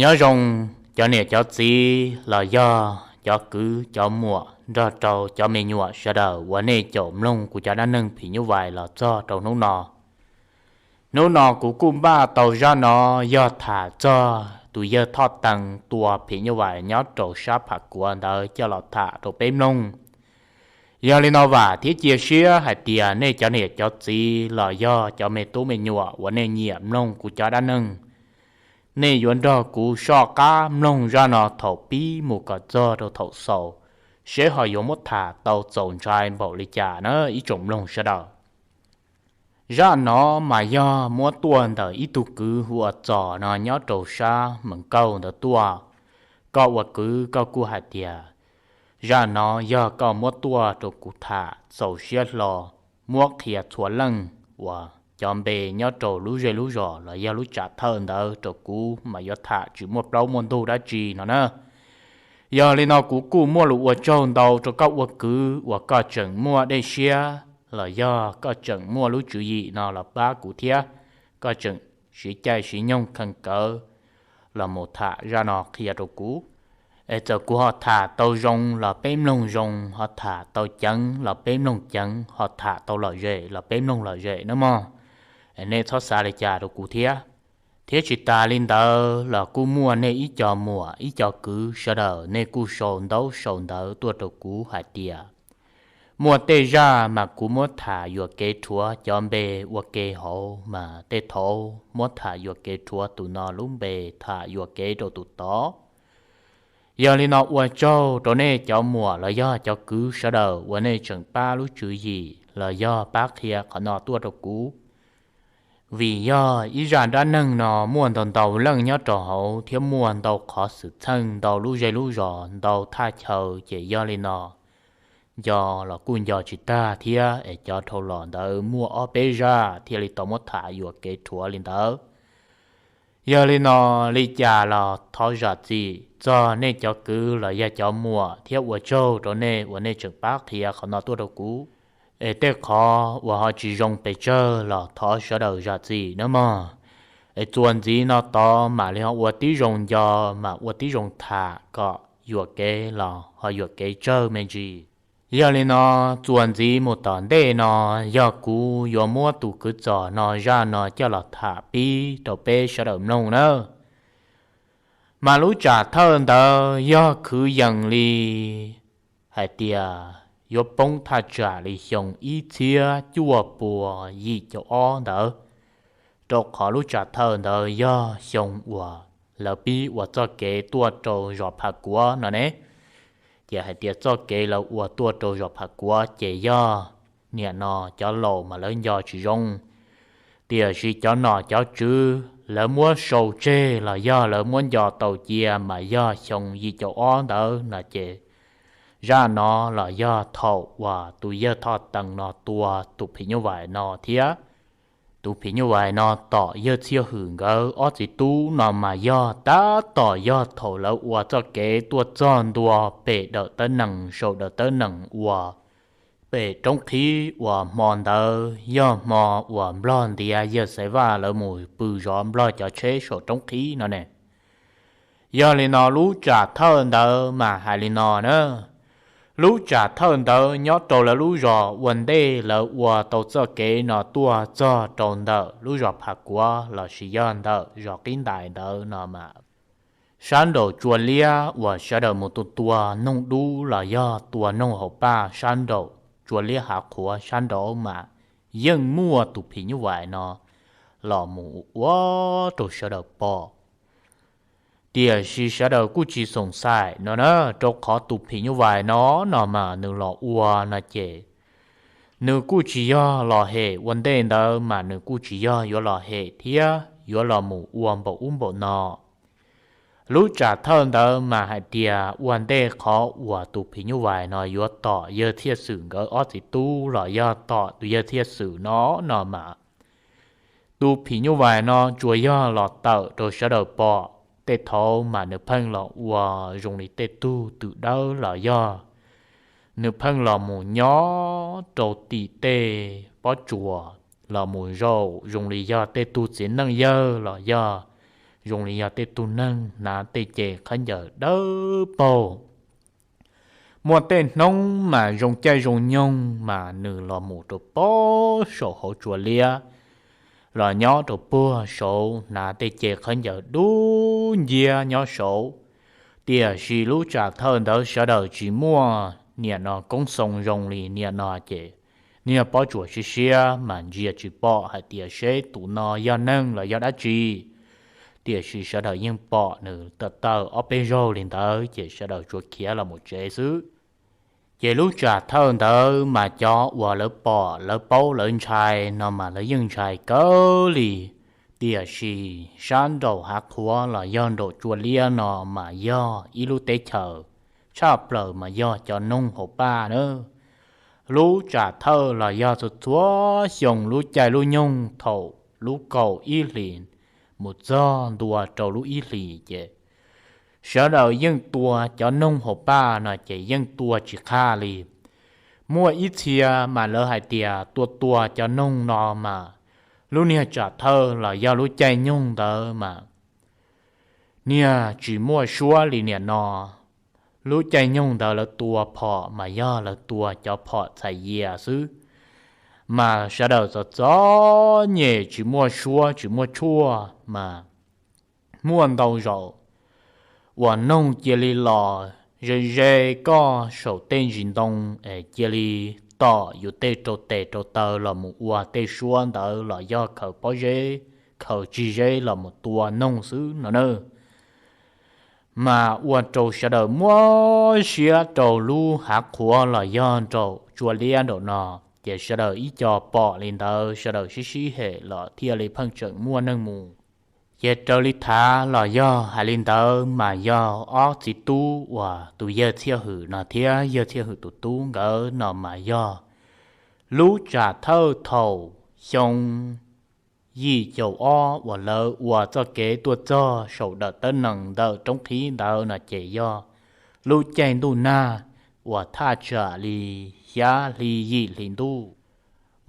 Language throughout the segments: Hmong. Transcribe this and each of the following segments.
Nyob zoo cov niam cov txiv los yog cov kwv cov muam nrog rau cov me nyuam sawv daws uas nej caum mloog kuv cov dab neeg phim nyuj vais los txog rau hnub no. Hnub no kuv kuj npaj tau zaj no yog tham txog tus yawg Thoj Tees tua phim nyuj vais nyob rau sab Pham Kuav ntawd coj los tham rau peb mloog. Yog li no vam thiab cia siab hais tias nej cov niam cov txiv los yog cov me tub me nyuam uas nej nyiam mloog kuv cov dab neeg, nej yuav nrog kuv soj qab mloog zaj no thaum pib mus kom txog rau thaum xaus, seb ho yuav muab tham tau txaus ntshai npaum li cas na ib tsoom mloog sawv daws. Zaj no mas yog muab tuaj ntawm ib tug kwv hu ua Txos no nyob rau sab Mees Kauj ntawd tuaj. Koj ua kwv koj kuj hais tias zaj no yog koj muab tuaj rau kuv tham txaus siab hlo, muab qhia txhua leej uas cov npe nyob rau lub zej lub zos los yog lub tsam thawj ntawd rau kuv mas yuav tham tsis muaj plaub muaj ntug dab tsi no na. Yog li no kuv kuj muaj lus ua tsaug ntau rau koj ua kwv uas koj tseem muaj dej siab los yog koj tseem muaj lub tswv yim no los pab kuv thiab, koj tseem siv caij siv nyoog kheev kawv los mus tham zaj no qhia rau kuv. Es txawm kuv ho tham tau zoo los peb mloog zoo, ho tham tau ceev los peb mloog ceev, ho tham tau lom zem los peb mloog lom zem nawb mog. Nej txhob xav li cas rau kuv thiab. Thiab tsis tas li ntawd los kuj muaj nej ib co muam ib co kwv sawv daws nej kuj sau ntaub sau ntawv tuaj rau kuv hais tias muaj tej zaj mas kuv muab tham yuam kev rhuav cov npe ua ke hauv mas tej thaum muab tham yuam kev rhuav tus no lub npe, tham yuam kev rau tus tod. Yog li no ua tsaug rau nej cov muam los yog cov kwv sawv daws uas nej tseem pab lub tswv yim los yog pab qhia qhov no tuaj rau kuv. Vim yog ib zaj dab neeg no muaj ntau ntau leej nyob rau hauv thiab muaj ntau qhov xwm txheej ntau lub zej lub zos ntau thaj chaw ces yog li no nco los kuj nco tsis tag thiab es cov dhau los ntawd muaj ob peb zaj thiaj li tau muab tham yuam kev rhuav li ntawd. Yog li no, li cas los thov zam txim txog nej cov kwv los yog cov muam thiab ua tsaug rau nej uas nej tseem pab qhia qhov no tuaj rau kuv. Es tej qhov uas ho tsis zoo pes tsawg los thov sawv daws zam txim nawb mog. Es txuas ntxiv no tod mam li ho ua tib zoo nco, mam ua tib zoo tham kom yuam kev los ho yuam kev tsawg me ntsis. Yog li no, txuas ntxiv mus tom ntej no yog kuv yuav muab tus kwv Txos no zaj no coj los tham pib rau peb sawv daws mloog nawb. Mas lub tsam thawj ntawd yog khwv yees li hais tias yuav poob thaj tsam li xyoo ib txhiab cuaj pua yim caum ob ntawd, rau qhov lub tsam thawj ntawd yog xyoo uas lawv pib ua txoj kev tuaj rau zos Pham Kuav no ne. Ces hais tias txoj kev lawv ua tuaj rau zos Pham Kuav ces yog niam no cov laus mas lawv nco tsis zoo, tiam sis cov nom cov tswv lawv muab sau tseg los yog lawv muab nco tau cia mas yog xyoo yim caum ob ntawd no ces zaj no los yog thaum uas tus yawg Thoj Tees no tua tus phim nyuj vais no thiab. Tus phim nyuj vais no tom yawg Txhiaj Hwm nkawd ob txiv tub no mas yog tab tom yog thaum lawv ua txoj kev tuaj txog ntua pem dawm tawb nees, saum dawm tawb nees uas pem roob qhib uas hmo ntawd yog hmo uas Nplog ntiav yawg Xaiv Vaj lawv mus pw zov Nplog cov tsheb saum roob qhib no ne. Yog li no lub tsam thawj ntawd mas hais li no na. Lub tsam thawj ntawd nyob rau lawv lub zos ua ntej lawv ua tau txoj kev no tuaj txog rau ntawm lub zos Pham Kuav lossis yog ntawm zos Qib Ntais ntawd no mas sab nraum tsua liab uas sawv daws mus tua tua noog dub los yog tua noog hauv paj sab nraum tsua liab hav qhuav sab nraud mas yeej muaj tus phim nyuj vais no los mus ua rau sawv daws pom. Tiam sis sawv daws kuj tsis xoom xaim no na, rau qhov tus phim nyuj vais no no mas nws los ua no ces nws kuj tsis yog los hem ua ntej ntawd mas nws kuj tsis yog yuav los hem thiab yuav los mus ua npaum ub npaum no. Lub tsam thawj ntawd mas hais tias ua ntej qhov uas tus phim nyuj vais no yuav tom yawg Txhiaj Xwm nkawd ob txiv tub los yog tom tus yawg Txhiaj Xwm no no mas tus phim nyuj vais no tsuas yog los tawm rau sawv daws pom, tej thaum mas nws pheej los ua zoo li tej tug twm dawb los yog nws pheej los mus nyob rau tim tej pob tsuas los mus zaum zoo li yog tej tug txiv neej yawg los yog zoo li yog tej tug neeg hnav tej ce khaub ncaws dawb paug. Muaj tej hnub mas zoo caij zoo nyoog mas nws los mus rau pem saum hauv tsua liab, los nyob rau puag saud hnav tej ce khaub ncaws dub nciab nyob saud. Tiam sis lub tsam thawj ntawd sawv daws tsis muaj niam no koob xoo zoo li niam no ces niag Pob Tsuas siab siab mas ntsia tsis pom hais tias seb tus no yog neeg los yog dab tsi. Tiam sis sawv daws yeej pom nws tawm tawm ob peb zaug li ntawd ces sawv daws tsuas khiav los mus tsev xwb. Ces lub tsam thawj ntawd mas cov uas lawv pom lawv paub lawv ntshai no mas lawv yeej ntshai kawg li. Tiam sis sab nraum hav qhuav los yog nraum tsua liab no mas yog ib lub teb chaws tshaj plaws mas yog cov noog hauv paj na. Lub tsam thawj los yog txhua txhua xyoo lub caij lub nyoog thaum lub kaum ib hlis mus txog ntua rau lub ib hlis ces sawv daws yeej tua cov noog hauv paj no ces yeej tua tsis qhaj li. Muaj ib txhia mas lawv hais tias tua tua cov noog no mas lub niag tsam thawj los yog lub caij nyoog ntawd mas niag tsis muaj suab li niam no. Lub caij nyoog ntawd lawv tua phom mas yog lawv tua cov phom txhais yias xwb, mas sawv daws txom txom nyem tsis muaj suab tsis muaj tshuaj mas muaj ntau zaus uas noog cia li los ze ze koj saum tej ntsis ntoo es cia li tom yus tej rau tes rau taw los mus ua tej suab ntawd los yog khaws pob zeb khaws tsig zeb los mus tua noog xwb no na. Mas ua rau sawv daws muab siab rau lub hav qhuav los yog nraum tsua liab nraum no, ces sawv daws ib co pom li ntawd sawv daws sib sib hem los thiaj li pheej tseem muaj neeg mus. Ces raws li thav los yog hais li ntawd mas yog ob txiv tub uas tus yawg Txhiaj Hwm no thiab yawg Txhiaj Hwm tus tub nkawd no mas yog lub tsam thawj thaum xyoo yim caum ob uas lawv ua txoj kev tuaj txog saum dawm tawb nees ntawm roob qhib ntawd no ces yog lub caij ntuj nag uas thaj tsam li xya hli yim hli ntuj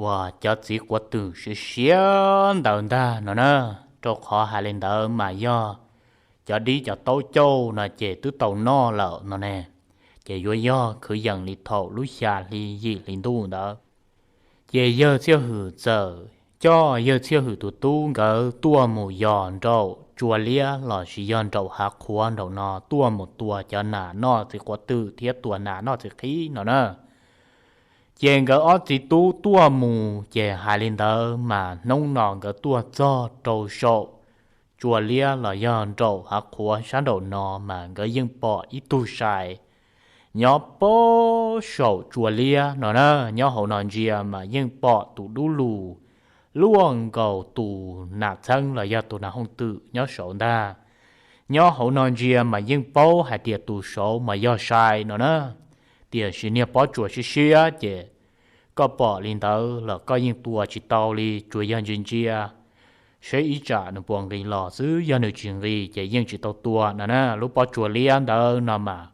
uas cov txiv quav twm siav siav ntawd ntag no na. Rau qhov hais li ntawd mas yog cov dib cov taub cauj no ces twb tau noj lawm no ne, ces yuav yog kwv yees li thaum lub xya hli yim hli ntuj ntawd. Ces yawg Txhiaj Hwm txawm coj yawg Txhiaj Hwm tus tub nkawd tuaj mus yos nraum tsua liab los sis yog nraum hav qhuav nraum no tuaj mus tua cov nas noj txiv quav twm thiab tua nas noj txiv qhib no na. Ces nkawd ob txiv tub tuaj mus ces hais li ntawd mas hnub no nkawd tuaj txog rau saum tsua liab los yog nraum hav qhuav sab nraum no mas nkawd yeej pom ib tug sai nyob pem saum tsua liab no na. Nyob hauv no ntsia mas yeej pom tus dub lug luaj nkaus tus nas txheeb los yog tus nas hooj twm nyob saud ntag. Nyob hauv no ntsia mas yeej paub hais tias tus saud mas yog sai no na. Tiam sis niag Pob Tsuas siab siab ces koj pom li ntawd los koj yeej tua tsis tau li, tsuas yog ntsia ntsia seb ib tsam nws puas nqis los xwb, yog nws tsis nqis ces yeej tsis tau tua no na. Lub pob tsuas liab ntawd no mas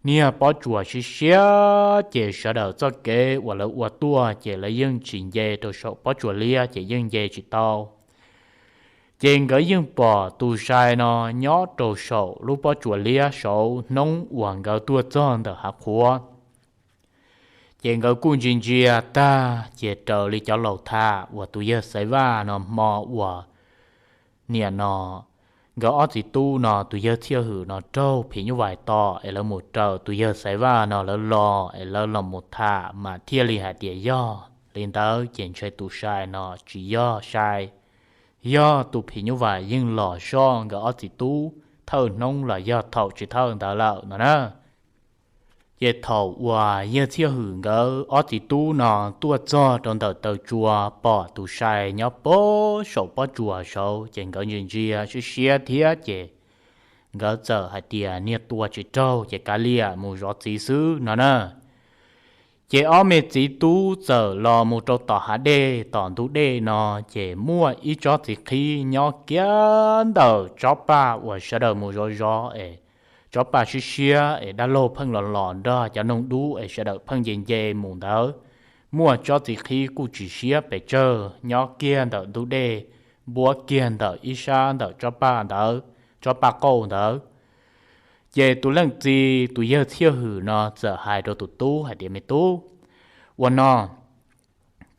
niag Pob Tsuas siab siab ces sawv daws txoj kev uas lawv ua tuaj ces lawv yeej tsis nce rau saum pob tsuas liab ces yeej nce tsis tau. Ces nkawd yeej pom tus sai no nyob rau saum lub pob tsuas liab saud hnub uas nkawd tuaj txog ntawm hav qhuav. Ces nkawd kuj ntsia ntsia tag ces raws li cov laus tham uas tus yawg Xaiv Vaj no hmo uas niam no nkawd ob txiv tub no tus yawg Txhiaj Hwm no raug phim nyuj vais tom es lawv mus raws tus yawg Xaiv Vaj no lawv los es lawv los mus tham mas thiaj li hais tias yog li ntawd ces ntshe tus sai no tsis yog sai, yog tus phim nyuj vais yeej los soj nkawd ob txiv tub thawj hnub los yog thaum tsis thawj ntawd lawm no na. Ces thaum uas yawg Txhiaj Hwm nkawd ob txiv tub no tuaj txog rau ntawm taw tsua pom tus sai nyob pem saum pob tsuas saud ces nkawd ntsia ntsia siab siab thiab ces nkawd txawm hais tias niag tua tsis raug ces kav liam mus zov txiv xwb no na. Ces ob me txiv tub txawm los mus rau tom hav dej tom ntug dej no ces muaj ib tsob txiv qhib nyob kiag ntawm tsob paj uas sawv daws mus zov zov es tsob paj siab siab es dab laug pheej los los nrog cov noog dub es sawv daws pheej nce nce mus ntawd. Muaj tsob txiv qhib kuj tsis siab pes tsawg nyob kiag ntawm ntug dej npuab kiag ntawm ib sab ntawm tsob paj ntawd, tsob paj qauj ntawd. Ces tus leej txiv tus yawg Txhiaj Hwm no txawm hais rau tus tub hais tias, Me tub, ua no,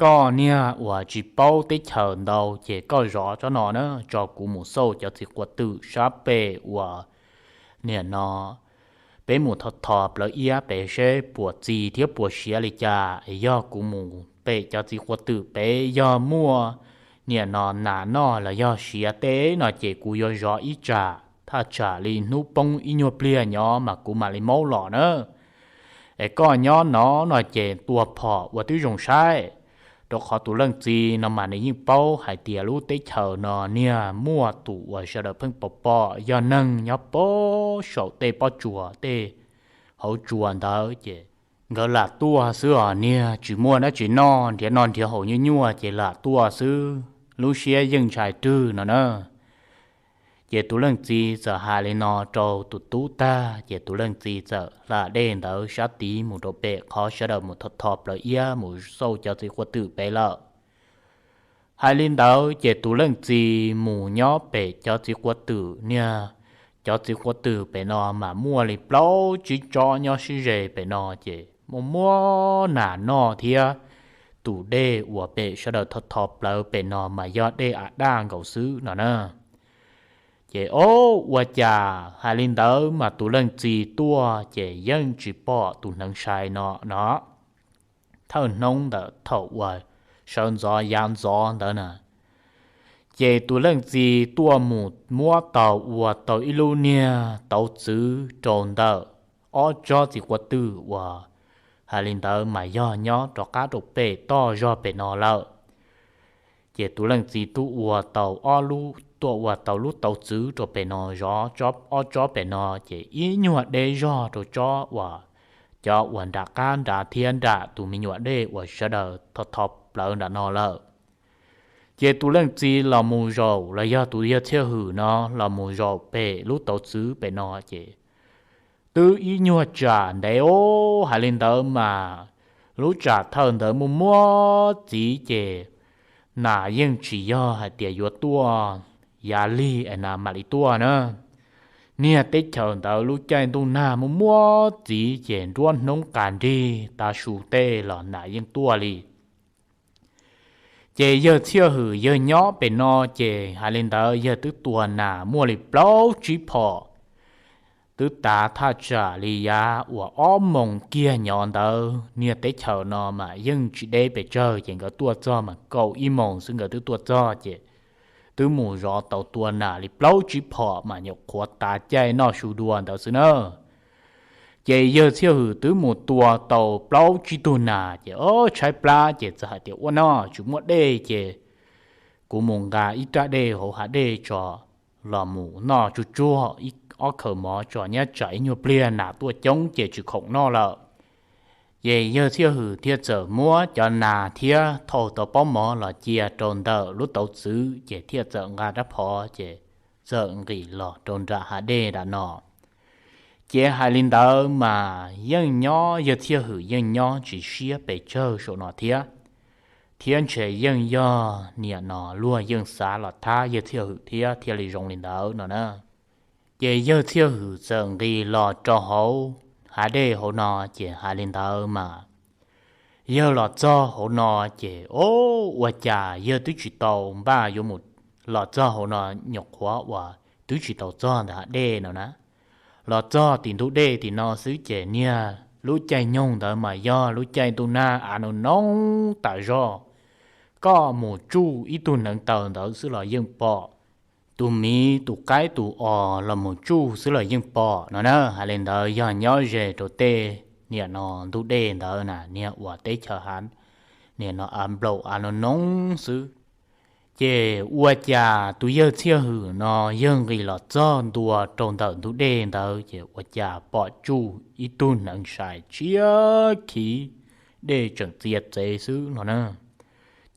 koj niag uas tsis paub teb chaws ntau ces koj zov tsob no na, tso kuv mus xauj cov txiv quav twm sab pem uas niam no peb mus thov thov plawv iab pem seb puas txi thiab puas siav li cas. Yog kuv mus pem cov txiv quav twm pem yog muaj niam no nas noj los yog siav teb no ces kuv yuav zov ib tsam, thaj tsam li hnub poob ib nyuag pliag nyob mas kuv mam li maub los na. Es koj nyob no no ces tua phom ua tib zoo saib, rau qhov tus leej txiv no mas nws yeej paub hais tias lub teb chaws no niag muaj tus uas sawv daws pheej pom pom yog neeg nyob pem saum tej pob tsuas tej hauv tsuas ntawd ces nkawd lam tuaj xwb os, niag tsis muaj dab tsi noj, nrhiav noj nrhiav haus nyuaj nyuaj ces lam tuaj xwb, lub siab yeej ntshai rwg no na. Ces tus leej txiv txawm hais li no rau tus tub tag ces tus leej txiv txawm hla dej ntawd sab tid mus rau pem qhov sawv daws mus thov thov plawv iab mus xauj cov txiv quav twm pem lawm. Hais li ntawd ces tus leej txiv mus nyob pem cov txiv quav twm, niag cov txiv quav twm pem no mas muaj li plaub tsib tsob nyob sib ze pem no ces muaj muab nas noj thiab. Tus dej uas pem sawv daws thov thov plawv pem no mas yog dej av daj nkaus xwb no na. Ces o, ua cas hais li ntawd mas tus leej txiv tuaj ces yeej tsis pom tus hneev sai no no thawj hnub ntawm thaum uas sawv ntxov yav ntxov ntawd na. Ces tus leej txiv tuaj mus muab tau ua tau ib lub niag tauv txwv rau ntawm ob tsob txiv quav twm uas hais li ntawd mas yog nyob rov qab rau pem toj zog pem no lawm. Ces tus leej txiv tuaj ua tau ob lub, tuaj ua tau lub tauv txwv rau pem no zov ob tsob pem no, ces ib nyuag deb zog rau tsob uas cov uas nram qab nrad thiab nram tus me nyuam dej uas sawv daws thov thov plawv nram no lawm. Ces tus leej txiv los mus zaum los yog tus yawg Txhiaj Hwm no los mus zaum pem lub tauv txwv pem no ces twb ib nyuag tsam ntev os, hais li ntawd mas lub tsam thawj ntawd muaj muab txiv ces nas yeej tsis yog hais tias yuav tuaj yav lig es nas mam li tuaj na. Niag teb chaws ntawd lub caij ntuj nag muaj muab txiv ces nruab hnub qas nrig tav su tej los nas yeej tuaj li. Ces yawg Txhiaj Hwm yawg nyob pem no ces hais li ntawd yawg twb tua nas muaj li plaub tsib phom, twb tav thaj tsam li yav uas ob moos kiag nyob ntawd. Niag teb chaws no mas yeej tsis deb pes tsawg ces nkawd tuaj txog mas kaum ib moos xwb nkawd twb tuaj txog ces twb mus zov tau tua nas li plaub tsib phom mas nyuam qhuav tav caij noj su dua ntawd xwb na. Ces yawg Txhiaj Hwm twb mus tua tau plaub tsib tug nas ces o, tshaib plab ces txawm hais tias ua no tsis muaj dej ces kuv mus nqa ib rab dej hauv hav dej tso los mus noj tsuj tsuag ib ob khaws mov tso, nyob tsam ib nyuag pliag nas tuaj coob ces tsis khoom noj lawm. Ces yawg Txhiaj Hwm thiaj txawm muab cov nas thiab thau tau pob mov los cia rau ntawm lub tauv txwv ces thiaj txawm nqa rab phom ces txawm nqis los rau nram hav dej nram no. Ces hais li ntawd mas yeej nyob, yawg Txhiaj Hwm yeej nyob tsis siab pes tsawg saum no thiab, thiab ntshe yeej yog niam no luag yeej xav los thab yawg Txhiaj Hwm thiab thiaj li zoo li ntawd no na. Ces yawg Txhiaj Hwm txawm nqis los rau hauv hav dej hauv no ces hais li ntawd mas yawg los txog hauv no ces o, ua cas yawg twb tsis tau npaj yuav mus, los txog hauv no nyuam qhuav uas twb tsis tau txog ntawm hav dej no na. Los txog tim ntug dej tim no xwb ces niag lub caij nyoog ntawd mas yog lub caij ntuj nag av noo noo tas zog. Koj mus tsuj ib tug hneev taw ntawd xwb los yeej pom, tus miv tus qaib tus os los mus tsuj xwb los yeej pom no na. Hais li ntawd yog nyob ze rau tej niam no ntug dej ntawd na, niag uas teb chaws hav niam no av nplaum av noo noo xwb. Ces ua cas tus yawg Txhiaj Hwm no yawg nqis los txog ntua rau ntawm ntug dej ntawd ces ua cas pom tsuj ib tug hneev sai tshiab khiv, dej tseem txias txev xwb no na.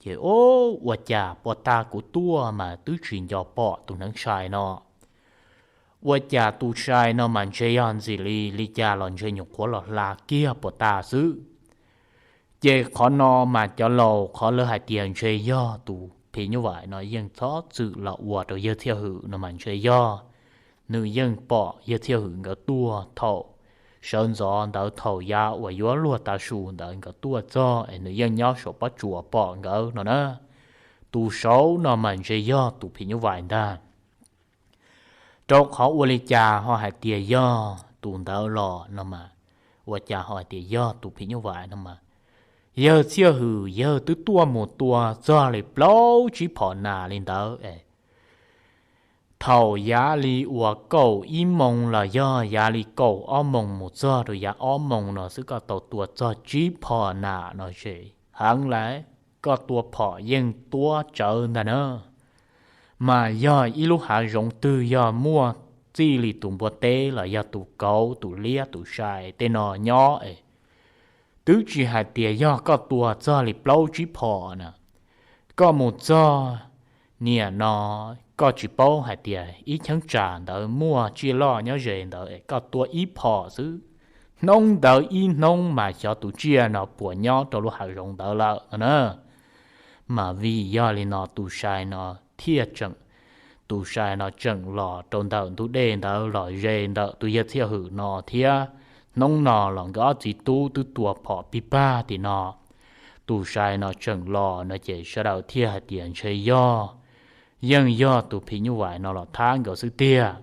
Ces o, ua cas puag ta kuv tuaj mas twb tsis nco pom tus hneev sai no. Ua cas tus sai no mas ntshe yog ntxim li li cas los ntshe nyuam qhuav los hla kiag puag ta xwb. Ces qhov no mas cov laus qhov lawv hais tias ntshe yog tus phim nyuj vais no yeej txhob txwm los ua rau yawg Txhiaj Hwm no mas ntshe yog nws yeej pom yawg Txhiaj Hwm nkawd tuaj thaum sawv ntxov ntawd, thaum yav uas yuav luag tav su ntawd nkawd tuaj txog es nws yeej nyob saum pob tsuas pom nkawd no na. Tus saud no mas ntshe yog tus phim nyuj vais ntag. Rau qhov ua li cas ho hais tias yog tus ntawd los no mas, ua cas ho hais tias yog tus phim nyuj vais no mas, yawg Txhiaj Hwm yawg twb tuaj mus tua txog li plaub tsib phom nas li ntawd es thaum yav li uas kaum ib moos los yog yav li kaum ob moos mus txog rau yav ob moos no xwb koj tau tua txog tsib phom nas no ces heev lawm, koj tua phom yeej tuab tsawv ntag na. Mas yog ib lub hav zoov twg yog muaj txij li tus npua teb los yog tus kauv tus liab tus sai tej no nyob es twb tsis hais tias yog koj tua txog li plaub tsib phom na, koj mus txog niam no koj tsis paub hais tias ib cheeb tsam ntawd muaj tsiaj loj nyob ze ntawd es koj tua ib phom xwb, hnub ntawd ib hnub mas xyov tus tsiaj no puas nyob rau lub hav zoov ntawd lawm no na. Mas vim yog li no tus sai no thiaj tseem, tus sai no tseem los rau ntawm ntug dej ntawd los ze ntawm tus yawg Txhiaj Hwm no thiab. Hnub no los nkawd ob txiv tub twb tua phom pig pag tim no, tus sai no tseem los no ces sawv daws thiaj hais tias ntshe yog, yeej yog tus phim nyuj vais no los thab nkawd xwb tiag.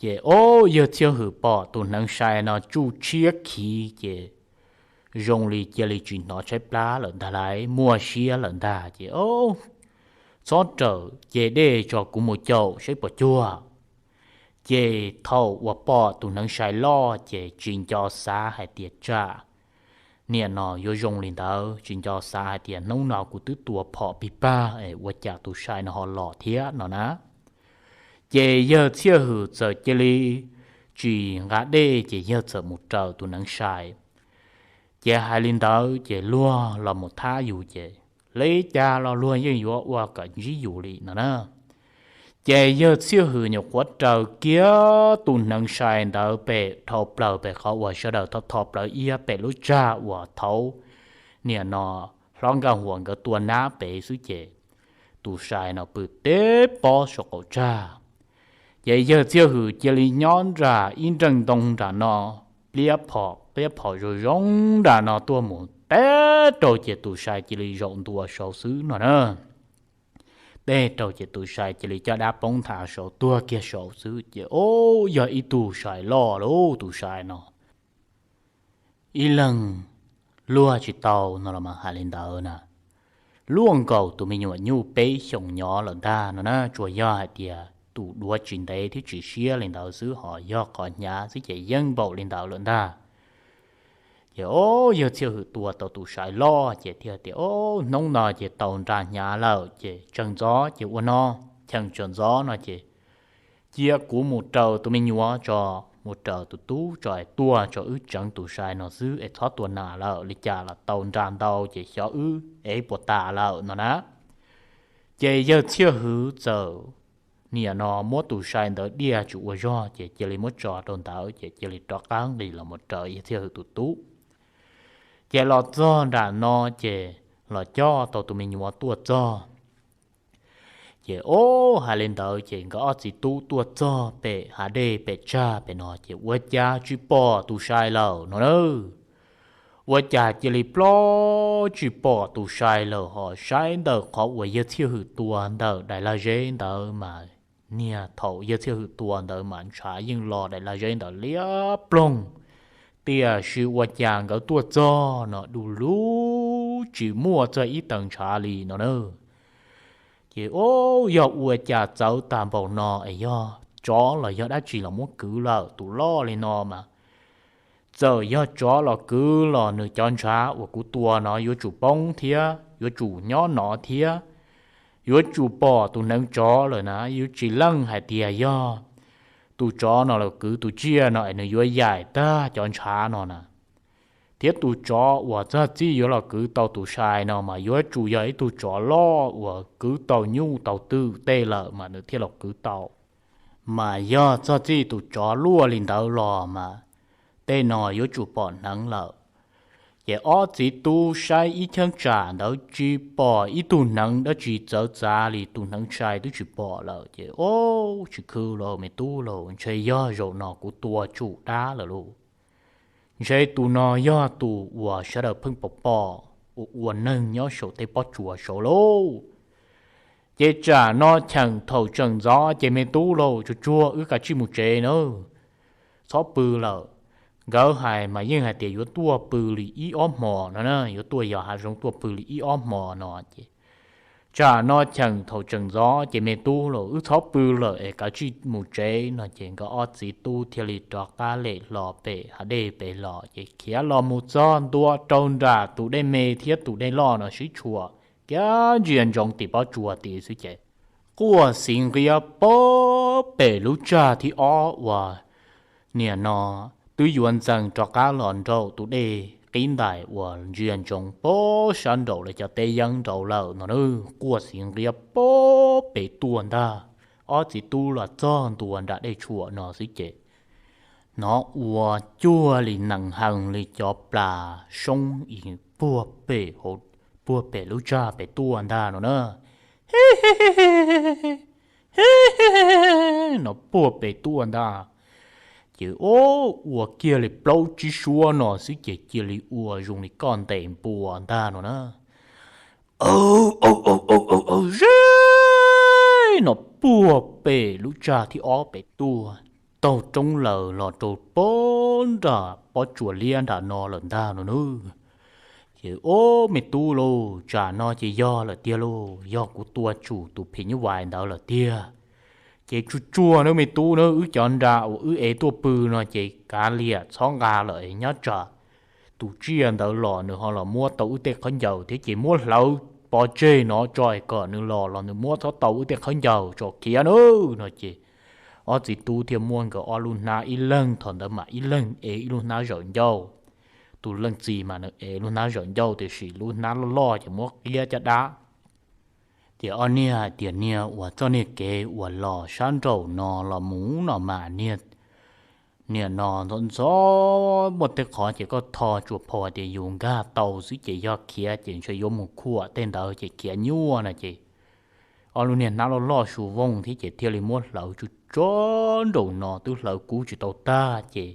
Ces o, yawg Txhiaj Hwm pom tus hneev sai no tsuj tshiab khiv ces zoo li cia li tsis hnov tshaib plab lawm ntag lauj, muaj siab lawm ntag ces o, txhob rawm, ces dej tso kuv mus caum saib puas cuag. Ces thaum uas pom tus hneev sai loj ces tsis nco xav hais tias tsam niam no yuav zoo li ntawd, tsis nco xav hais tias hnub no kuv twb tua phom pig pag es ua cas tus sai no ho los thiab no na. Ces yawg Txhiaj Hwm txawm cia li tsis nqa dej ces yawg txawm mus raws tus hneev sai. Ces hais li ntawd ces luag los mus thab yus ces li cas los luag yeej yuav ua kom ntsib yus li no na. Ces yawg Txhiaj Hwm nyuam qhuav raws kiag tus hneev sai ntawd pem dhau plaws pem qhov uas sawv daws tho tho plawv iab pem lub tsag uas thaud niam no hlob Nkaj Huas nkawd tua nab pem xwb ces tus sai no pw teb pob saum qaum tsag. Ces yawg Txhiaj Hwm cia li nyob nram ib nreej ntoo nram no, pliab phom pliab phom zoo zoo nram no tuaj mus teb rau ces tus sai cia li zaum ntua saud xwb no na. Teb rau ces tus sai cia li coj dab poob nthav saud tuag kiag saud xwb ces o, yog ib tug sai loj lauj tus sai no. Ib leeg luag tsis tau no los mas hais li ntawd na. Luaj nkaus tus me nyuam nyuj peb xyoos nyob lawm ntag no na, tsuas yog hais tias tus duav tsis ntev thiab tsis siab li ntawd xwb, ho yog qhov hnyav xwb ces yeej npaum li ntawd lawm ntag. Ces o, yawg Txhiaj Hwm tua tau tus sai loj ces thiaj tias o, hnub no ces tau nra hnyav lawm ces tsawg ntxov ces ua no, cheem tsawg ntxov no ces cia kuv mus raws tus me nyuam tso, mus raws tus tub tso es tuaj tso, wb tseev tus sai no xwb es txhob tua nas lawm, li cas los tau nra ntau ces xyov wb es puas tas lawm no na. Ces yawg Txhiaj Hwm txawm niam no muab tus sai ntawd diaj tsis ua zog ces cia li muab tso rau ntawd ces cia li rov qab nqis los mus raws yawg Txhiaj Hwm tus tub. Ces los txog nram no ces los coj tau tus me nyuam tuaj txog. Ces o, hais li ntawd ces nkawd ob txiv tub tuaj txog pem hav dej pem tsag pem no ces ua cas tsis pom tus sai lawm no na. Ua cas cia li ploj tsis pom tus sai lawm, ho saib ntawm qhov uas yawg Txhiaj Hwm tua ntawm daim lag zeb ntawd mas niag thaum yawg Txhiaj Hwm tua ntawd mas ntshav yeej los daim lag zeb ntawd liab ploog, tiam sis ua cas nkawd tuaj txog no du lug tsis muaj txog ib taw ntshav li no na. Ces o, yog ua cas txawv tag npaum no es yog tsov los yog dab tsi los muab kwv lawm, tus loj li no mas txawm yog tsov los kwv los nws cov ntshav uas kuv tua no yuav tsum poob thiab yuav tsum nyob no thiab, yuav tsum pom tus hneev tsov lawm na, yuav tsis leej hais tias yog tus tsov no los kwv tus tsiaj no es nws yuav yaim tag cov ntshav no na. Thiab tus tsov uas txog txij yuav los kwv tau tus sai no mas yuav tsum yog ib tug tsov loj uas kwv tau nyuj tau twm tej lawm mas nws thiaj los kwv tau. Mas yog txog txij tus tsov luaj li ntawd los mas tej no yuav tsum pom hneev lawm. Ces ob txiv tub saib ib cheeb tsam ntawd tsis pom ib tug hneev dab tsi txawv txav li, tus hneev tshais twb tsis pom lawm. Ces, Ob, tsis khwv los me tub, los ntshe yog zaum no kuv tua tsum dab lawm lauj. Ntshe tus no yog tus uas sawv daws pheej pom pom ua ua neeg nyob saum tej pob tsuas saud lauj. Ces tsam no cheem thaum tseem ntxov ces me tub lauj, tsuag tsuag wb kav tsij mus tsev nawb, txhob pw lawm. Nkawd hais mas yeej hais tias yuav tuaj pw li ib ob hmos no na, yuav tuaj yos hav zoov tuaj pw li ib ob hmos no ces tsam no cheem thaum tseem ntxov ces me tub lauj, wb txhob pw lawm es kav tsij mus tsev no ces nkawd ob txiv tub thiaj li rov qab lem hlo pem hav dej pem los ces khiav los mus txog ntua rau nram tus dej me thiab tus dej loj no sib tshuam kiag ntsia ntsoov tim pob tsuas tid xwb ces quaj xiv nqiab pem lub tsag thib ob uas niam no twb yuav ntxees rov qab los nraum tus dej qib ntais uas ntsia ntsoov pem sab nraum lawv cov teb yeeb nraud lawm no na, quaj xiv nqiab pem tuaj ntag. Ob txiv tub los txog ntua nram dej tshuam no xwb ces hnov ua cuag li nees hees li cov plas soob puag pem, puag pem lub tsag pem tuaj ntag no na. No puag pem tuaj ntag. Ces ua kiag li plaub tsib suab no xwb ces cia li ua zoo li koj ntes npua ntag no na. Aw, aw, aw, aw, aw, ze, no puag pem lub tsag thib ob pem tuaj, taug roob lawm los rau pem nram pob tsuas liab nram no lawm ntag no nawb. Ces ob me tub lauj, tsam no ces yog lawm tiag lauj, yog kuv tua tsum tus phim nyuj vais ntawd lawm tiag. Ces tsuag tsuag nawb me tub nawb, wb cov nra uas wb ev tuaj pw no ces kav liam txhob nqa lawm, nyob tsam tus tsiaj ntawd los nws ho los muab tau wb tej khaub ncaws thiab ces muab hlawv pov tseg no tso es kom nws los los nws muab txhob tau wb tej khaub ncaws tso khiav nawb no ces ob txiv tub thiaj muab nkawd ob lub hnab ib leeg, thaum ntawd mas ib leeg ev ib lub hnab zawm ncauj. Tus leej txiv mas nws ev lub hnab zawm ncauj tiam sis lub hnab loj loj ces muab qiab caj dab. Ces ob niag hais tias niag uas txoj niag kev uas los sab nraum no los mus no mas niag, niam no ntxhov ntxhov muaj tej qhov ces koj tho tsuas phau hais tias yus nkag tau xwb ces yog khiav ces ntshe yuav mus khuam tej ntawd ces khiav nyuaj no ces ob lub niag hnab loj loj su vooj thiab ces thiaj li muab hlawv tsuag tsuag nraum no twb hlawv kub tsis tau tag ces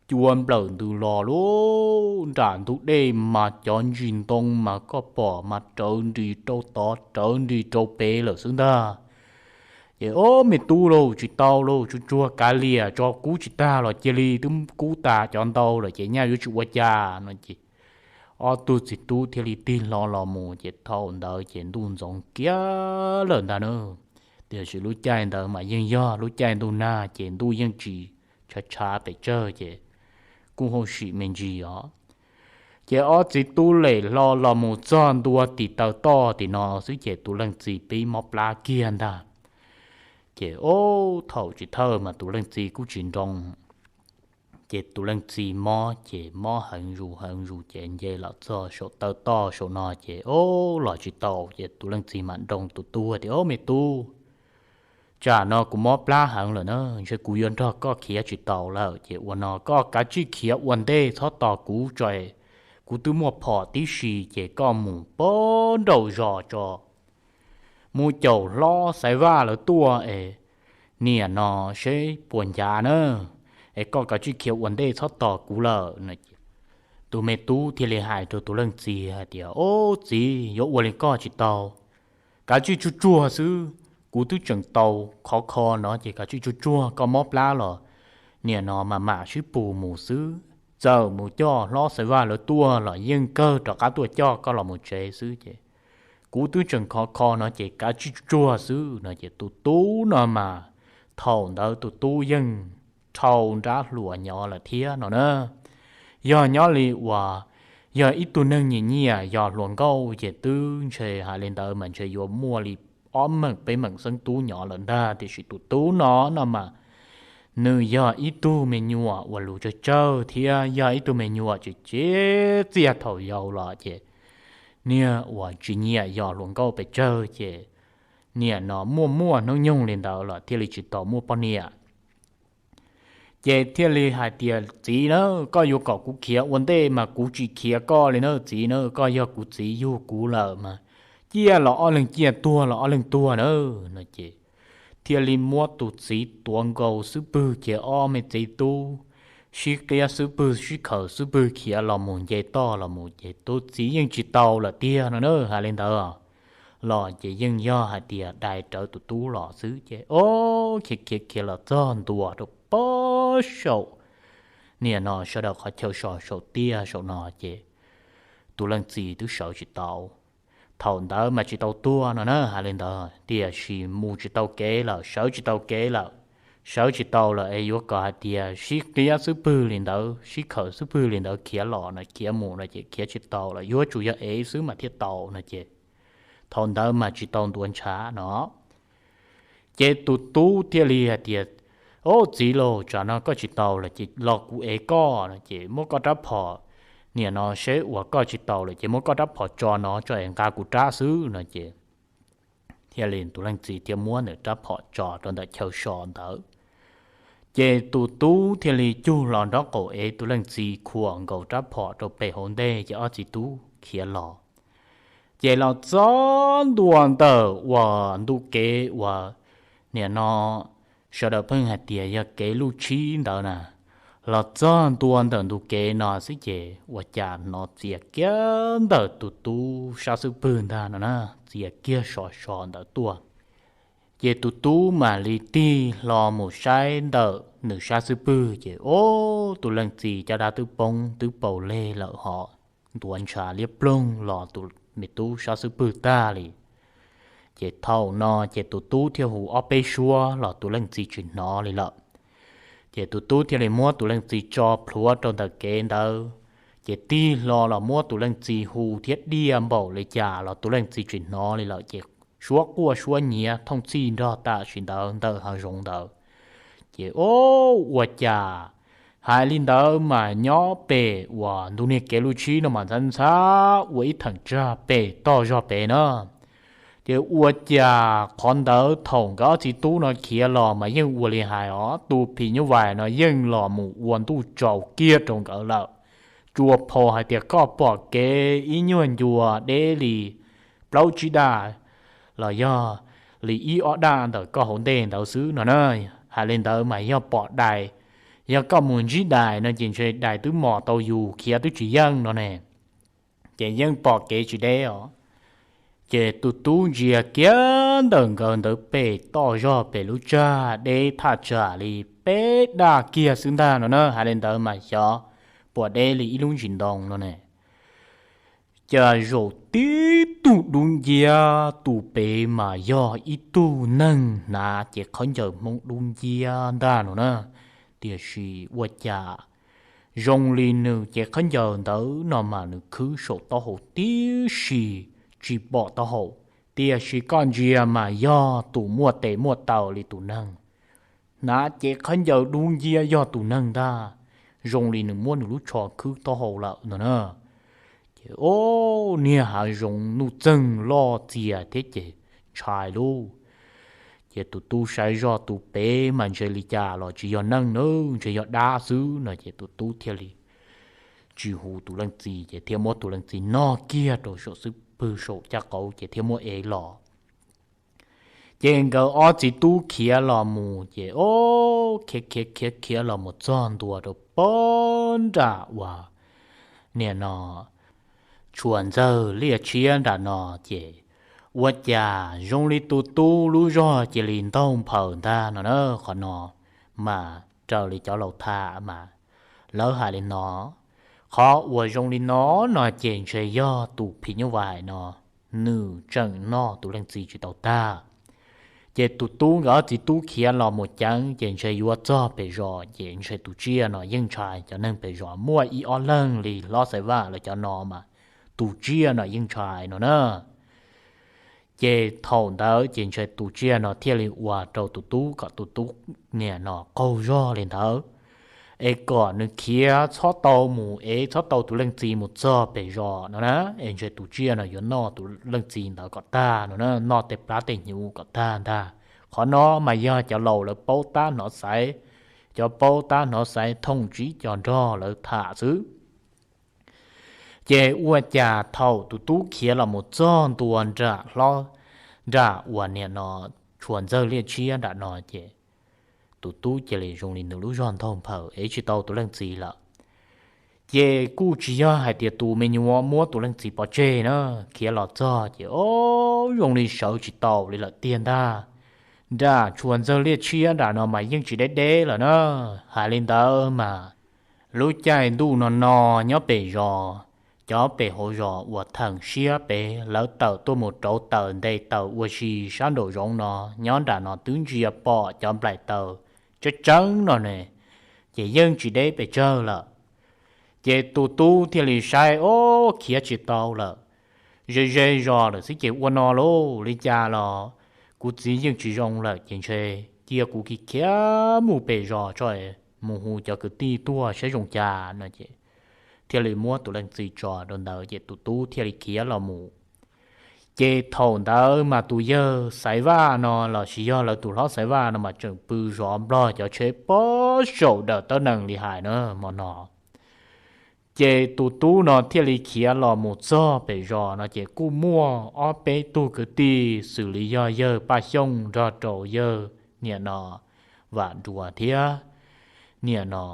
cua nplawm ntws los lauj, nram ntug dej mas cov ntsis ntoo mas koj pom mas rawv nris rau tod rawv nris rau pem lawm xwb ntag. Ces ob me tub lauj, tsis tau lauj, tsuag tsuag kav liam tso, kub tsis tag los cia li, twb kub tas cov ntau lawm ces nyaj yuav tsis ua cas no ces ob tug txiv tub thiaj li tig hlo los mus ces thaum ntawd ces ntuj ntxoov kiag lawm ntag na. Tiam sis lub caij ntawd mas yeej yog lub caij ntuj nag ces ntuj yeej tsis tshav tshav pes tsawg ces kuj hauj sim me ntsis os. Ces ob txiv tub lem hlo los mus txog ntua tim taw toj tim no xwb ces tus leej txiv pib mob plab kiag ntag. Ces ob thaum tsis thawj mas tus leej txiv kuj tsis nroo. Ces tus leej txiv mob ces mob heev zus heev zus ces nce los txog saum taw toj saum no ces ob los tsis tau ces tus leej txiv mam nroo tus tub tias, Ob me tub, tsam no kuv mob plab heev lawm na, ntshe kuv yuav nrog koj khiav tsis tau lawm ces ua no koj kav tsij khiav ua ntej txhob tos kuv tso, kuv twb muaj phom tib si ces koj mus pem nraum zos tso, mus caum hlob Xaiv Vaj lawv tuaj es niam no seb puas ncav na, es koj kav tsij khiav ua ntej txhob tos kuv lawm no. Tus me tub thiaj li hais rau tus leej txiv hais tias, Ob txiv, yuav ua li koj tsis tau, kav tsij tsuag tsuag xwb, kuv twb tseem tau khov kho no ces kav tsij tsuag tsuag, koj mob plab los niam no mam mam sib pus mus xwb, txawm mus coj hlob Xaiv Vaj lawv tuaj los yeej kawg rov qab tuaj coj koj los mus tsev xwb ces kuv twb tseem khov kho no ces kav tsij tsuag tsuag xwb no ces tus tub no mas thaum ntawd tus tub yeej dhau nrab hluas nyob lawm thiab no na. Yog nyob li uas yog ib tug neeg nyiam nyiam yos hluas nkauj ces twb ntshe hais li ntawd mas ntshe yuav muaj li ob meem peb meem xeeb tub nyob lawm ntag, tiam sis tus tub no no mas nws yog ib tug me nyuam uas lus tsawg tsawg thiab yog ib tug me nyuam tsis txiav txim thaum yau los ces niag uas tsis nyiam yos hluas nkauj pes tsawg ces niam no muaj muaj hnub nyoog li ntawd los thiaj li tsis tau muaj poj niam. Ces thiaj li hais tias, Txiv na, koj yuav kom kuv khiav ua ntej mas kuv tsis khiav koj li na txiv na, koj yog kuv txiv yug kuv lawm mas ciaj los ob leeg ciaj, tuag los ob leeg tuag na. No ces thiaj li muab tus txiv tuav nkaus xub pwg, ces ob me txiv tub sib qiab xub pwg sib khaws xub pwg khiav los mus nce toj los mus, ces tus txiv yeej tsis tau lawm tiag no na. Hais li ntawd los ces yeej yog hais tias dai rawv tus tub los xwb. Ces ob khiav khiav khiav los txog ntua rau pab saum, niam no sawv daws qhov chaw so saum tiaj saum no ces tus leej txiv twb sawv tsis tau. Thaum ntawd mas tsis tau tuag no na, hais li ntawd, tiam sis mus tsis tau kev lawm, sawv tsis tau kev lawm. Sawv tsis tau lawm es yuav kom hais tias sib qiab xub pwg li ntawd, sib khaws xub pwg li ntawd khiav los no, khiav mus no ces khiav tsis tau lawm, yuav tsum yog ev xwb mas thiaj tau no ces thaum ntawd mas tsis tau ntuav ntshav no. Ces tus tub thiaj li hais tias, Ob, txiv laus, tsam no koj tsis tau lawm ces los kuv ev koj no ces muab koj rab phom, niam no seb uas koj tsis tau lawm ces muab koj rab phom tso no tso es nqa kuv rab xwb no ces thiaj li tus leej txiv thiaj muab nws rab phom tso rau ntawm chaw so ntawd. Ces tus tub thiaj li cug los nraub qaum ev tus leej txiv, khuam nkaus rab phom rau pem hauv ntej ces ob txiv tub khiav los. Ces los txog ntua ntawm uas ntu kev uas niam no sawv daws pheej hais tias yog kev luj tshib ntawd na, los txog ntua ntawm ntu kev no xwb ces ua cas hnov txias kiag ntawm tus tub sab xub pwg ntag no na, txias kiag so so ntawd tuaj. Ces tus tub mam li tig hlo mus saib ntawm nws sab xub pwg ces ob, tus leej txiv caj dab twb poob twb paus leg lawm hos ntuav ntshav liab ploog los tus me tub sab xub pwg tag li. Ces thaum no ces tus tub thiaj hu ob peb suab los tus leej txiv tsis hnov li lawm. Ces tus tub thiaj li muab tus leej txiv tso plhuav rau ntawm kev ntawd, ces tig hlo los muab tus leej txiv hu thiab diaj npaum li cas los tus leej txiv tsis hnov li lawm ces suab quaj suab nyiav thooj txhij nrog tam sim ntawd ntawm hav zoov ntawd. Ces ob, ua cas hais li ntawd mas nyob pem uas ntu niag kev luj tshib no mas ntxhab ntxhab ua ib theem tsag pem toj zog pem na. Ces ua cas qhov ntawd thaum nkawd ob txiv tub no khiav los mas yeej ua li hais os, tus phim nyuj vais no yeej los mus ua ntuj tsaus kiag rau nkawd lawm. Tsuas phau hais tias koj pom kev ib nyuag ncua deb li plaub tsib daj los yog li ib ob daj ntawm koj hauv ntej ntawd xwb no na. Hais li ntawd mas yog pom dais, yog koj mus ntsib dais no ces ntshe dais twb mos tau yus khiav twb tsis yeej no ne. Ces yeej pom kev tsis deb os. Ces tus tub ntsia kiag ntawm nkawd ntawd pem toj zog pem lub tsag deb thaj tsam li peb daj kiag xwb ntag no na. Hais li ntawd mas xyov puas deb li ib lub ntsis ntoo no ne. Cas zaum tib tug dub nciab tus pem mas yog ib tug neeg hnav cev khaub ncaws Hmoob dub nciab ntag no na. Tiam sis ua cas zoo li nws cev khaub ncaws ntawd no mas nws khwb saum taub hau tib si, tsis pom taub hau. Tiam sis koj ntsia mas yog tus muaj tes muaj taw li tus neeg. Hnav cev khaub ncaws dub nciab yog tus neeg ntag, zoo li nws muab nws lub tsho khwb taub hau lawm no na. Ces o, niag hav zoov nuj txeeg loj txias thiab ces ntshai lauj. Ces tus tub saib zoj tus pem mas ntshe li cas los tsis yog neeg na, ntshe yog dab xwb no ces tus tub thiaj li tsis hu tus leej txiv ces thiaj muab tus leej txiv noj kiag rau saum xub pwg saum caj qaub ces thiaj muab ev los. Ces nkawd ob txiv tub khiav los mus ces o, khiav khiav khiav khiav los mus txog ntua rau pog nram uas niam no tshuav ntxawg liaj tshiab nram no ces ua cas zoo li tus tub lub zog cia li ntaug nphaws ntag no na. Qhov no mas raws li cov laus tham mas lawv hais li no, qhov uas zoo li no no ces ntshe yog tus phim nyuj vais no nws tseem noj tus leej txiv tsis tau tag. Ces tus tub nkawd ob txiv tub khiav los mus ceev ces ntshe yuav txog pem zos ces ntshe tus tsiaj no yeej ntshai cov neeg pem zos, muaj ib ob leeg li hlob Xaiv Vaj lawv cov no mas tus tsiaj no yeej ntshai no na. Ces thaum ntawd ces ntshe tus tsiaj no thiaj li ua rau tus tub kom tus tub niam no qaug zog li ntawd, es kom nws khiav txhob tau mus ev txhob tau tus leej txiv mus txog pem zos no na, es ntshe tus tsiaj no yuav noj tus leej txiv ntawd kom tag no na, noj tej plab tej hnyuv kom tag ntag. Qhov no mas yog cov laus lawv paub tab hnov xaiv, cov paub tab hnov xaiv thooj tsib co nrog lawv tham xwb. Ces ua cas thaum tus tub khiav los mus txog ntua nram hlob, nram uas niam no tshua ntxawg liaj tshiab nram no ces tus tub cia li zoo li nws lub zog ntaug nphaws ev tsis tau tus leej txiv lawm. Ces kuj tsis yog hais tias tus me nyuam muab tus leej txiv pov tseg na, khiav los txog ces o, zoo li sawv tsis tau li lawm tiag ntag. Nram tshua ntxawg liaj tshiab nram no mas yeej tsis deb deb lawm na. Hais li ntawd mas lub caij ntuj no no nyob pem zos, cov pem hauv zos uas theem siab pem lawv tawm tuaj mus rauv taws nte taws ua si sab nraum zoov no, nyob nram no twb ntsia pom cov nplaim taws tseeb tseeb no ne, ces yeej tsis deb pes tsawg lawm. Ces tus tub thiaj li saib, o, khiav tsis tau lawm, ze ze zos lawm xwb ces ua no lauj, li cas los kuv txiv yeej tsis zoo lawm ces ntshe cia kuv khiav khiav mus pem zos tso, mus hu cov kwv tij tuaj saib zoo cas no ces thiaj li muab tus leej txiv tso rau ntawd ces tus tub thiaj li khiav los mus. Ces thaum ntawd mas tus yawg Xaiv Vaj no los sis yog lawv tus hlob Xaiv Vaj no mas tseem pw zov nplog cov tsheb pob saum dawm tawb nees li hais na hmo no. Ces tus tub no thiaj li khiav los mus txog pem zos no ces kuj muaj ob peb tug kwv tij xws li yog yawg Paj Xyooj nrog rau yawg niam no Vam Nruas thiab niam no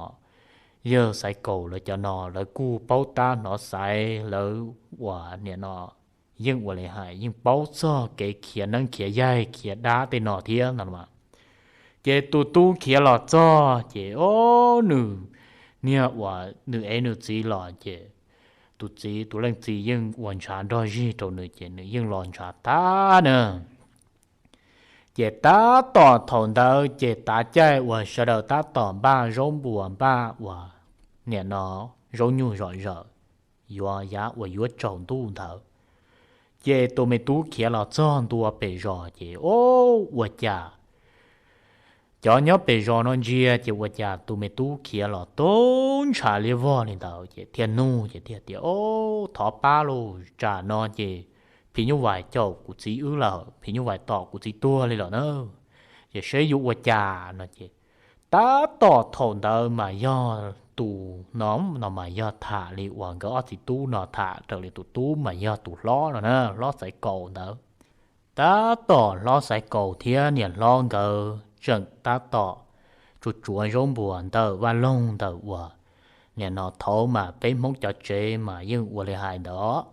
yawg Xaiv Kaus lawv cov no lawv kuj paub tab hnov xaiv, lawv uas niam no yeej ua li hais yeej paub txog kev khiav neeb khiav yaig khiav dab tej no thiab no. Ces tus tub khiav los txog ces o, nws niag uas nws ev nws txiv los ces tus txiv tus leej txiv yeej ua ntshav nrog zig rau nws ces nws yeej los ntshav tag na. Ces tab tom thaum ntawd ces tav caij uas sawv daws tab tom npaj zaub npuas npaj uas niam no zaub nyuj zom zaws yuav yav uas yuav tsaus ntuj ntawd, ces tus me tub khiav los txog ntua pem zos ces o, ua cas cov nyob pem zos no ntsia ces ua cas tus me tub khiav los tub ntshav liab vog li ntawd ces thiaj nug ces thiaj tias, o, thov pab lauj, tsam no ces phim nyuj vais caum kuv txiv wb lawm, phim nyuj vais tom kuv txiv tuag li lawm na, ces seb yuav ua cas no ces tab tom thaum ntawd mas yog tus no, no mas yog tham li uas nkawd ob txiv tub no tham raws li tus tub mas yog tus hlob no na, hlob Xaiv Kaus ntawd. Tab tom hlob Xaiv Kaus thiab niam hlob nkawd tseem tab tom tsuav tsuav zaub npuas ntawm vaj loog ntawm uas niam no thaud mas peb Hmoob cov tsev mas yeej ua li hais ntawd.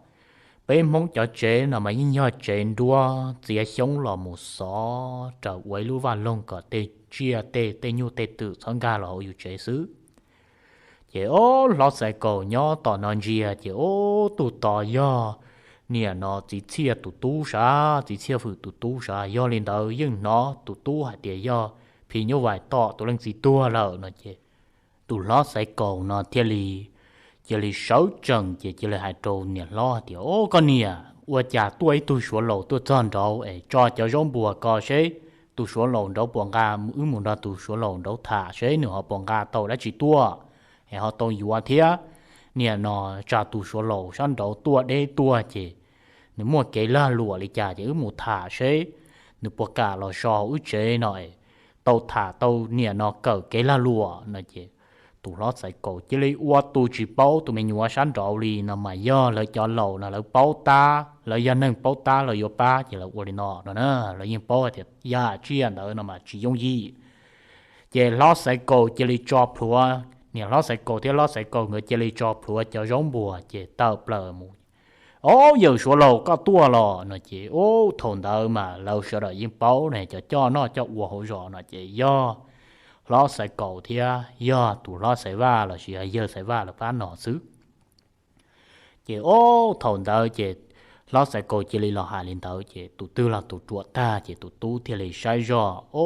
Peb Hmoob cov tsev no mas yeej yog tsev nruab txiav xyoob los mus xov raws ua ib lub vaj loog kom tej tsiaj tej tej nyuj tej twm txhob nkag los hauv yus tsev xwb. Ces o, hlob Xaiv Kaus nyob tom no ntsia ces o, tus tod yog niam no txiv Txhiaj tus tub sav, txiv Txhiaj Fwm tus tub sav, yog li ntawd yeej hnov tus tub hais tias yog phim nyuj vais tom tus leej txiv tuag lawm no ces tus hlob Xaiv Kaus no thiaj li cia li sawv tsees ces cia li hais rau niam hlob hais tias, o, koj niam, ua cas tuaj ib tug Suav laus tuaj txog nraud es tso cov zaub npuas ko seb tus Suav laus nraud puas nqa, wb mus nrog tus Suav laus nraud tham seb nws ho puas nqa tau dab tsi tuaj es ho tau yuav thiab. Niam no tsam tus Suav laus sab nraud tuaj deb tuaj ces nws muaj kev lag luam li cas ces wb mus tham seb nws puas kam los so wb tsev no, tau tham tau niam no kawm kev lag luam no ces tus hlob Xaiv Kaus cia li ua tus tsis paub tus me nyuam sab nraud li no mas yog lawv cov laus no lawv paub tab, lawv yog neeg paub tab lawv yuav pab ces lawv ua li no no na, lawv yeej paub hais tias yam tsiaj ntawd no mas tsis yooj yim. Ces hlob Xaiv Kaus cia li tso plhuav, niam hlob Xaiv Kaus thiab hlob Xaiv Kaus nkawd cia li tso plhuav cov zaub npuas ces tawm plaws mus. O, yawm Suav laus koj tuaj los no ces o, thaum ntawd mas lawv sawv daws yeej paub ne, cov coj noj coj ua hauv zos no ces yog hlob Xaiv Kaus thiab yog tus hlob Xaiv Vaj los sis yog yawg Xaiv Vaj lawv pab no xwb. Ces o, thaum ntawd ces hlob Xaiv Kaus cia li los hais li ntawd ces tus twg los tus ruam tag ces tus tub thiaj li saib zoj, o,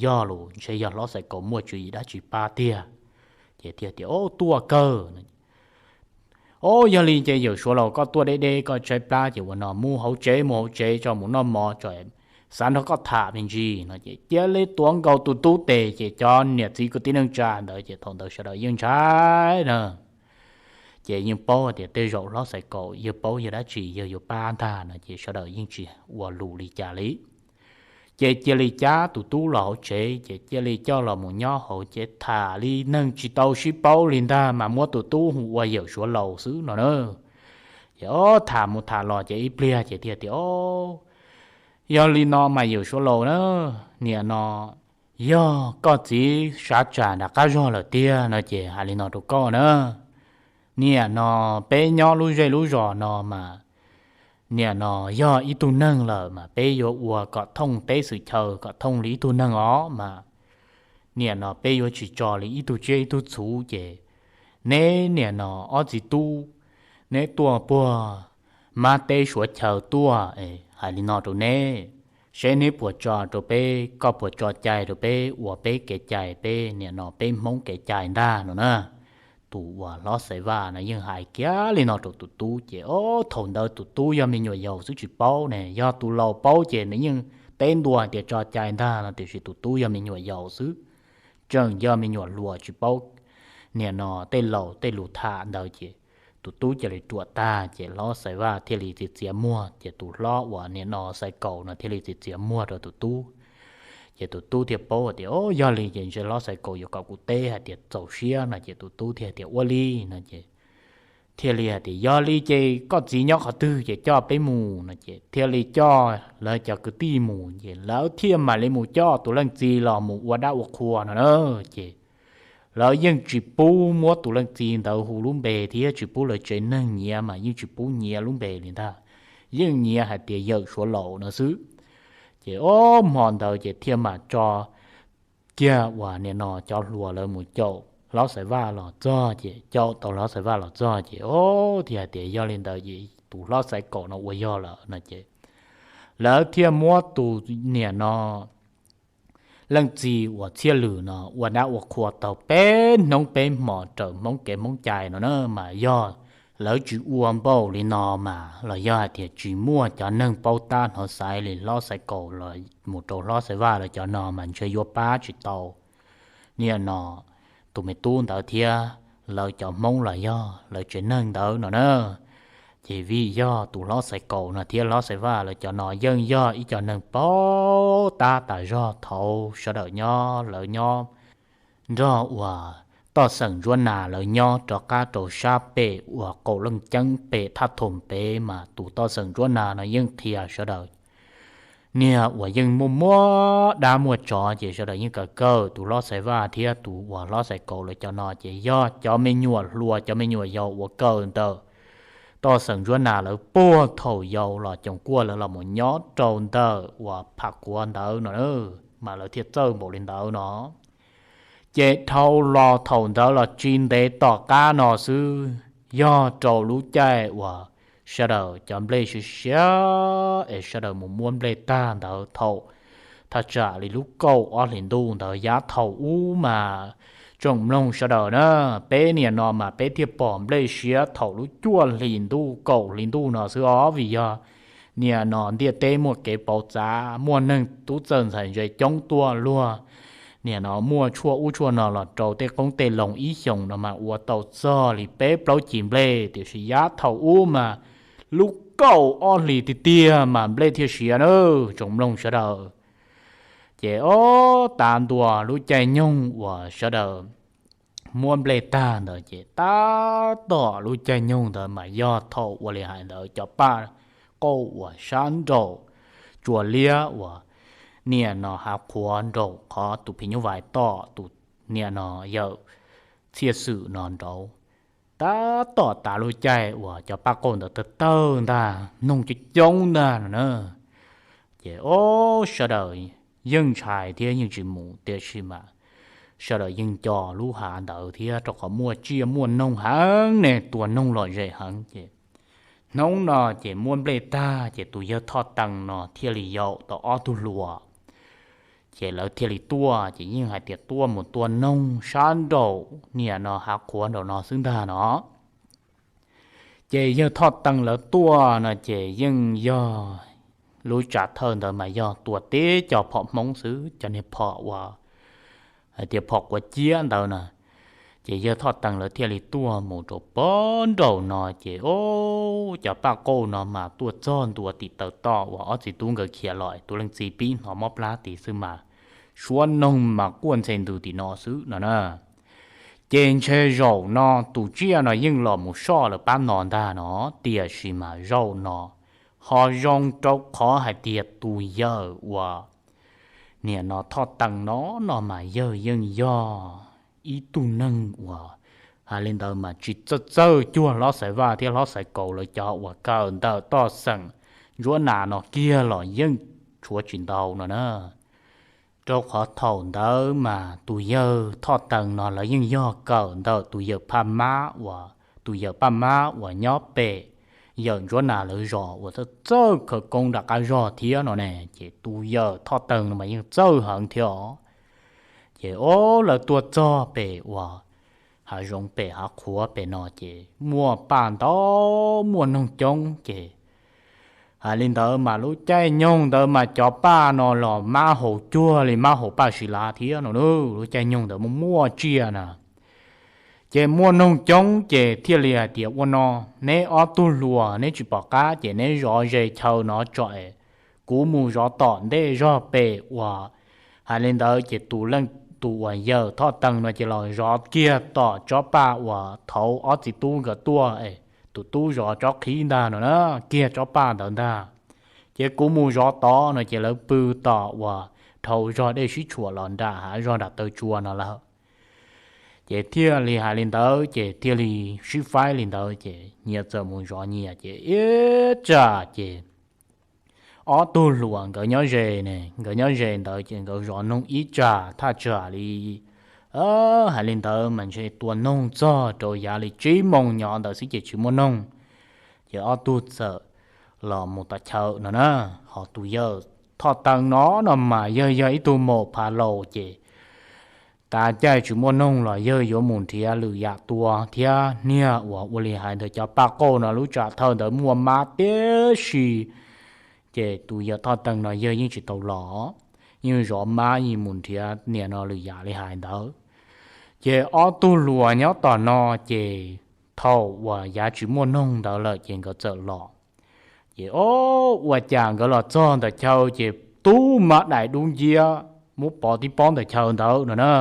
yog los ntshe yog hlob Xaiv Kaus muaj tswv yim dab tsi pab tiag. Ces thiaj tias, o, tuaj kawg. O, yog li ces yawm Suav laus koj tuaj deb deb koj tshaib plab ces ua no mus hauv tsev, mus hauv tsev tso, mus noj mov tso, xav nrog koj tham me ntsis no ces cia li tuav nkaus tus tub tes ces cov niam txiv kwv tij neej tsa ntawd ces thaum ntawd sawv daws yeej ntshai na. Ces yeej paub hais tias tej zaum hlob Xaiv Kaus yawg paub yawg dab tsi yawg yuav pab ntag no ces sawv daws yeej tsis ua lus li cas li. Ces cia li cab tus tub los hauv tsev, ces cia li coj los mus nyob hauv, ces tham li neeg tsis tau sib paub li ntag, mas muab tus tub hu ua Yawm Suav Laus xwb no na. Ces o, tham mus tham los ces ib pliag ces thiaj tias, O, yog li no mas Yawm Suav Laus na, niam no yog koj txiv sav tsam nram qab zog lawm tiag no ces hais li no rau koj na. Niam no peb nyob lub zej lub zos no mas niam no yog ib tug neeg lawm mas peb yuav ua kom thooj teb xwm chaw, kom thooj li ib tug neeg os mas niam no peb yuav tsis tso li ib tug tsiaj ib tug txhu ces neb niam no ob txiv tub, neb tuaj puag mab teb suav chaw tuaj, hais li no rau neb, seb neb puas tso rau peb, koj puas tso cai rau peb ua peb kev cai, peb niam no peb Hmoob kev cai ntag no na. Tus uas hlob Xaiv Vaj no yeej hais kiag li no rau tus tub ces o, thaum ntawd tus tub yog me nyuam yaus xwb tsis paub ne, yog tus laus paub ces nws yeej teb ntua hais tias tso cai ntag no, tiam sis tus tub yog me nyuam yaus xwb, tseem yog me nyuam hluas tsis paub niam no tej laus tej lus tham ntawd ces tus tub cia li ruam tag ces hlob Xaiv Vaj thiaj li txiav txiav muag, ces tus hlob uas niam no Xaiv Kaus no thiaj li txiav txiav muag rau tus tub. Ces tus tub thiaj paub tias, O, yog li ces ntshe hlob Xaiv Kaus yuav kom kuv teb hais tias txaus siab no ces tus tub thiaj tias, Ua li no ces thiaj li hais tias, Yog li ces koj txiv nyob qhov twg ces coj peb mus no ces thiaj li coj lawv cov kwv tij mus ces lawv thiaj mam li mus coj tus leej txiv los mus ua dab ua qhua no na. Ces lawv yeej tsis pub muab tus leej txiv ntawd hu lub npe thiab tsis pub lawv tsev neeg nyiav mas yeej tsis pub nyiav lub npe li ntag, yeej nyiav hais tias Yawm Suav Laus no xwb. Ces o, hmo ntawd ces thiaj mam tso kiag uas niam no cov hluas lawv mus caum hlob Xaiv Vaj los txog ces caum tau hlob Xaiv Vaj los txog ces o, thiaj hais tias, Yog li ntawd ces tus hlob Xaiv Kaus no ua yog lawm no ces lawv thiaj muab tus niam no leej txiv uas Txhiaj Lwm no ua dab ua qhua tau peb hnub peb hmo raws Hmoob kev Hmoob cai no na mas yog lawv tsis ua npaum li no mas los yog hais tias tsis muaj cov neeg paub tab hnov xaiv li hlob Xaiv Kaus los mus rau hlob Xaiv Vaj lawv cov no mas ntshe yuav pab tsis tau niam no tus me tub ntawd thiab lawv cov Hmoob los yog lawv tsev neeg ntawd no na. Ces vim yog tus hlob Xaiv Kaus no thiab hlob Xaiv Vaj lawv cov no yeej yog ib co neeg paub tab tas zog thaum sawv daws nyob lawv nyob nrog uas toj xeem Ntsuab Nas lawv nyob rov qab rau sab pem uas Qaum Leej Ceeb pem thaj Thoom pem mas tus toj xeem Ntsuab Nas no yeej qhia sawv daws niag uas yeej muaj muaj dab muaj tsov ces sawv daws yeej kawm kawm tus hlob Xaiv Vaj thiab tus uas hlob Xaiv Kaus lawv cov no ces yog cov me nyuam hluas cov me nyuam yaus uas kawm ntawm toj xeem Ntsuab Nas lawv puag thaum yaus los coos kuaj lawv los mus nyob rau ntawm uas Pham Quav ntawd no mas lawv thiaj txawj npaum li ntawd no. Ces dhau los thaum ntawd los tsis ntev tom qab no xwb, yog rau lub caij uas sawv daws cov nplej siav siav es sawv daws mus muab nplej tag ntawd thaum thaj tsam li lub kaum ob hlis ntuj ntawd yav thaum ub mas tsoom mloog sawv daws na, peb niam no mas peb thiaj pom nplej siav thaum lub cuaj hlis ntuj kaum hlis ntuj no xwb os, vim yog niam no ntiaj teb muaj kev pauv txav, muaj neeg tub txawj ntxhais ntse coob tuaj luag niam no muaj tshuaj ub tshuaj no los rau tej qoob tej loo ib xyoos no mas ua tau txog li peb plaub cim nplej, tiam sis yav thaum ub mas lub kaum ob hlis tiag tiag mas nplej thiaj siav na, tsoom mloog sawv daws. Ces ob tav ntua lub caij nyoog uas sawv daws muab nplej tag ntawd ces tab tom lub caij nyoog ntawd mas yog thaum ua li hais ntawd cov paj qauj uas sab nraum tsua liab uas niam no hav qhuav nraum qhov tus phim nyuj vais tom tus niam no yawm Txhiaj Xwm no nraud, tab tom tav lub caij uas cov paj qauj ntawd tawg tawg ntag, noog coob coob ntag no na. Ces ob sawv daws yeej ntshai thiab yeej tsis mus, tiam sis mas sawv daws yeej nco lub hav ntawd thiab, rau qhov muaj tsiaj muaj noog heev ne, tua noog lom zem heev. Ces hnub no ces muab nplej tag ces tus yawg Thoj Tees no thiaj li yaum tau ob tug hluas, ces lawv thiaj li tuaj, ces yeej hais tias tuaj mus tua noog sab nraum niam no hav qhuav nraum no xwb ntag no. Ces yawg Thoj Tees lawv tuaj no ces yeej yog lub tsam thawj ntawd mas yog tua tib co phom Hmoob xwb, cov niag phom uas hais tias phom quav ciab ntawd na. Ces yawg Thoj Tees lawv thiaj li tuaj mus rau pog nraum no ces, o, cov paj qauj no mas tuaj txog ntua tim taw toj uas ob txiv tub nkawd khiav los, tus leej txiv pib hnov mob plab tid xwb mas suab noog mas quaj ntxhe ntws tim no xwb no na. Ces ntshe zaum no tus tsiaj no yeej los mus soj lawv pab no ntag no, tiam sis mas zaum no ho zoo rau qhov hais tias tus yawg uas niam no Thoj Tees no no mas yawg yeej yog ib tug neeg uas hais li ntawd mas tsis txawj txawj cuag hlob Xaiv Vaj thiab hlob Xaiv Kaus lawv cov uas kawm ntawm toj xeem Ntsuab Nas no kiag los yeej tshuav tsis ntau no na. Rau qhov thaum ntawd mas tus yawg Thoj Tees no lawv yeej yog kawm ntawm tus yawg Phaj Mab uas, tus yawg Phaj Mab uas nyob pem yawm Ntsuab Nas lawv zos uas txawj txawj khawv koob nram qab zog thiab no ne, ces tus yawg Thoj Tees no mas yeej txawj heev thiab os. Ces o, lawv tuaj txog pem uas hav zoov pem hav qhuav pem no ces muaj paj ntau, muaj noog coob ces hais li ntawd mas lub caij nyoog ntawd mas cov paj no los mab haus cuag li mab haus paj si lav thiab no na, lub caij nyoog ntawd muaj muaj tsiaj na. Ces muaj noog coob ces thiaj li hais tias, ua no, neb ob tug hluas neb tsis pom qab ces neb zov ze chaw no tso es kuv mus zov tom ntej zog pem uas, hais li ntawd ces tus leej, tus uas yawm Thoj Tees no ces los zov kiag tom tsob paj uas thaud ob txiv tub nkawd tuaj es tus tub zov tsob qhib ntag no na, kiag tsob paj ntawd ntag. Ces kuv mus zov tod no ces lawv pw tom uas dhau zog dej sib tshuam los nram hav zog nram taw tsua no lawm. Ces thiaj li hais li ntawd ces thiaj li sib faib li ntawd ces nyias txawm mus zov nyias ces ib tsam ces ob tug hluas nkawd nyob ze ne, nkawd nyob ze ntawd ces nkawd zov noog ib tsam thaj tsam li, hais li ntawd mas ntshe tua noog txog rau yav li tsib moos nyob ntawd xwb ces tsis muaj noog. Ces ob tug txawm los mus tom chaw no na, ho tus yawm Thoj Tees no no mas yawg yog ib tug maum phav laus ces kav caij tsis muaj noog los yawg yuav mus nrhiav lwm yam tua thiab niag uas ua li hais ntawd cov paj qauj no lub tsam thawj ntawd muaj mab tiam sis ces tus yawm Thoj Tees no yawg yeej tsis tau los, yeej zov mab yeej mus nrhiav niam no lwm yam li hais ntawd. Ces ob tug hluas nyob tom no ces thaum uas yav tsis muaj noog ntawd lawm ces nkawd txawm los. Ces o, ua cas nkawd los txog ntawm chaw ces tub mab dais dub nciab muab pov tib pob ntawm chaw ntawd no na.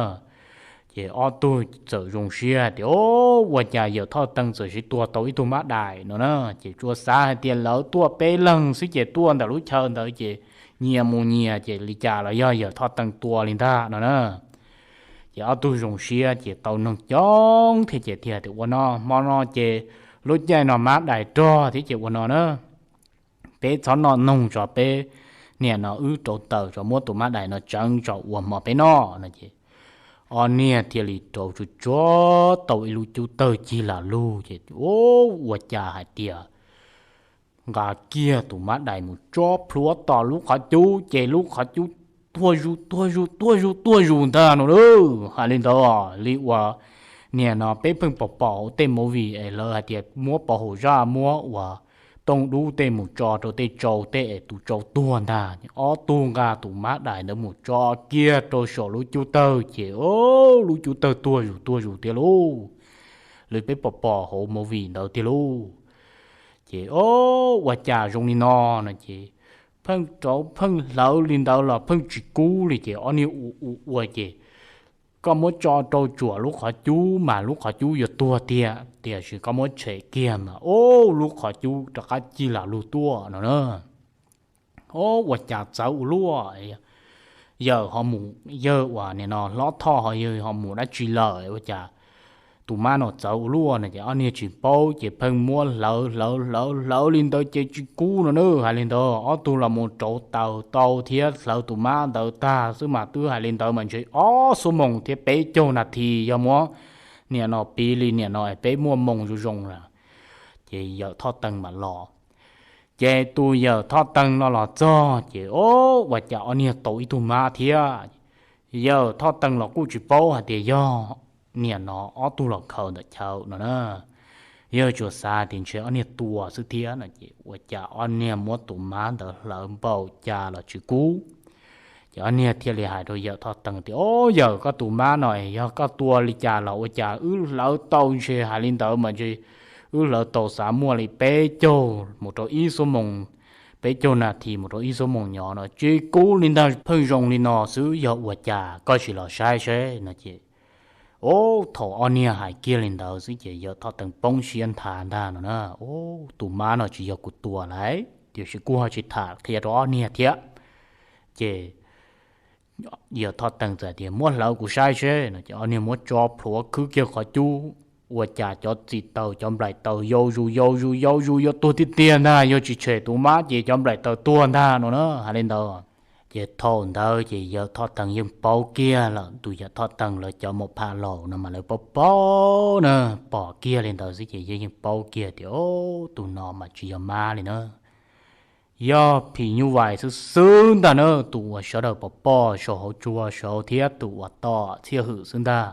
Ces ob tug txawm zoo siab tias, o, ua cas yawm Thoj Tees txawm siv tua tau ib tug mab dais no na. Ces tsuas xav hais tias lawv tuaj peb leeg xwb ces tuaj ntawm lub chaw ntawd ces nyias mus nyias ces li cas los yog yawm Thoj Tees tua li ntag no na. Ces ob tug zoo siab ces tau noog coob thiab ces thiaj tias, ua no hmo no ces lub caij no mab dais rog thiab ces ua no na, peb txhob noj noog tso, peb niam no wb rauv taws tso muab tus mab dais no tseev tso ua hmo peb noj no ces ob niag thiaj li rauv tsuag tsuag tau ib lub cub tawg cig lam lug ces ua cas hais tias nqa kiag tus mab dais mus tso plhuav tom lub qhov cub ces lub qhov cub tuag zus tuag zus tuag zus tuag zus ntag no lauj. Hais li ntawd li uas niam no peb pheej pom pom hauv tej movie es lawv hais tias muab pov hauv zaj muab uas tooj dub tej mus tso rau tej tsau tej es tus tsau tuag ntag. Ob tug nqa tus mab dais ntawd mus tso kiag rau saum lub cub tawg ces o, lub cub tawg tuag zus tuag zus tiag lauj. Li peb pom pom hauv movie ntawd tiag lauj. Ces o, ua cas zoo li no no ces pheej rauv pheej hlawv li ntawd los pheej tsis kub li ces ob niag ua ua ua ces koj muab tso rau tsuam lub qhov cub mas lub qhov cub yuav tuag tiag, tiam sis koj muab tshem kiag mas o, lub qhov cub rov qab cig lam lug tuaj no na. O, ua cas txawv ua luaj. Yawg ho mus, yawg uas nim no hlob Thoj ho yawg ho mus dab tsi lawm ua cas tus mab no txawv ua luaj no ces ob niag tsis paub ces pheej muab hlawv hlawv hlawv hlawv li ntawd ces tsis kub no na. Hais li ntawd ob tug los mus rauv taws tau thiab hlawv tus mab ntawd tag xwb mas twb hais li ntawd mas ntshe ob xuab moos thiab peb caug nas this yog muab niam no piv li niam no es peb muaj moos zoo zoo na. Ces yawm Thoj Tees mam los. Ces tus yawm Thoj Tees no los txog ces o, ua cas ob niag tau ib tug mab thiab. Yawm Thoj Tees los kuj tsis paub hais tias yog niam no ob tug los khaws ntawm chaw no na. Yawg tsuas xav tias ntshe ob niag tua xwb thiab no ces ua cas ob niag muab tus mab ntawd hlawv npaum cas los tsis kub. Ob niag thiaj li hais rau yawm Thoj Tees tias, Ob yawm, koj tus mab no yog koj tua li cas los ua cas wb hlawv tau ntshe hais li ntawd mas ntshe wb hlawv tau xav muaj li peb caug mus rau ib xuab moos, peb caug nas this mus rau ib xuab moos nyob no tsis kub li ntag, pheej zoo li no xwb, yog ua cas koj sim los saib seb no ces. Ub, thaum ob niag hais kiag li ntawd xwb ces yawm Thoj Tees poob siab nthav ntag no na. Ub, tus mab no tsis yog kuv tua lawm, tiam sis kuj ho tsis tham qhia rau ob niag thiab. Ces yawm Thoj Tees txawm tias, Muab hlawv kuv saib seb no ces ob niag muab tso plhuav khwb kiag qhov cub, ua cas cov txim taws cov nplaim taws yau zus yau zus yau zus yuav tuag tiag tiag ntag, yog tsis tshem tus mab ces cov nplaim taws tuag ntag no na, hais li ntawd. Ces thaum ntawd ces yawm Thoj Tees yeej paub kiag lawm, tus yawm Thoj Tees lawv cov maum pha laus no mas lawv paub paub na, pom kiag li ntawd xwb ces yeej yeej paub kiag tias, Ub, tus no mas tsis yog mab li na, yog phim nyuj vais xwb xwb ntag na, tus uas sawv daws pom pom saum hauv tsua saud thiab tus uas tom Txhiaj Hwm xwb ntag.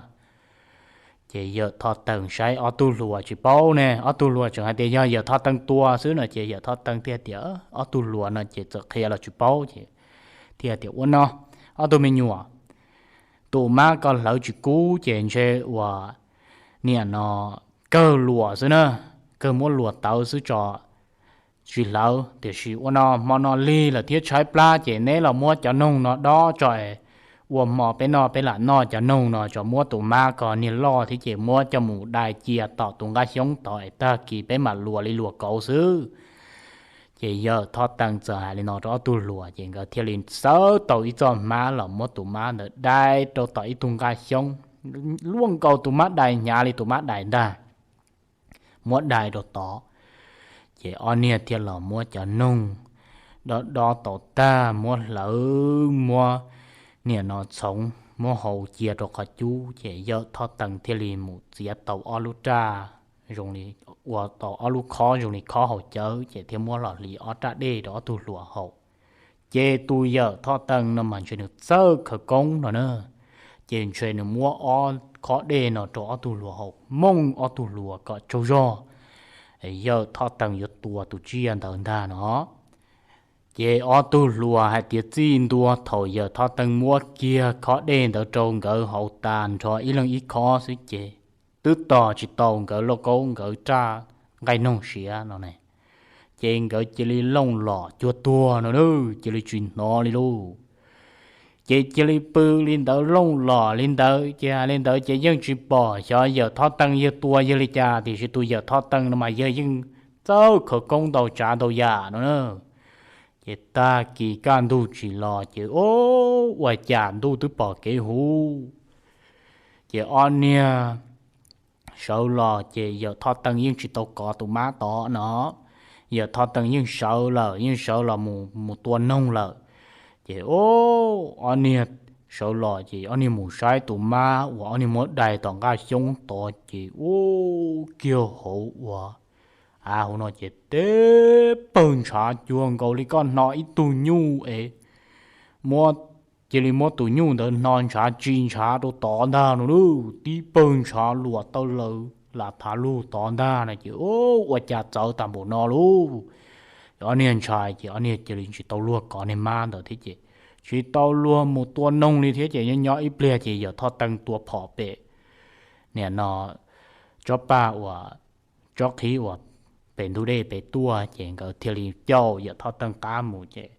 Ces yawm Thoj Tees saib ob tug hluas tsis paub ne, ob tug hluas tseem hais tias yog yawm Thoj Tees tua xwb no ces yawm Thoj Tees thiaj tias, ob tug hluas no ces txawm qhia los tsis paub ces thiaj tias, Ua no, ob tug me nyuam, tus mab ko hlawv tsis kub ces ntshe uas niam no kawg luam xwb na, kawg muab luam tawv xwb tso, tsis hlawv. Tiam sis ua no hmo no lig lawm thiab tshaib plab ces neb los muab cov noog no dob tso es ua hmo peb noj, peb lam noj cov noog no tso, muab tus mab ko niag loj thiab ces muab coj mus dai cia tom tus nqaj xyoob tod es tag kis peb mam luas li luas kauv xwb. Ces yawm Thoj Tees txawm hais li no rau ob tug hluas ces nkawd thiaj li xawb tau ib txoj hmab los muab tus mab ntawd dai rau tom ib tug nqaj xyoob, luaj nkaus tus mab dais, hnyav li tus mab dais ntag, muab dai rau tod. Ces ob niag thiaj los muab cov noog dob dob tau tag, muab hlawv, muab niam no txhoov, muab hau cia rau qhov cub, ces yawm Thoj Tees thiaj li mus txiav tau ob lub raj zoo li, ua tau ob lub khob zoo li khob haus cawv, ces thiaj muab los hliv ob raj dej rau ob tug hluas haus. Ces tus yawm Thoj Tees no mas ntshe nws txawj khawv koob no na, ces ntshe nws muab ob khob dej no rau ob tug hluas haus, mooj ob tug hluas kom tsaug zog, yawm Thoj Tees yuav tua tus tsiaj ntawd ntag no. Ces ob tug hluas hais tias txij ntua thaum yawm Thoj Tees muab kiag khob dej ntawd rau nkawd haus tas nrho ib leeg ib khob xwb ces twb tos tsis tau nkawd lauj kaub nkawd raj nqaij noog siav no ne, ces nkawd cia li looj los cuag tuag no na, cia li tsis hnov li lauj. Ces cia li pw li ntawd, looj los li ntawd, ces hais li ntawd ces yeej tsis pom xyov yawm Thoj Tees yawg tua yawg li cas, tiam sis tus yawm Thoj Tees no mas yawg yeej txawj khawv koob ntau tsav ntau yam no na. Ces tag kis kaj ntug tsis los ces ub, ua cas ntuj twb pom kev huv. Ces ob niag sawv los ces yawm Thoj Tees yeej tsis tau kov tus mab tod no, yawm Thoj Tees yeej sawv lawm, yeej sawv los mus mus tua noog lawm. Ces ob niag sawv los ces ob niag mus saib tus mab uas ob niag muab dai tom nqaj xyoob tod ces ub, kiag hauv uas av hauv no ces tib pawg ntshav cuag nkaus li koj hno ib tug nyuj es muab, cia li muab tus nyuj ntawd hno ntshav tsis ntshav rau tod ntag no lauj, tib pawg ntshav luam taw laws lam thav lug tod ntag no ces ub, ua cas txawv tag npaum no lauj. Ob niag ntshai ces ob niag cia li tsis tau luag kov niag mab ntawd thiab ces tsis tau luag mus tua noog li thiab ces nyob nyob ib pliag ces yawm Thoj Tees tua phom pem niam no tsob paj uas tsob qhib uas pem ntug dej pem tuaj ces nkawd thiaj li caum yawm Thoj Tees qab mus ces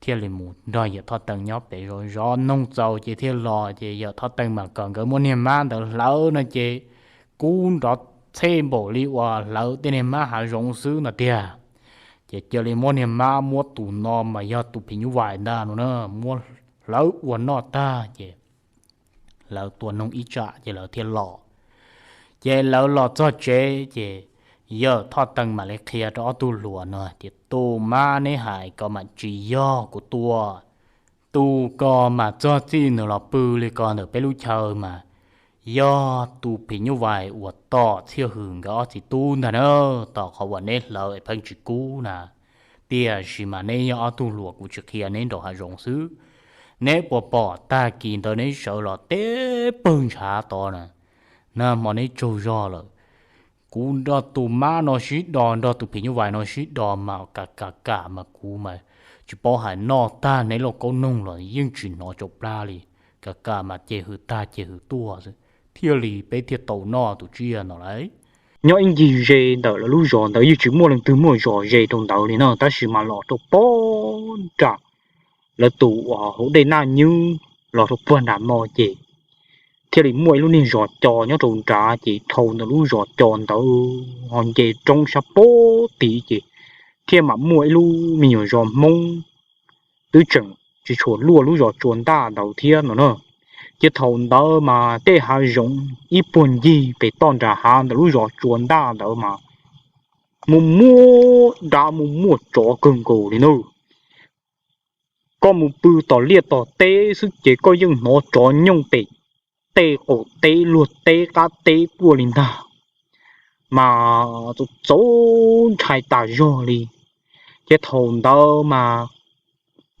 thiaj li mus nrog yawm Thoj Tees nyob pem zov zov noog txaus ces thiaj los ces yawm Thoj Tees mam kom nkawd muab niag mab ntawd hlawv no ces kub nrov txhej npaum li uas hlawv tej niag mab hav zoov xwb no tiag. Ces cia li muab niag mab, muab tus no mas yog tus phim nyuj vais ntag no na, muab hlawv ua noj tag ces lawv tua noog ib tsam ces lawv thiaj los. Ces lawv los txog tsev ces yawm Thoj Tees mam li qhia rau ob tug hluas no tias tus mab neb hais ko mas tsis yog kuv tua. Tus ko mas txog txij nws los pw li ko ntawm peb lub chaw mas yog tus phim nyuj vais uas tom Txhiaj Hwm nkawd ob txiv tub ntag na, tom qhov uas neb hlawv es pheej tsis kub na. Tiam sis mas neb yog ob tug hluas kuv tsis qhia neb nraum hav zoov xwb. Neb puas pom tag kis ntawd neb sawv los teb pawg ntshav tod na, nag hmo neb tsaug zog lawm. Kuv nrog tus mab no sib do, nrog tus phim nyuj vais no sib do mas kam kam kam mas kuv mas Tsis paub hais noj tag neb lauj kaub noog los yeej tsis hnov tsau plab li, ka ka mas ces hws tag ces hws tuaj xwb, thiaj li peb thiaj tau noj tus tsiaj no lauj. Nyob ib ncig ze ntawm lawv lub zos ntawd yeej tsis muaj leej twg muaj zos ze rau ntawd li no, tab sis mas los rau pog nram lawv tus uas hauv dej Naj Nywb los rau pog nram no ces thiaj li muaj ib lub niag zos co nyob rau nrad, ces dhau ntawm lub zos co ntawd ho nce roob sab pog tid ces thiaj mam muaj ib lub me nyuam zos Hmoob twb tseem tsis tshua luaj lub zos Tsua Ntaj ntawd thiab no na. Ces thaum ntawd mas tej hav zoov ib puag ncig pem toj nram hav ntawm lub zos Tsua Ntaj ntawd mas muaj muaj dab muaj muaj tsov kawg nkaus li na. Koj mus pw tom liaj tom teb xwb ces koj yeej hnov tsov nyooj pem tej qaum teb luag teb qab teb tuaj li ntag, mas txaus ntshai tas zog li. Ces thaum ntawd mas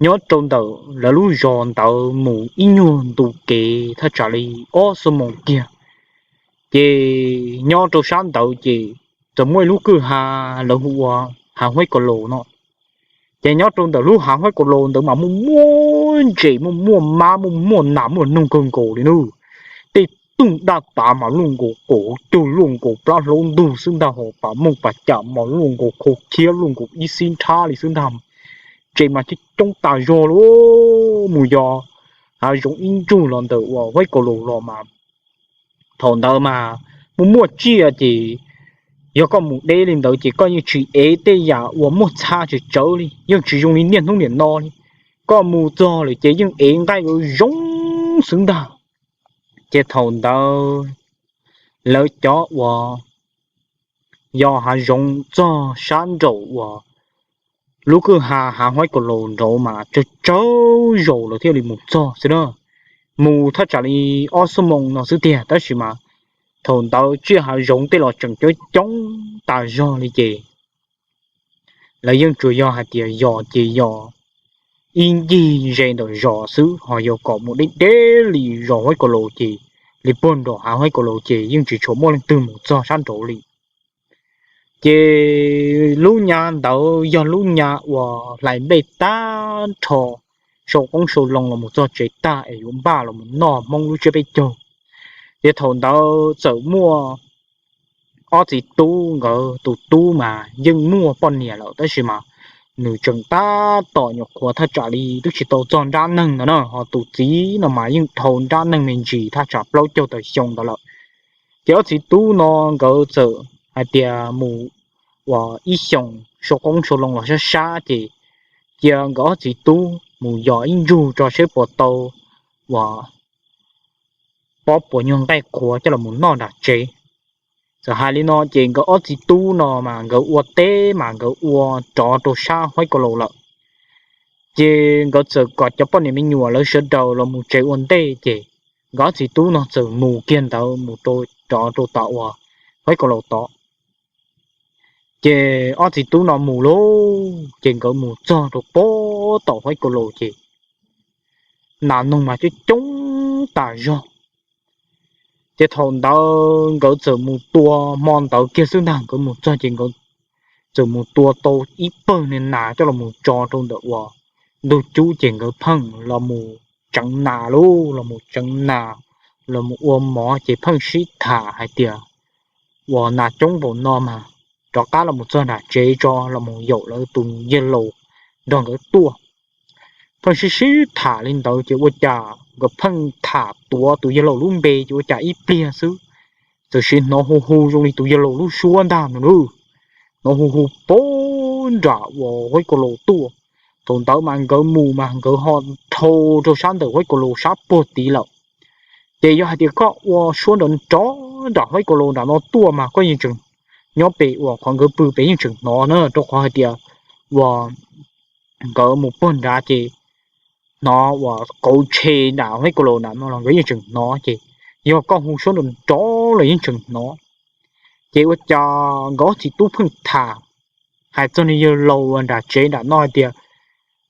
nyob rau ntawm lawv lub zos ntawd mus ib nyuag ntu kev thaj tsam li ob xuab moos kiag, ces nyob rau sab ntawd ces txawm muaj ib lub kwj ha lawv hu ua Hav Huaib Kaus Laus no. Ces nyob rau ntawm lub Hav Huaib Kaus Laus ntawd mas muaj muaj ntses, muaj muaj mab, muaj muaj nas muaj noog kawg nkaus li na. Tej tooj daj tav mas luaj nkaus kaum cug, luaj nkaus plab hlaub ntug xwb ntag, ho pas mooj pas cam mas luaj nkaus khau khiab, luaj nkaus ib xib nrhab li xwb ntag. Ces mas coob coob tas zog li, mus yos hav zoov ib ntsug los ntawm uas Huaib Kaus Laus los mas thaum ntawd mas muaj muaj tsiaj ces yog koj mus deb li ntawd ces koj yeej tsis ev tej yam uas muaj txha tsawv tsawv li, yeej tsis zoo li niaj hnub niam no li. Koj mus txog lawm ces yeej ev nqaij zoo xwb ntag. Ces thaum ntawd lawv cov uas yos hav zoov txog sab nraum uas lub kwj ha Hav Huaib Kaus Laus nraud mas tsawg tsawg zaus lawv thiaj li mus txog xwb na. Mus thaj tsam li ob xuab moos no xwb tiag, tab sis mas thaum ntawd tsiaj hav zoov tej los tseem coob coob tas zog li ces lawv yeej tsuas yog hais tias yos ces yos ib ncig ze ntawm zos xwb, ho yog kom mus deb deb li zos Huaib Kaus Laus ces li puag nram Hav Huaib Kaus Laus ces yeej tsis tshua muaj leej twg mus txog sab nraud li. Ces lub nyab ntawd yog lub nyab uas hlais nplej tag nrho, sau qoob sau loo los mus txog tsev tag es yuav npaj los mus noj Hmoob lub tsiab peb caug. Ces thaum ntawd txawm muaj ob txiv tub, nkawd tus tub mas yeej muaj poj niam lawm tab sis mas nws tseem tab tom nyuam qhuav thaj tsam li twb tsis tau txog nrab neeg ntawd na, ho tus txiv no mas yeej dhau nrab neeg me ntsis thaj tsam plaub caug tawm xyoo ntawd lawm. Ces ob txiv tub no nkawd txawm hais tias mus ua ib xyoos sau qoob sau loo los sab sab ces cia nkawd ob txiv tub mus yos ib ntsug tso seb puas tau ua pob puas nyuag nqaij qhuav coj los mus noj nram tsev. Txawm hais li no ces nkawd ob txiv tub no mas nkawd ua teb mas nkawd ua rov rau sab Huaib Kaus Laus lawm. Ces nkawd txawm kom cov poj niam me nyuam lawv sawv daws los mus tsev ua ntej ces nkawd ob txiv tub no txawm mus kiag ntawd mus rau, rov rau tom uas Huaib Kaus Laus tod. Ces ob txiv tub no mus lauj, ces nkawd mus txog rau pem tom Huaib Kaus Laus ces nas noog mas coob coob tas zog. Ces thaum ntawd nkawd txawm mus tua, hmo ntawd kiag xwb ntag nkawd mus txog ces nkawd txawm mus tua tau ib pawg niag nas coj los mus tso rau ntawm uas ntug cub ces nkawd pheej los mus tseev nas lauj, los mus tseev nas, los mus ua mov ces pheej sib tham hais tias uas nas coob npaum no mas rov qab los mus txog nram tsev tso los mus yaum lawv tus yawg laus nrog nkawd tuaj. Pheej sib sib tham li ntawd ces ua cas nkawd pheej tham tuav tus yawg laus lub npe ces ua cas ib pliag xwb txawm sis hnov hu hu zoo li tus yawg laus lub suab ntag no lauj. Hnov hu hu pem nram uas Huaib Kaus Laus tuaj. Thaum ntawd mas nkawd mus mas nkawd ho dhau rau sab ntawm Huaib Kaus Laus sab puag tid lawm. Ces yog hais tias koj ua suab nrov nrov nram Huaib Kaus Laus nram no tuaj mas koj yeej tseem nyob pem uas qhov nkawd pw pem yeej tseem hnov na, rau qhov hais tias uas nkawd mus puag nrad ces hnov uas qauv tshe nram Huaib Kaus Laus nram no los nkawd yeej tseem hnov, ces yog koj hu suab nrov nrov los yeej tseem hnov. Ces ua cas nkawd ob txiv tub pheej tham hais txog niag yawg laus nram tsev nram no hais tias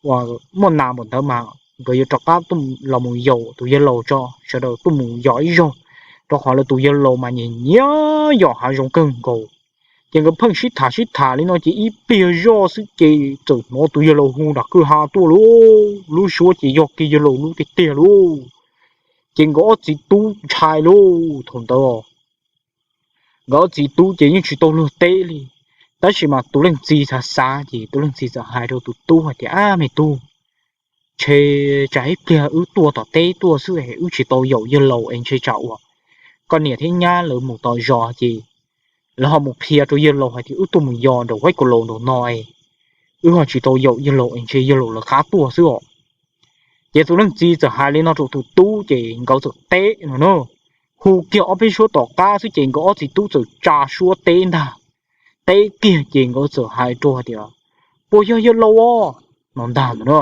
uas muaj nas npaum ntawd mas nkawd yuav rov qab tuaj los mus yaum tus yawg laus tso, sawv daws tuaj mus yos ib zaug, rau qhov lawv tus yawg laus mas nyiam nyiam yos hav zoov kawg nkaus. Ces nkawd pheej sib tham sib tham li no ces ib pliag zoj xwb ces txawm hnov tus yawg laus hu nram kwj ha tuaj lauj. Lub suab ces yog kiag yawg laus lub tiag tiag lauj. Ces nkawd ob txiv tub ntshai lauj. Thaum ntawd nkawd ob txiv tub ces yeej tsis tau luag teb li. Tab sis mas tus leej txiv xav xav ces tus leej txiv txawm hais rau tus tub hais tias, Ab me tub, ntshe tsam ib pliag wb tuaj tom teb tuaj xwb es wb tsis tau yaum yawg laus es ntshe tsam uas koj niam thiab nyab lawv mus tom zos ces lawv ho mus qhia rau yawg laus hais tias wb tuaj mus yos nraum Huab Kaus Laus nraum no es wb ho tsis tau yaum yawg laus es ntshe yawg laus lawv qab tuaj xwb os. Ces tus leej txiv txawm hais li no rau tus tub ces nkawd txawm teb no na. Hu kiag ob peb suab tom qab xwb ces nkawd ob txiv tub txawm tsa suab teb ntag. Teb kiag ces nkawd txawm hais rau hais tias, Puas yog yawg laus os? No ntag ntag na.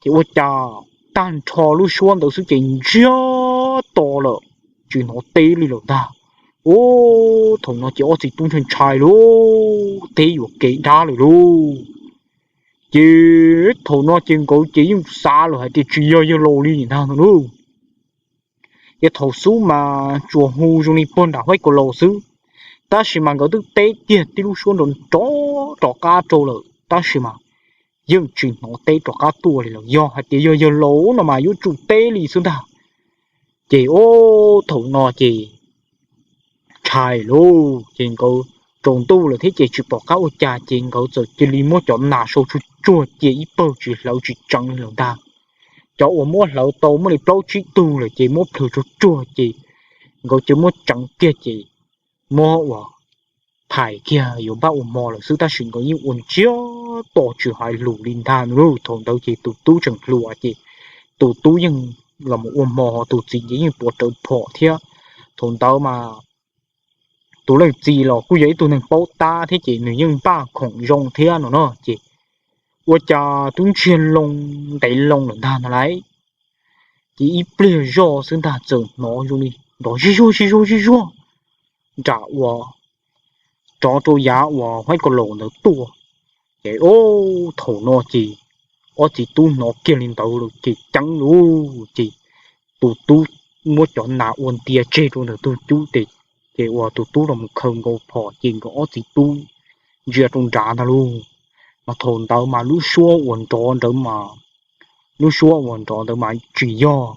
Ces ua cas tag nrho lub suab ntawd xwb ces ntsiag to lawm, tsis hnov teb li lawm ntag. Ub, thaum no ces ob txiv tub ntshai ntshai lauj, teb yuam kev dab lawm lauj. Ces thaum no ces nkawd ces yeej xav lawm hais tias tsis yog yawg laus li ntag no lauj. Ces thaum xub mas tsuas hu zoo li puag nram Huab Kaus Laus xwb, tab sis mas nkawd twb teb kiag tib lub suab nrov nrov rov qab rau lawm tab sis mas yeej tsis hnov teb rov qab tuaj li lawm. Yog hais tias yog yawg laus no mas yuav tsum teb li xwb ntag. Ces ub, thaum no ces ntshai lauj, ces nkawd tsaus ntuj lawm thiab ces tsis pom qab ua cas ces nkawd txawm cia li muab cov nas sau tsuag tsuag cia ib pawg tsis hlawv tsis tseev li lawm ntag. Cov uas muab hlawv tau muaj li plaub tsib tug lawm ces muab plhws tsuag tsuag ces nkawd cia muab tseev kiag ces muab ua phais kiag yuav npaj ua hmo lawm xwb tab sis nkawd yeej ua ntsiag to tsis hais lus li ntag lauj. Thaum ntawd ces tus tub tseem hluas ces tus tub yeej los mus ua hmo, tus txiv ces yeej tuav rawv phom thiab. Thaum ntawd mas tus leej txiv los kuj yog ib tug neeg paub tab thiab ces nws yeej npaj khoom zoo thiab no na ces ua cas twb ntsiag loo ntev loo lawm ntag no lauj. Ces ib pliag zoj xwb ntag txawm hnov zoo li nrov zij zuag zij zuag zij zuag nram uas rov rau yav uas Huab Kaus Laus ntawd tuaj. Ces ub, thaum no ces ob txiv tub hnov kiag li ntawd lawm ces ceeb lauj ces tus tub muab cov nas ua ntia tseg rau ntawm tus tub ces, ces uas tus tub los mus khaws nkaus phom ces nkawd ob txiv tub ntsia rau nrad ntag lauj. Mas thaum ntawd mas lub suab uas nrov ntawd mas, lub suab uas nrov ntawd mas tsis yog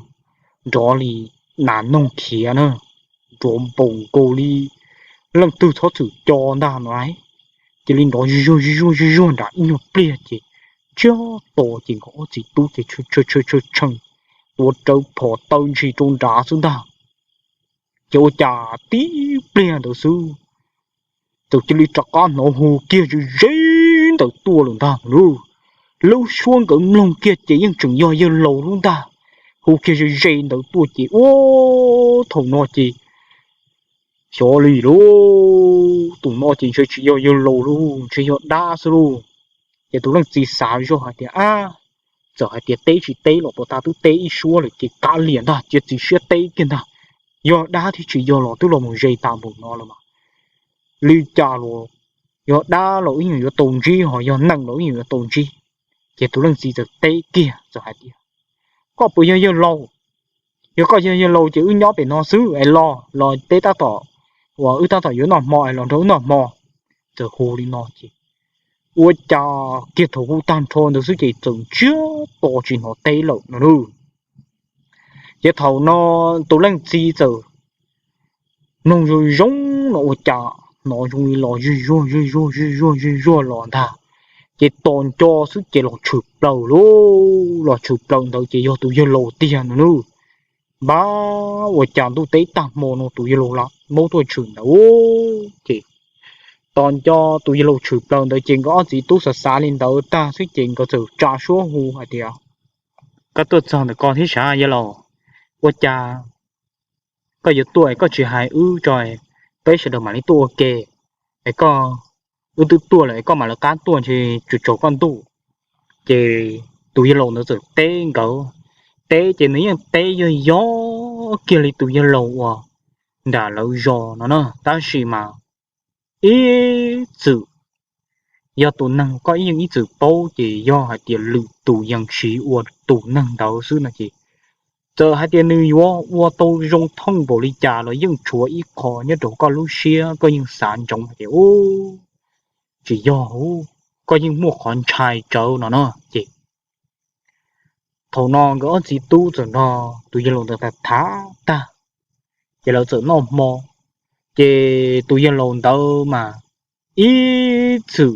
nrov li nas noog khiav na, nrov npaum nkaus li leej twg txhob txwm co ntag no lauj. Cia li nrov zuj zuag zuj zuag zuj zuag nram ib nyuag pliag ces ntsiag to ces nkawd ob txiv tub ces tshee tshee tshee, tuav rawv phom taw ntshis rau nrad xwb ntag. Ces ua cas tib pliag ntawd xwb txawm cia li rov qab hnov hu kiag ze ze ntawd tuaj lawm ntag lauj. Lub suab nkawd mloog kiag ces yeej tseem yog yawg laus lub ntag, hu kiag ze ze ntawd tuaj ces ub, thaum no ces xyov li lauj, tus no ces ntshe tsis yog yawg laus lauj, ntshe yog dab xwb lauj. Ces tus leej txiv xav zoj hais tias, ab, txawm hais tias teb tsis teb los puas tas twb teb ib suab lawm ces kav liam ntag, cia txiv siab teb kiag ntag. Yog dab thiab tsis yog los twb los mus ze tas npaum no lawm mas li cas los yog dab los wb yeej yuav tau ntsib, ho yog neeg los wb yeej yuav tau ntsib. Ces tus leej txiv txawm teb kiag txawm hais tias, koj puas yog yawg laus? Yog koj yog yawg laus ces wb nyob pem no xwb es los, los peb tab tom, uas wb tab tom yuav noj hmo es los nrog wb noj hmo. Txawm hu li no ces ua cas kiag thaum hu tag nrho ntawd xwb ces txawm ntsiag to tsis hnov teb lawm no lauj. Ces thaum no tus leej txiv txawm mloog zoo zoo no ua cas hnov zoo li los zuj zuag zuj zuag zuj zuag zuj zuag los ntag. Ces tos nco xwb ces los tshwm plaws lauj, los tshwm plaws ntawd ces yog tus yawg laus tiag no lauj. Npab, ua cas ntuj teb tag hmo no tus yawg laus los maub tuaj tshwm ntawd ces tos nco tus yawg laus tshwm plaws ntawd ces nkawd ob txiv tub xav xav li ntawd tag xwb ces nkawd txawm tsa suab hu hais tias, koj tuaj txog ntawm ko thiab sav yawg laus, ua cas koj yuav tuaj es koj tsis hais wb tso, peb sawv daws mam li tuaj ua ke, es koj, wb twb tuaj lawm es koj mam lawv qab tuaj ntshe tsuas tsaus koj ntuj. Ces tus yawg laus ntawd txawm teb nkawd, teb ces nws yeej teb yog yog kiag li tus yawg laus uas nram lawv zos no na, tab sis mas ib txwm yog tus neeg koj ib yeej ib txwm paub ces yog hais tias lwm tus yees siv ua tus neeg ntawd xwb no ces Txawm hais tias nws yuav ua tau zoo thooj npaum li cas los yeej tshuav ib qho nyob rau koj lub siab koj yeej xav ntsoov hais tias, u, tsis yog, u, koj yeej muaj qhov ntshai tsawv no no ces thaum no nkawd ob txiv tub txawm nrog tus yawg laus ntawd tham tag, ces lawv txawm noj hmo. Ces tus yawg laus ntawd mas ib txwm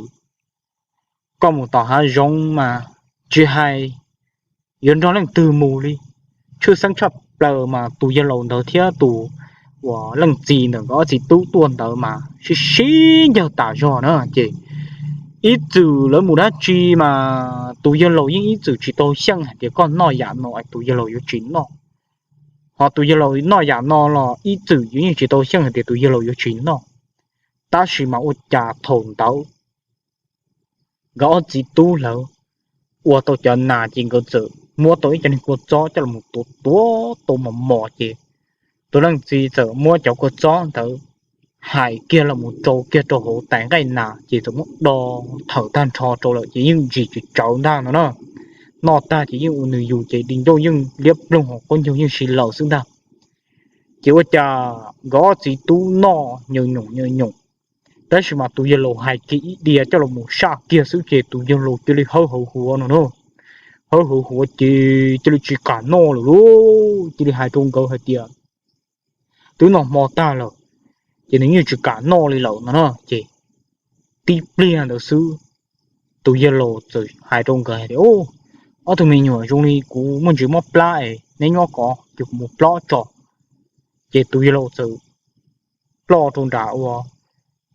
koj mus tom hav zoov mas tsis hais yuav nrog leej twg mus li, tshwj xeeb tshaj plaws mas tus yawg laus ntawd thiab tus uas leej txiv ntawm nkawd ob txiv tub tuaj ntawd mas sib sib ncawg tas zog na ces ib txwm lawv mus dab tsi mas tus yawg laus yeej ib txwm tsis tau xyeej hais tias koj noj yam no es tus yawg laus yuav tsis noj, ho tus yawg laus noj yam no los ib txwm yeej tsis tau xyeej hais tias tus yawg laus yuav tsis noj. Tab sis mas ua cas thaum ntawd nkawd ob txiv tub lawv ua tau cov nas ces nkawd txawm muab tau ib co niag kua txob coj los tuav tuav tau mos mos ces tus leej txiv txawm muab cov kua txob ntawd hais kiag los mus rau kiag rau hauv tais nqaij nas ces txawm muab do thawm tag nrho rau lawm ces yeej ntsis tsis tsawv ntag no na. Noj tag ces yeej ua nws yus ces di ncauj yeej liab ploog hos qaub ncaug yeej si laws xwb ntag. Ces ua cas nkawd ob txiv tub noj nyaws nyoos nyaws nyoos, tab sis mas tus yawg laus hais kiag ib diav coj los mus saj kiag xwb ces tus yawg laus cia li hawb hauv huav no na. Hawb hauv huav ces cia li tsis kam noj lawm lauj, cia li hais rau nkawd hais tias twb noj hmo tag lawm, ces nws yeej tsis kam noj li lawm no na ces tib pliag ntawd xwb tus yawg laus txawm hais rau nkawd hais tias, ob tug me nyuam, zoo li kuv muaj ntsis mob plab es neb nyob ko ces kuv mus plob tso. Ces tus yawg laus txawm ploj rau nram ua,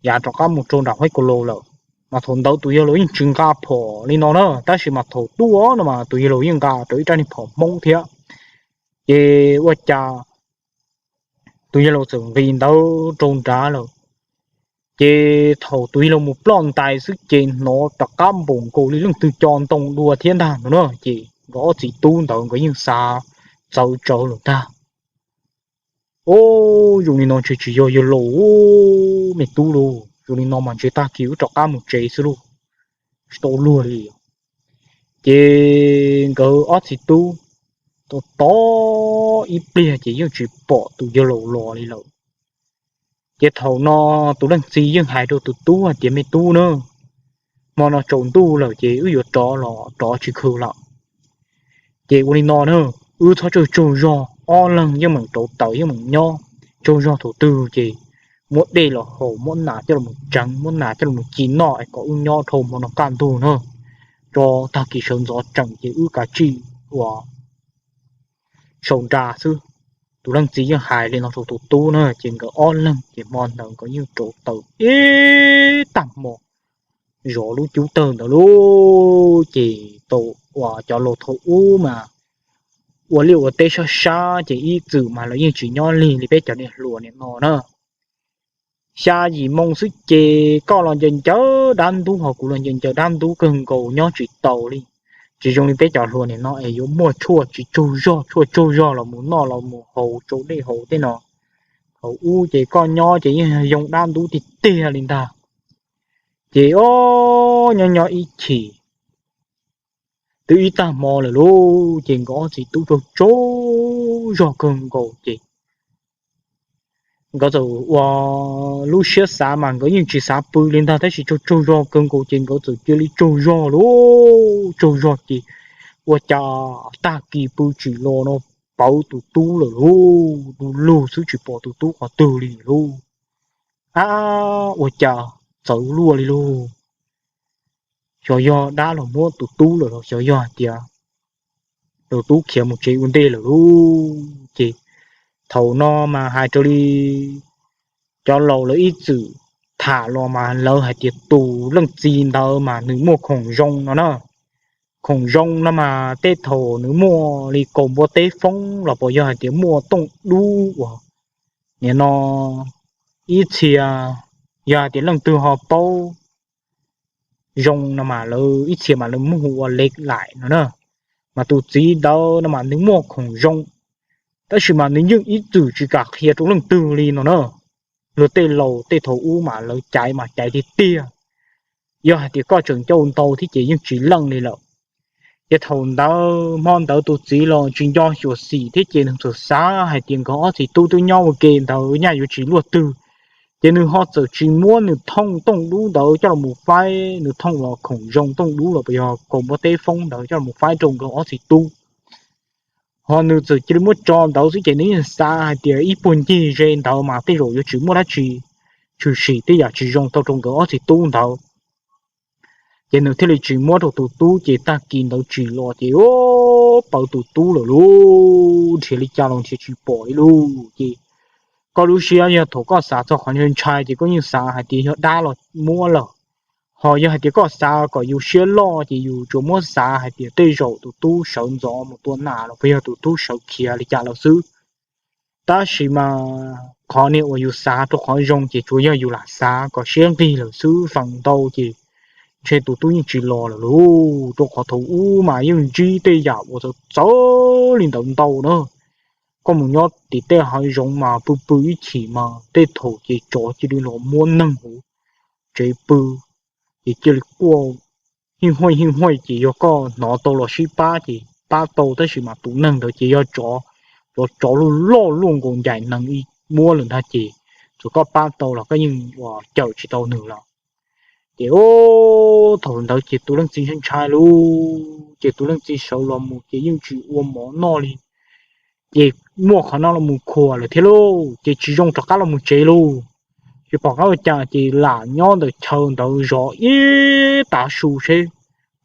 yav rov qab mus rau nram haib kaus laus lawm. Mas thaum ntawd tus yawg laus yeej tsis nqa phom li no na, tab sis mas thaum tuaj no mas tus yawg laus yeej nqa rau ib rab niag phom Hmoob thiab. Ces ua cas tus yawg laus txawm nqis ntawd rau nrad lawm. Ces thaum tus yawg laus mus ploj ntais xwb ces hnov rov qab npaum nkaus li leej twg co ntoo dua thiab ntag no na. Ces nkawd ob txiv tub ntawd nkawd yeej xav txawv tsawv lawm ntag. Ob, zoo li no ntshe tsis yog yawg laus, me tub lauj, zoo li no mas ntshe tag kis wb rov qab mus tsev xwb lauj, tsis tau luag li. Ces nkawd ob txiv tub tos tos ib pliag ces yeej tsis pom tus yawg laus los li lawm. Ces thaum no tus leej txiv yeej hais rau tus tub hais tias, me tub na, hmo no tsaus ntuj lawm ces wb yuav rov los rov tsis khw lawm. Ces ua li no na, wb txhob tsaug tsaug zog, ob leeg yeej meem rauv taws yeej meem nyob, tsaug zog thaum twg ces muab dej los haus, muab nas coj los tseev, muab nas coj los ci noj es kom wb nyob dhau hmo no kaj ntug na, tso tag kis sawv ntxov tseem ces wb kav tsij ua sau nra xwb. Tus leej txiv yeej hais li no rau tus tub na, ces nkawd ob leeg ces hmo ntawd nkawd yeej rauv taws ib tag hmo zov lub cub tawg ntawd lauj. Ces tau uas cov laus thaum ub mas ua liaj ua teb sab sab ces ib txwm mas lawv yeej tsis nyob lig li peb cov niam hluas nim no na. Xya yim moo xwb ces koj los ncaws ncaws dab ntub ho kuv los ncaws ncaws dab ntub kawg nkaus nyob tsis tau li. Tsis zoo li peb cov hluas nim no es yuav muaj tshuaj tsis tsaug zog, tshuaj tsaug zog los mus noj los mus haus tsau dej haus tej no. Thaum ub ces koj nyob ces yeej yoo dab ntub tiag tiag li ntag. Ces ob nyob nyob ib chim twb ib tag hmo lawm lauj, ces nkawd ob txiv tub tsaug tsaug zog kawg nkaus ces nkawd txawm ua lub siab xav mas nkawd yeej tsis xav pw li ntag, tab sis tsaug tsaug zog kawg nkaus ces nkawd txawm cia li tsaug zog lauj. Tsaug zog ces ua cas tag kis pw tsim los no pawv tus tub lawm lauj, du lug xwb tsis pom tus tub qhov twg li lauj. Ab, ua cas txawv luaj li lauj. Xyov yog dab los muab tus tub lawm los xyov yog hais tias tus tub khiav mus tsev ua ntej lawm lauj. Ces thaum no mas hais raws li cov laus lawv ib txwm tham los mas lawv hais tias tus leej txiv ntawd mas nws muaj khoom zoo no na. Khoom zoo no mas tej thaum nws muaj li kaum npua teb foob los puas yog hais tias muaj tooj dub uas nim no ib txhia yog hais tias leej twg ho paub zoo no mas lawv ib txhia mas lawv muab hu ua Lej Laim no na. Mas tus txiv ntawd no mas nws muaj khoom zoo, tab sis mas nws yeej ib txwm tsis kam qhia rau leej twg li no na. Luag tej laus tej thaum ub mas lawv caiv mas caiv tiag tiag. Yog hais tias koj tseem ncauj ntau thiab ces yeej tsis leej li lawm. Ces thaum ntawd hmo ntawd tus txiv los tsis nco xyuam xim thiab ces nws txawm xav hais tias nkawd ob txiv tub twb nyob ua ke ntawd nyaj yuav tsis luaj twg. Ces nws ho txawm tsis muab nws thooj tooj dub ntawd coj los mus faib, nws thooj los khoom zoo tooj dub los puas yog kaus npua teb foob ntawd coj los mus faib rau nkawd ob txiv tub. Ho nws txawm cia li muab tso ntawd xwb ces nws yeej xav hais tias ib puag ncig ze ntawd mas tej zaum yuav tsis muaj dab tsi tshwm sim tej yam tsis zoo tau rau nkawd ob txiv tub ntawd. Ces nws thiaj li tsis muab rau tus tub ces tag kis ntawd tsim los ces pawv tus tub lawm lauj, nrhiav li cas los nrhiav tsis pom li lauj. Ces koj lub siab yog thaum koj xav txog qhov ntshai ces koj yeej xav hais tias yog dab los muab lawm. Ho yog hais tias koj xav kom yus siab loj ces yus tsuas muab xav hais tias tej zaum tus tub sawv ntxov mus tua nas los puas yog tus tub sawv khiav li cas lawm xwb. Tab sis mas qhov niag uas yus xav rau qhov zoo ces tsuas yog yus lam xav kom siab nqig lawm xwb, feem ntau ces ntshe tus tub yeej tsis los lawm lauj, rau qhov thaum ub mas yeej ntsib tej yam uas txawv txawv li ntawd ntau na. Koj mus nyob tim tej hav zoov mas pw pw ib chim mas tej thaum ces tsov cia li los muab neeg hauv tsev pw, ces cia li quaj hij huaj hij huaj ces yog koj hnov tau los sib pab ces pab tau, tab sis mas tus neeg ntawd ces yog tsov, tsov tsov luj loj luaj nkaus ncaim nees ib muab lawm ntag ces txawm koj pab tau los koj yeej ua cawm tsis tau nws lawm. Ces thaum ntawd ces tus leej txiv ntshai ntshai lauj, ces tus leej txiv sawv los mus ces yeej tsis ua mov noj li. Ces muaj qhov no los mus khuam lawm thiab lauj, ces tsis zoo rov qab los mus tsev lauj. Tsis pom qab ua cas ces lam nyob ntawm chaw ntawd zov ib tav su seb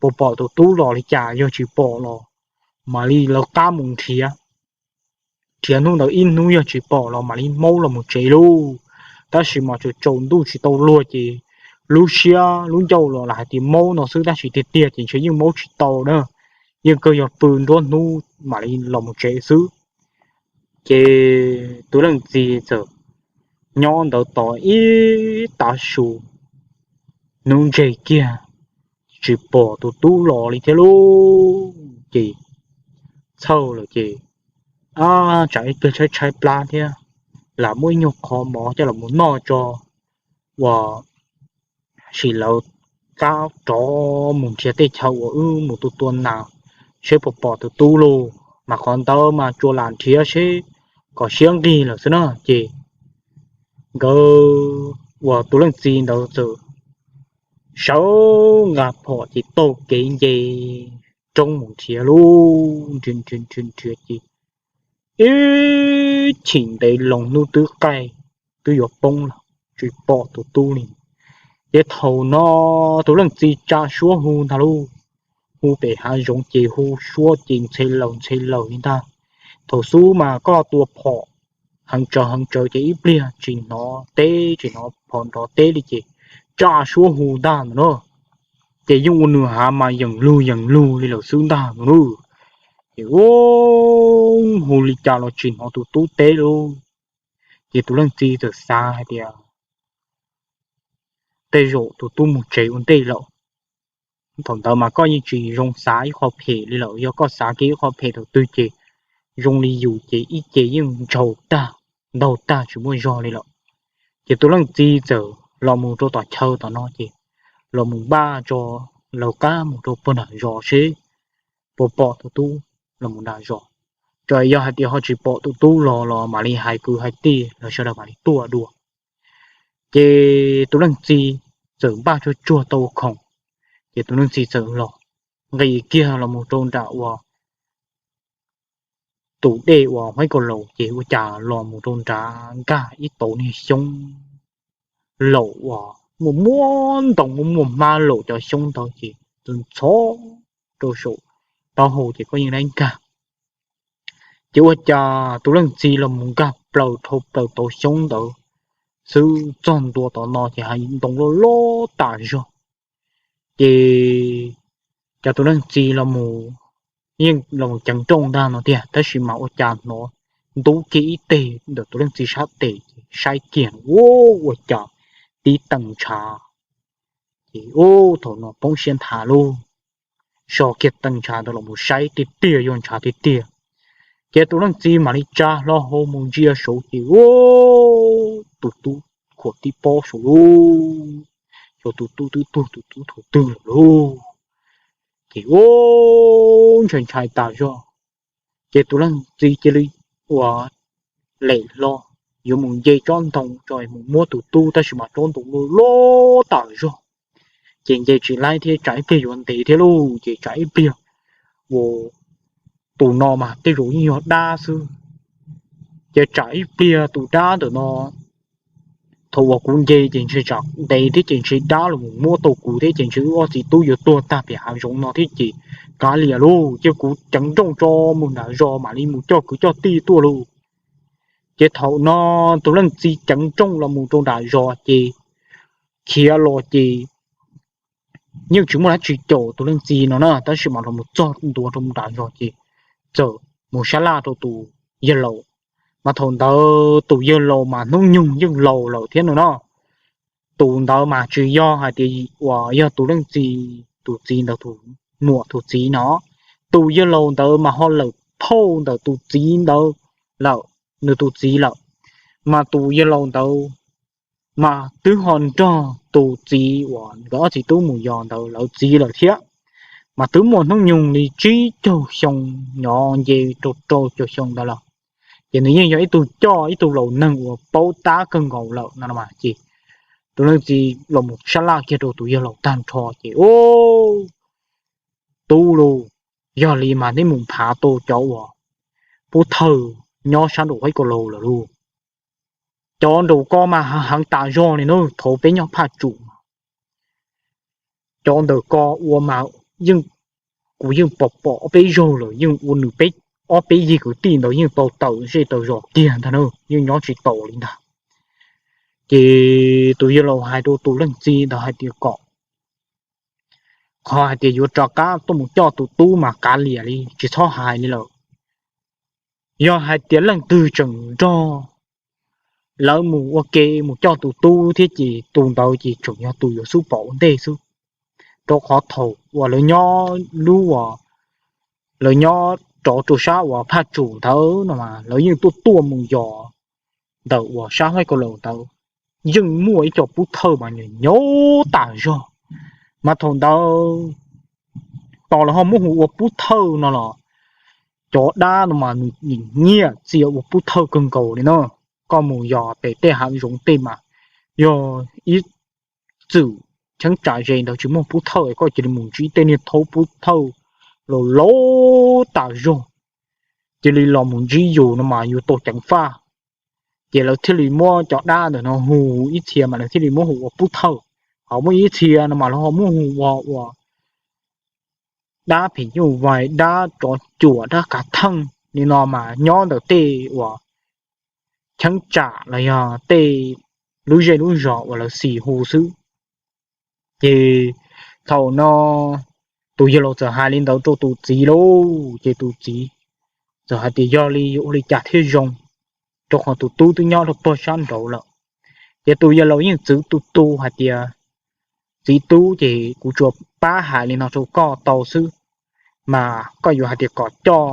puas pom tus tub los li cas, yog tsis pom los mam li lawv qab mus nrhiav. Nrhiav hnub ntawd ib hnub yog tsis pom los mam li maub los mus tsev lauj. Tab sis mas tsaus ntuj tsis tau luag ces lub siab lub ncauj los lam hais tias maub no xwb tab sis tiag tiag ces ntshe yeej maub tsis tau na, yeej kawg yog pw nruab hnub mam li los mus tsev xwb. Ces tus leej txiv txawm nyob ntawd tos ib tav su, hnub ntseg kiag tsis pom tus tub los li thiab lauj. Ces txhawj lawm ces, ab, tsam ib pliag tshaib tshaib plab thiab, lam muab ib nyuag qho mov coj los mus noj tso, uas sim lawv qab rov mus nrhiav tej chaw uas wb mus tua tua nas seb puas pom tus tub lauj. Mas qhov ntawd mas tsuas lam nrhiav seb kom siab nqig lawm xwb na. Ces nkawd uas tus leej txiv ntawd txawm sawv nqa phom ces taug kev nce roob mus nrhiav lauj, nrhiav nrhiav nrhiav nrhiav ces ib chim ntev loo hnub twb qaij twb yuav poob los tsis pom tus tub li. Ces thaum no tus leej txiv tsa suab hu ntag lauj, hu pem hav zoov ces hu suab ces ntxhe laws ntxhe laws li ntag. Thaum xub mas koj tua phom heev tsawv heev tsawv ces ib pliag tsis hnov teb tsis hnov phom nrov teb li ces tsa suab hu ntag ntag na. Ces yeej ua nws hav mas yeem lug yeem lug li lawm xwb ntag ntag na. Ces hu li cas los tsis hnov tus tub teb lauj. Ces tus leej txiv txawm xav hais tias tej zaum tus tub mus tsev ua ntej lawm. Thaum ntawd mas koj yeej tsis zoo xav ib qho phem li lawm, yog koj xav kiag ib qho phem thaum twg ces zoo li yus ces ib ce yeej ntshaus tag ntaug tag tsis muaj zog li lawm. Ces tus leej txiv txawm los mus rau tom chaw tom no ces los mus npaj tso lawv qab mus rau puag nram zos seb puas pom tus tub los mus nram zos. Txawm yog hais tias ho tsis pom tus tub los los mam li hais kwv hais tij los sawv daws mam li tuaj dua. Ces tus leej txiv txawm npaj tsuag tsuag tau khoom, ces tus leej txiv txawm los nqis kiag los mus rau nram uas tus dej uas Huaib Kaus Laus ces ua cas los mus rau nrad nkag ib tauv niag xyoob laum uas muaj muaj ntoo muaj muaj hmab laum cov xyoob ntawd ces ntxhov rau saum taub hau ces koj yeej dab nkag. Ces ua cas tus leej txiv los mus nkag plaws dhau plaws tauv xyoob ntawd xwb txog ntua tom no ces hav ntoo loj loj tas zog. Ces cas tus leej txiv los mus, yeej los mus ceev nrooj ntag no tiag, tab sis mas ua cas hnov ntub kiag ib teg ntawm tus leej txiv sab tes ces saib kiag ua, ua cas tib tees ntshav. Ces ub, thaum no poob siab nthav lauj, so kiag tees ntshav ntawd los mus saib tiag tiag yog ntshav tiag tiag. Ces tus leej txiv mam li tsa hlo hau mus ntsia saud ces ub, tus tub khuam tib pob saud lauj, xyov tus tub twb tuag tus tub thaum twg lawm lauj. Ces u, ntshai ntshai tas zog, ces tus leej txiv cia li ua lem hlo yuav mus nce tsob ntoo tso mus muab tus tub, tab sis mas tsob ntoo loj loj tas zog, ces nce tsis laib thiab tsam ib pliag yuav ntev thiab lauj, ces tsam ib pliag ua tus no mas tej zaum yeej yog dab xwb. Ces tsam ib pliag tus dab ntawm no, thaum uas kuv nce ces ntshe tsam ntev thiab ces ntshe dab los mus muab tau kuv thiab ces ntshe wb ob txiv tub yuav tuag tag pem hav zoov no thiab ces kav liam lauj, cia kuv ceev nrooj tso mus nram zos mam li mus coj kwv coj tij tuaj lauj. Ces thaum no tus leej txiv ceev nrooj los mus rau nram zos ces khiav los ces yeej tsis muaj dab tsi caum tus leej txiv no na, tab sis mas los mus txog ntua rau nram zos ces txawm mus sab laj rau tus yawg laus. Mas thaum ntawd tus yawg laus mas hnub nyoog yeej laus lawm thiab no na. Tus ntawd mas tsis yog hais tias uas yog tus leej txiv, tus txiv ntawd tus muam tus txiv no, tus yawg laus ntawd mas ho lawm phauj ntawm tus txiv ntawd lawm, nws tus txiv lawm. Mas tus yawg laus ntawd mas twb ho nrog tus txiv uas nkawd ob txiv tub mus yos ntawd lawv txiv lawm thiab. Mas twb muaj hnub nyoog li tsib caug xyoo, nyob nce rau rau caum xyoo ntawd lawm. Ces nws yeej yog ib tug coj ib tug laus neeg uas paub tab kawg nkaus lawm no mas ces tus leej txiv los mus sab laj kiag rau tus yawg laus tag nrho ces u, tub lauj, yog li mas neb mus nphav tau cov uas pub thawj nyob sab nraum Huab Kaus Laus lawm lauj. Cov nraum ko mas heev tas zog li na, thaum peb nyob Phaj Tsum, cov ntawm ko ua mas yeej, kuv yeej pom pom ob peb zaug lawm, yeej ua nws peb, ob peb yig kwv tij ntawd yeej tau tawm zej tawm zos kiag ntag na, yeej nyob tsis taus li ntag. Ces tus yawg laus hais rau tus leej txiv ntawd hais tias kom, qhov hais tias yuav rov qab tuaj mus coj tus tub mas kav liam li tsis txhob hais li lawm. Yog hais tias leej twg tseem nrog lawv mus ua ke mus coj tus tub thiab ces tus ntawd ces tseem yog tus yuav xub pom ua ntej xwb. Rau qhov thaum uas lawv nyob lub uas lawv nyob rov rau sab uas Phaj Tsum ntawd no mas lawv yeej tuaj tuaj mus yos ntawm uas sab Huab Kaus Laus ntawd, yeej muaj ib co pub thawj mas nyaum nyaum tas zog. Mas thaum ntawd tos lawv ho muab hu ua pub thawj no los cov dab no mas nws nyiam txia ua pub thawj kawg nkaus li na. Koj mus yos pem tej hav zoov tej mas yog ib txwm cheeb tsam ze ntawd tsis muaj pub thawj es koj cia li mus ntsib tej niag thaub pub thawj laus laus tas zog, cia li los mus ntsib yus no mas yus tau ceev faj. Ces lawv thiaj li muab cov dab ntawm no hu ib txhia mas lawv thiaj li muab hu ua pub thawj. Ho muaj ib txhia no mas lawv ho muab hu ua, ua dab phim nyuj vais, dab tsov cuam, dab kav theej li no mas nyob ntawm tej uas cheeb tsam los yog tej lub zej lub zos uas lawv xis hu xwb. Ces thaum no tus yawg laus txawm hais li ntawd rau tus txiv lauj, ces tus txiv txawm hais tias yog li yuav ua li cas thiaj zoo, rau qhov tus tub twb nyob rau pog sab nraud lawm. Ces tus yawg laus yeej txwv tus tub hais tias txiv tub, ces kuv tsuas pab hais li no rau koj tau xwb, mas koj yuav hais tias kom coj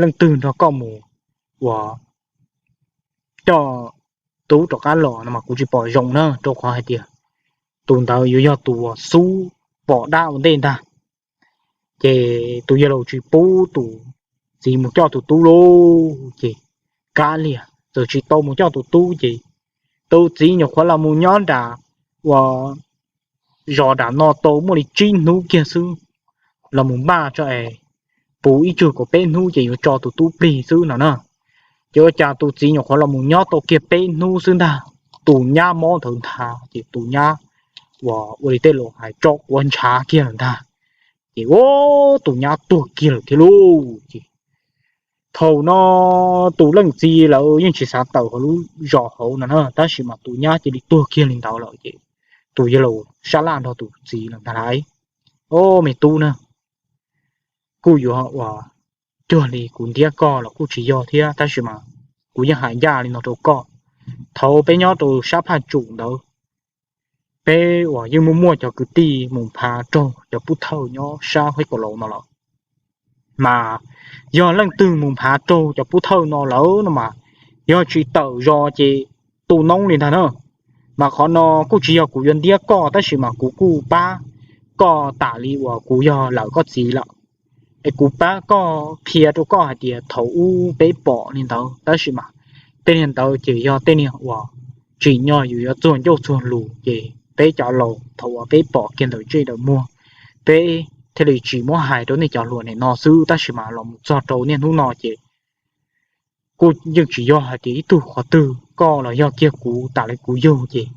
leej twg nrog koj mus uas coj tub rov qab los no mas kuv tsis pom zoo na, rau qhov hais tias tus ntawd yuav yog tus uas xub pom dab ua ntej ntag. Ces tus yawg laus tsis pub tus txiv mus coj tus tub lauj, ces kav liam txawm tsis tau mus coj tus tub ces tus txiv nyuam qhuav los mus nyob nram uas zos nram no tau muaj li tsib hnub kiag xwb, los mus npaj tso es puv ib tsug kaum peb hnub ces yuav tso tus tub plig xwb no na. Ces ua cas tus txiv nyuam qhuav los mus nyob tau kiag peb hnub xwb ntag, tus nyab mob ntawd ntag, ces tus nyab uas ua li tej laus hais tso quav ntshav kiag lawm ntag. Ces ua tus nyab tuag kiag lawm thiab lauj. Ces thaum no tus leej txiv lawv yeej tsis xav tawm hauv lub zos hauv no na, tab sis mas tus nyab cia li tuag kiag li ntawd lawm ces tus yawg laus sab laj nrog tus txiv lawm ntag lauj, o, me tub na, kuj yuav uas cuag li kuv ntiab koj los kuj tsis yog thiab, tab sis mas kuv yeej hais ncaj li no rau koj. Thaum peb nyob rau sab Phaj Tsum ntawd, peb uas yeej muaj muaj cov kwv tij mus nphav raug cov pub thawj nyob sab Huab Kaus Laus no lawm. Mas yog leej twg mus nphav raug cov pub thawj no lawm no mas yog tsis tawm zos ces tu noob li ntag na. Mas qhov no kuj tsis yog kuv yuav ntiab koj, tab sis mas kuv kuj pab koj tam li uas kuv yog lawm koj txiv lawm, es kuv pab koj qhia rau koj hais tias thaum ub peb pom li ntawd tab sis mas tej niag ntawd ces yog tej niag uas tsim nyog yus yuav txuag ncauj txuag lus ces peb cov laus thaum uas peb pom kiag ntawm ntsej ntawm muag, peb thiaj li tsis muab hais rau nej cov hluas nim no xwb tab sis mas los mus txog rau niaj hnub no ces kuj yeej tsis yog hais tias ib tug qhov twg koj los yog kiag kuv tam li kuv yug ces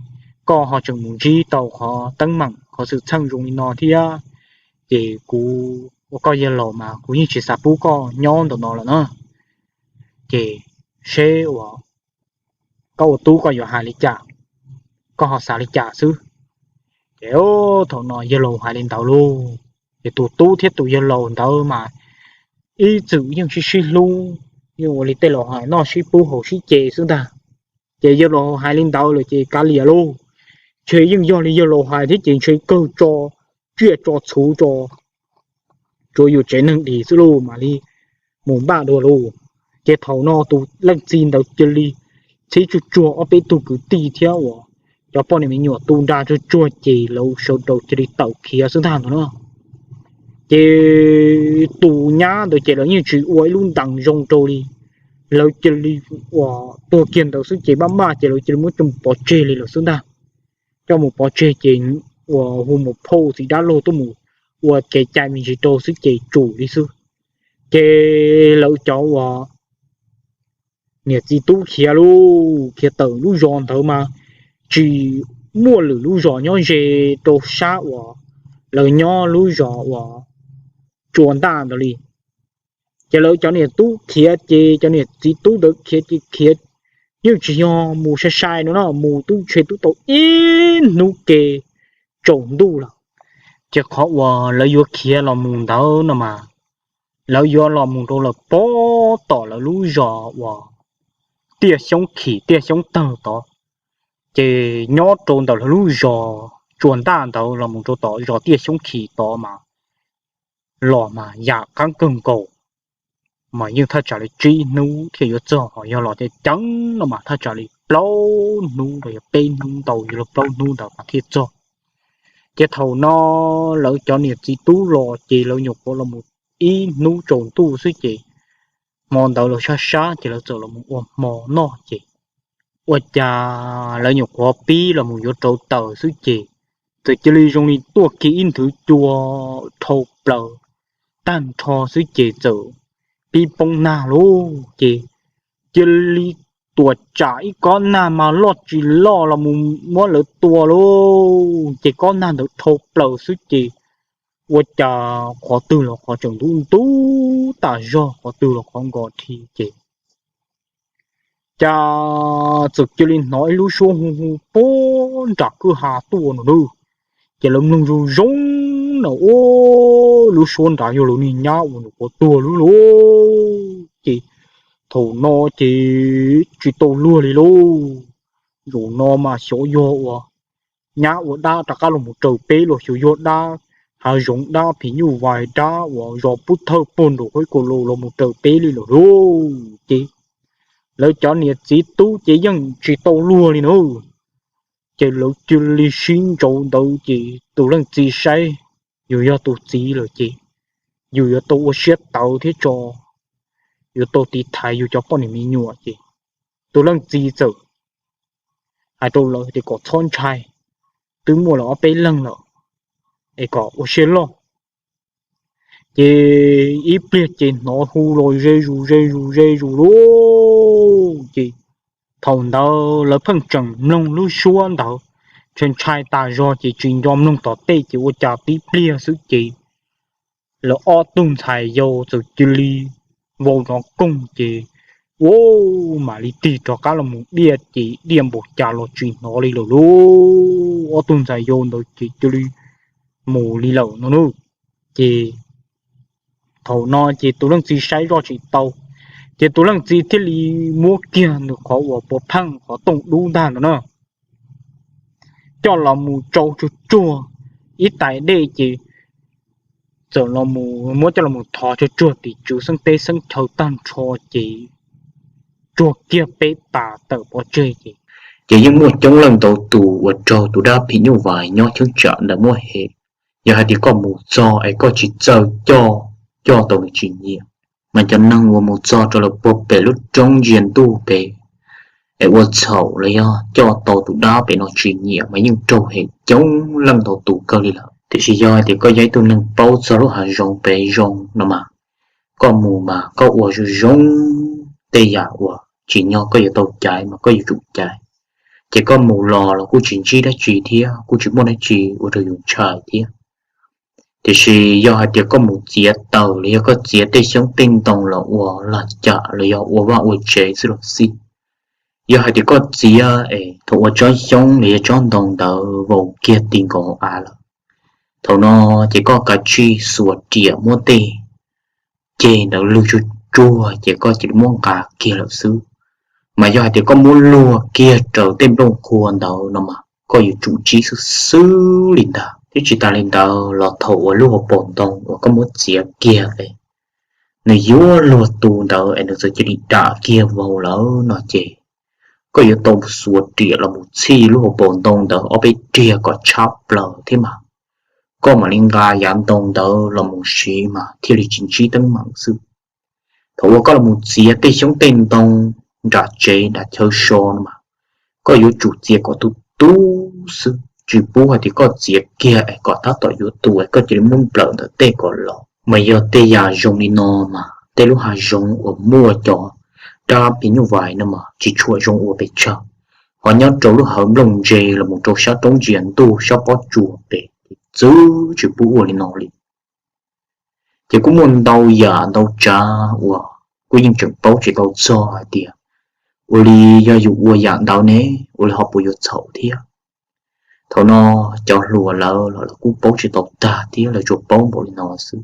koj ho tseem mus ntsib tau qhov teeb meem qhov xwm txheej zoo li no thiab. Ces kuv ua koj yawg laus mas kuv yeej tsis xav pub koj nyob ntawm no lawm na. Ces seb uas koj ua tub koj yuav hais li cas, koj ho xav li cas xwb. Ces thaum no yawg laus hais li ntawd lauj, ces tus tub thiab tus yawg laus ntawd mas ib txwm yeej sib sib hlub, yeej ua li tej laus hais noj sib pub haus sib ce xwb ntag. Ces yawg laus hais li ntawd lawm ces kav liam lauj, ntshe yeej yog li yawg laus hais thiab ces ntshe kawg tso, tsiaj tso txhu tso, tsuav yus tsev neeg dim xwb lauj mam li mus npaj dua lauj. Ces thaum no tus leej txiv ntawd cia li txhib tsuag tsuag ob peb tug kwv tij thiab uas cov poj niam me nyuam tu nra tsuag tsuag ces lawv sawv daws cia li tawm khiav xwb ntag no na. Ces tus nyab ntawd ces lawv yeej tsis ua ib lub ntees zoo rau li, lawv cia li uas tuag kiag ntawd xwb ces maj maj ces lawv cia li muab coj mus pov tseg li lawm xwb ntag. Coj mus pov tseg ces uas hu mus phauj txiv dab laug tuaj mus ua kev cai me ntsis rau xwb ces tsum li xwb. Ces lawv cov uas niam txiv tub khiav lauj, khiav tawm lub zos ntawd mas tsis muaj lwm lub zos nyob ze rau sab uas lawv nyob lub zos uas tsua ntaj ntawd li. Ces lawv cov niam tub khiav ces cov niam txiv tub ntawd khiav ces khiav yeej tsis yog mus sai sai no na, mus twb ntshe twb tau ib hnub ke tsaus ntuj lawm. Ces qhov uas lawv yuav khiav los mus ntawd no mas lawv yuav los mus rau lawm pob tom lawv lub zos uas tiaj xyoob khim tiaj xyoob tawg tod. Ces nyob rau ntawm lawv lub zos tsua ntaj ntawd los mus rau tom zos tiaj xyoob khim tod mas los mas yam qab kawg nkaus, mas yeej thaj tsam li tsib hnub thiaj yuav txog, ho yog los ceev ceev no mas thaj tsam li plaub hnub los yog peb hnub ntau yuav luag plaub hnub ntawd mas thiaj txog. Ces thaum no lawv cov niam txiv tub los ces lawv nyuam qhuav los mus ib hnub tsaus ntuj xwb ces hmo ntawd lawv sab sab ces lawv txawm los mus ua hmo noj ces ua cas lawv nyuam qhuav pib los mus yuav rauv taws xwb ces txawm cia li zoo li tuaj kiag ib nthwv cua dhau plaws tag nrho xwb ces txawm pib poob nag lauj. Ces cia li tuam tsam ib kob nag mas loj tsis loj los mus muab lawv tua lauj. Ces kob nag ntawd dhau plaws xwb ces ua cas qhov twg los qhov tseem ntub ntub tas zog, qhov twg los qhov nkos dhi ces cas txawm cia li hnov ib lub suab hu hu puag nram kwj ha tuaj no na. Ces lawv mloog zoo zoo na, ua lub suab nrad yog lawv niag nyab uas nyuam qhuav tuag lub lauj. Ces thaum no ces tsis tau luag li lauj. Zaum no mas xyov yog uas nyab ua dab rov qab los mus raws peb los xyov yog dab hav zoov dab phim nyuj vais dab uas zos pub thawj puag nraum hauv ko los los mus raws peb li lawm lauj. Ces lawv cov niam txiv tub ces yeej tsis tau luag li na. Ces lawv cia li sib ntsauv ntawd ces tus leej txiv saib yus yog tus txiv lawm ces yus yuav tau ua siab tawv thiab tso, yuav tau tiv thaiv yus cov poj niam me nyuam ces tus leej txiv txawm hais rau lawv tias kom txhob ntshai, twb muaj lawm ob peb leeg lawm es kom ua siab loj. Ces ib pliag ces hnov hu los ze zus ze zus ze zus lauj. Ces thaum ntawd lawv pheej tseem mloog lub suab ntawd, ntshai ntshai tas zog ces tsis nco mloog tom tej ces ua cas tib pliag xwb ces lawv ob tug ntxhais yau txawm cia li vau nrov koog ces ua mam li tig rov qab los mus diaj ces diaj npaum cas los tsis hnov li lawm lauj. Ob tug ntxhais yau ntawd ces cia li mus li lawm no na. Ces thaum no ces tus leej txiv saib zoj tsis tau, ces tus leej txiv thiaj li muab kiag nws qhov uas puav pheej qhov tooj dub ntag ntawd na, coj los mus tsau tsuag tsuag ib tais dej ces txawm los muab coj los thov tsuag tsuag tim tswv xeeb teb xeeb chaw tag nrho ces tsuag kiag peb pas tawm pov tseg ces, ces yeej muaj coob leej ntau tus uas raug tus dab phim nyuj vais nyob cheeb tsam ntawd muab hem Yog hais tias koj mus txog es koj tsis txawj coj, coj tau nws tsis nyiam, mas cov neeg uas mus txog rau lawm puag pem lub roob ntsia ntuj pem es ua txhaum los yog coj tau tus dab pem no tsis nyiam mas yeej raug hem coob leej ntau tus kawg li lawm. Tiam sis yog hais tias koj yog ib tug neeg paub txog lub hav zoov pem zoo no mas, koj mus mas koj ua zoo zoo tej yam uas tsim nyog koj yuav tau caiv mas koj yuav tsum caiv. Ces koj mus los los kuj tsis ntsib dab tsi thiab kuj tsis muaj dab tsi ua rau yus ntshai thiab. Tiam sis yog hais tias koj mus txiav taws los yog koj txiav tej xyoob tej ntoo los ua lag cam los yog ua vaj ua tsev xwb los xij, yog hais tias koj txiav es thaum ua tsob xyoob los yog tsob ntoo ntawd vau kiag ti nkaus hauv av lawm, thaum no ces koj kav tsij xuas riam muab tej ceg ntawd lwg tsuag tsuag ces koj cia li muab nqa kiag lawm xwb. Mas yog hais tias koj muab luag kiag raws tej nplooj qhuav ntawd no mas koj yuav tsum ntsib xwb xwb li ntag. Thiab tsis tas li ntawd los thaum uas lub hauv paus ntoo uas koj muab txiav kiag es nws yuav luag tu ntawd es nws txawm cia li dam kiag vau lawm no ces koj yuav tau xuas riam los mus txhij lub hauv paus ntoo ntawd ob peb riag kom tshab plaws thiab mas koj mam li nqa yav ntoo ntawd los mus siv mas thiaj li tsis ntsib teeb meem xwb. Thaum uas koj los mus txiav tej xyoob tej ntoo nram tsev nram chaw so no mas koj yuav tsum txiav kom tu tu xwb, tsis pub hais tias koj txiav kiag es kom tab tom yuav tu es koj cia li muab nplawm ntawm tej kom los. Mas yog tej yam zoo li no mas tej lub hav zoov uas muaj cov dab phim nyuj vais no mas tsis tshua zoo ua pes tsawg. Ho nyob rau lub hawv nplooj ntse los mus rau sab roob ntsia ntuj sab pob tsuas pem txwv tsis pub ua li no li. Ces kuj muaj ntau yam ntau tsav uas kuj yeej tseem paub tsis tau txog hais tias ua li yog yus ua yam ntawd ne, ua li ho puas yuav txhaum thiab. Thaum no cov hluas lawv los lawv kuj paub tsis tau tag thiab, lawv tsuas paub npaum li no xwb.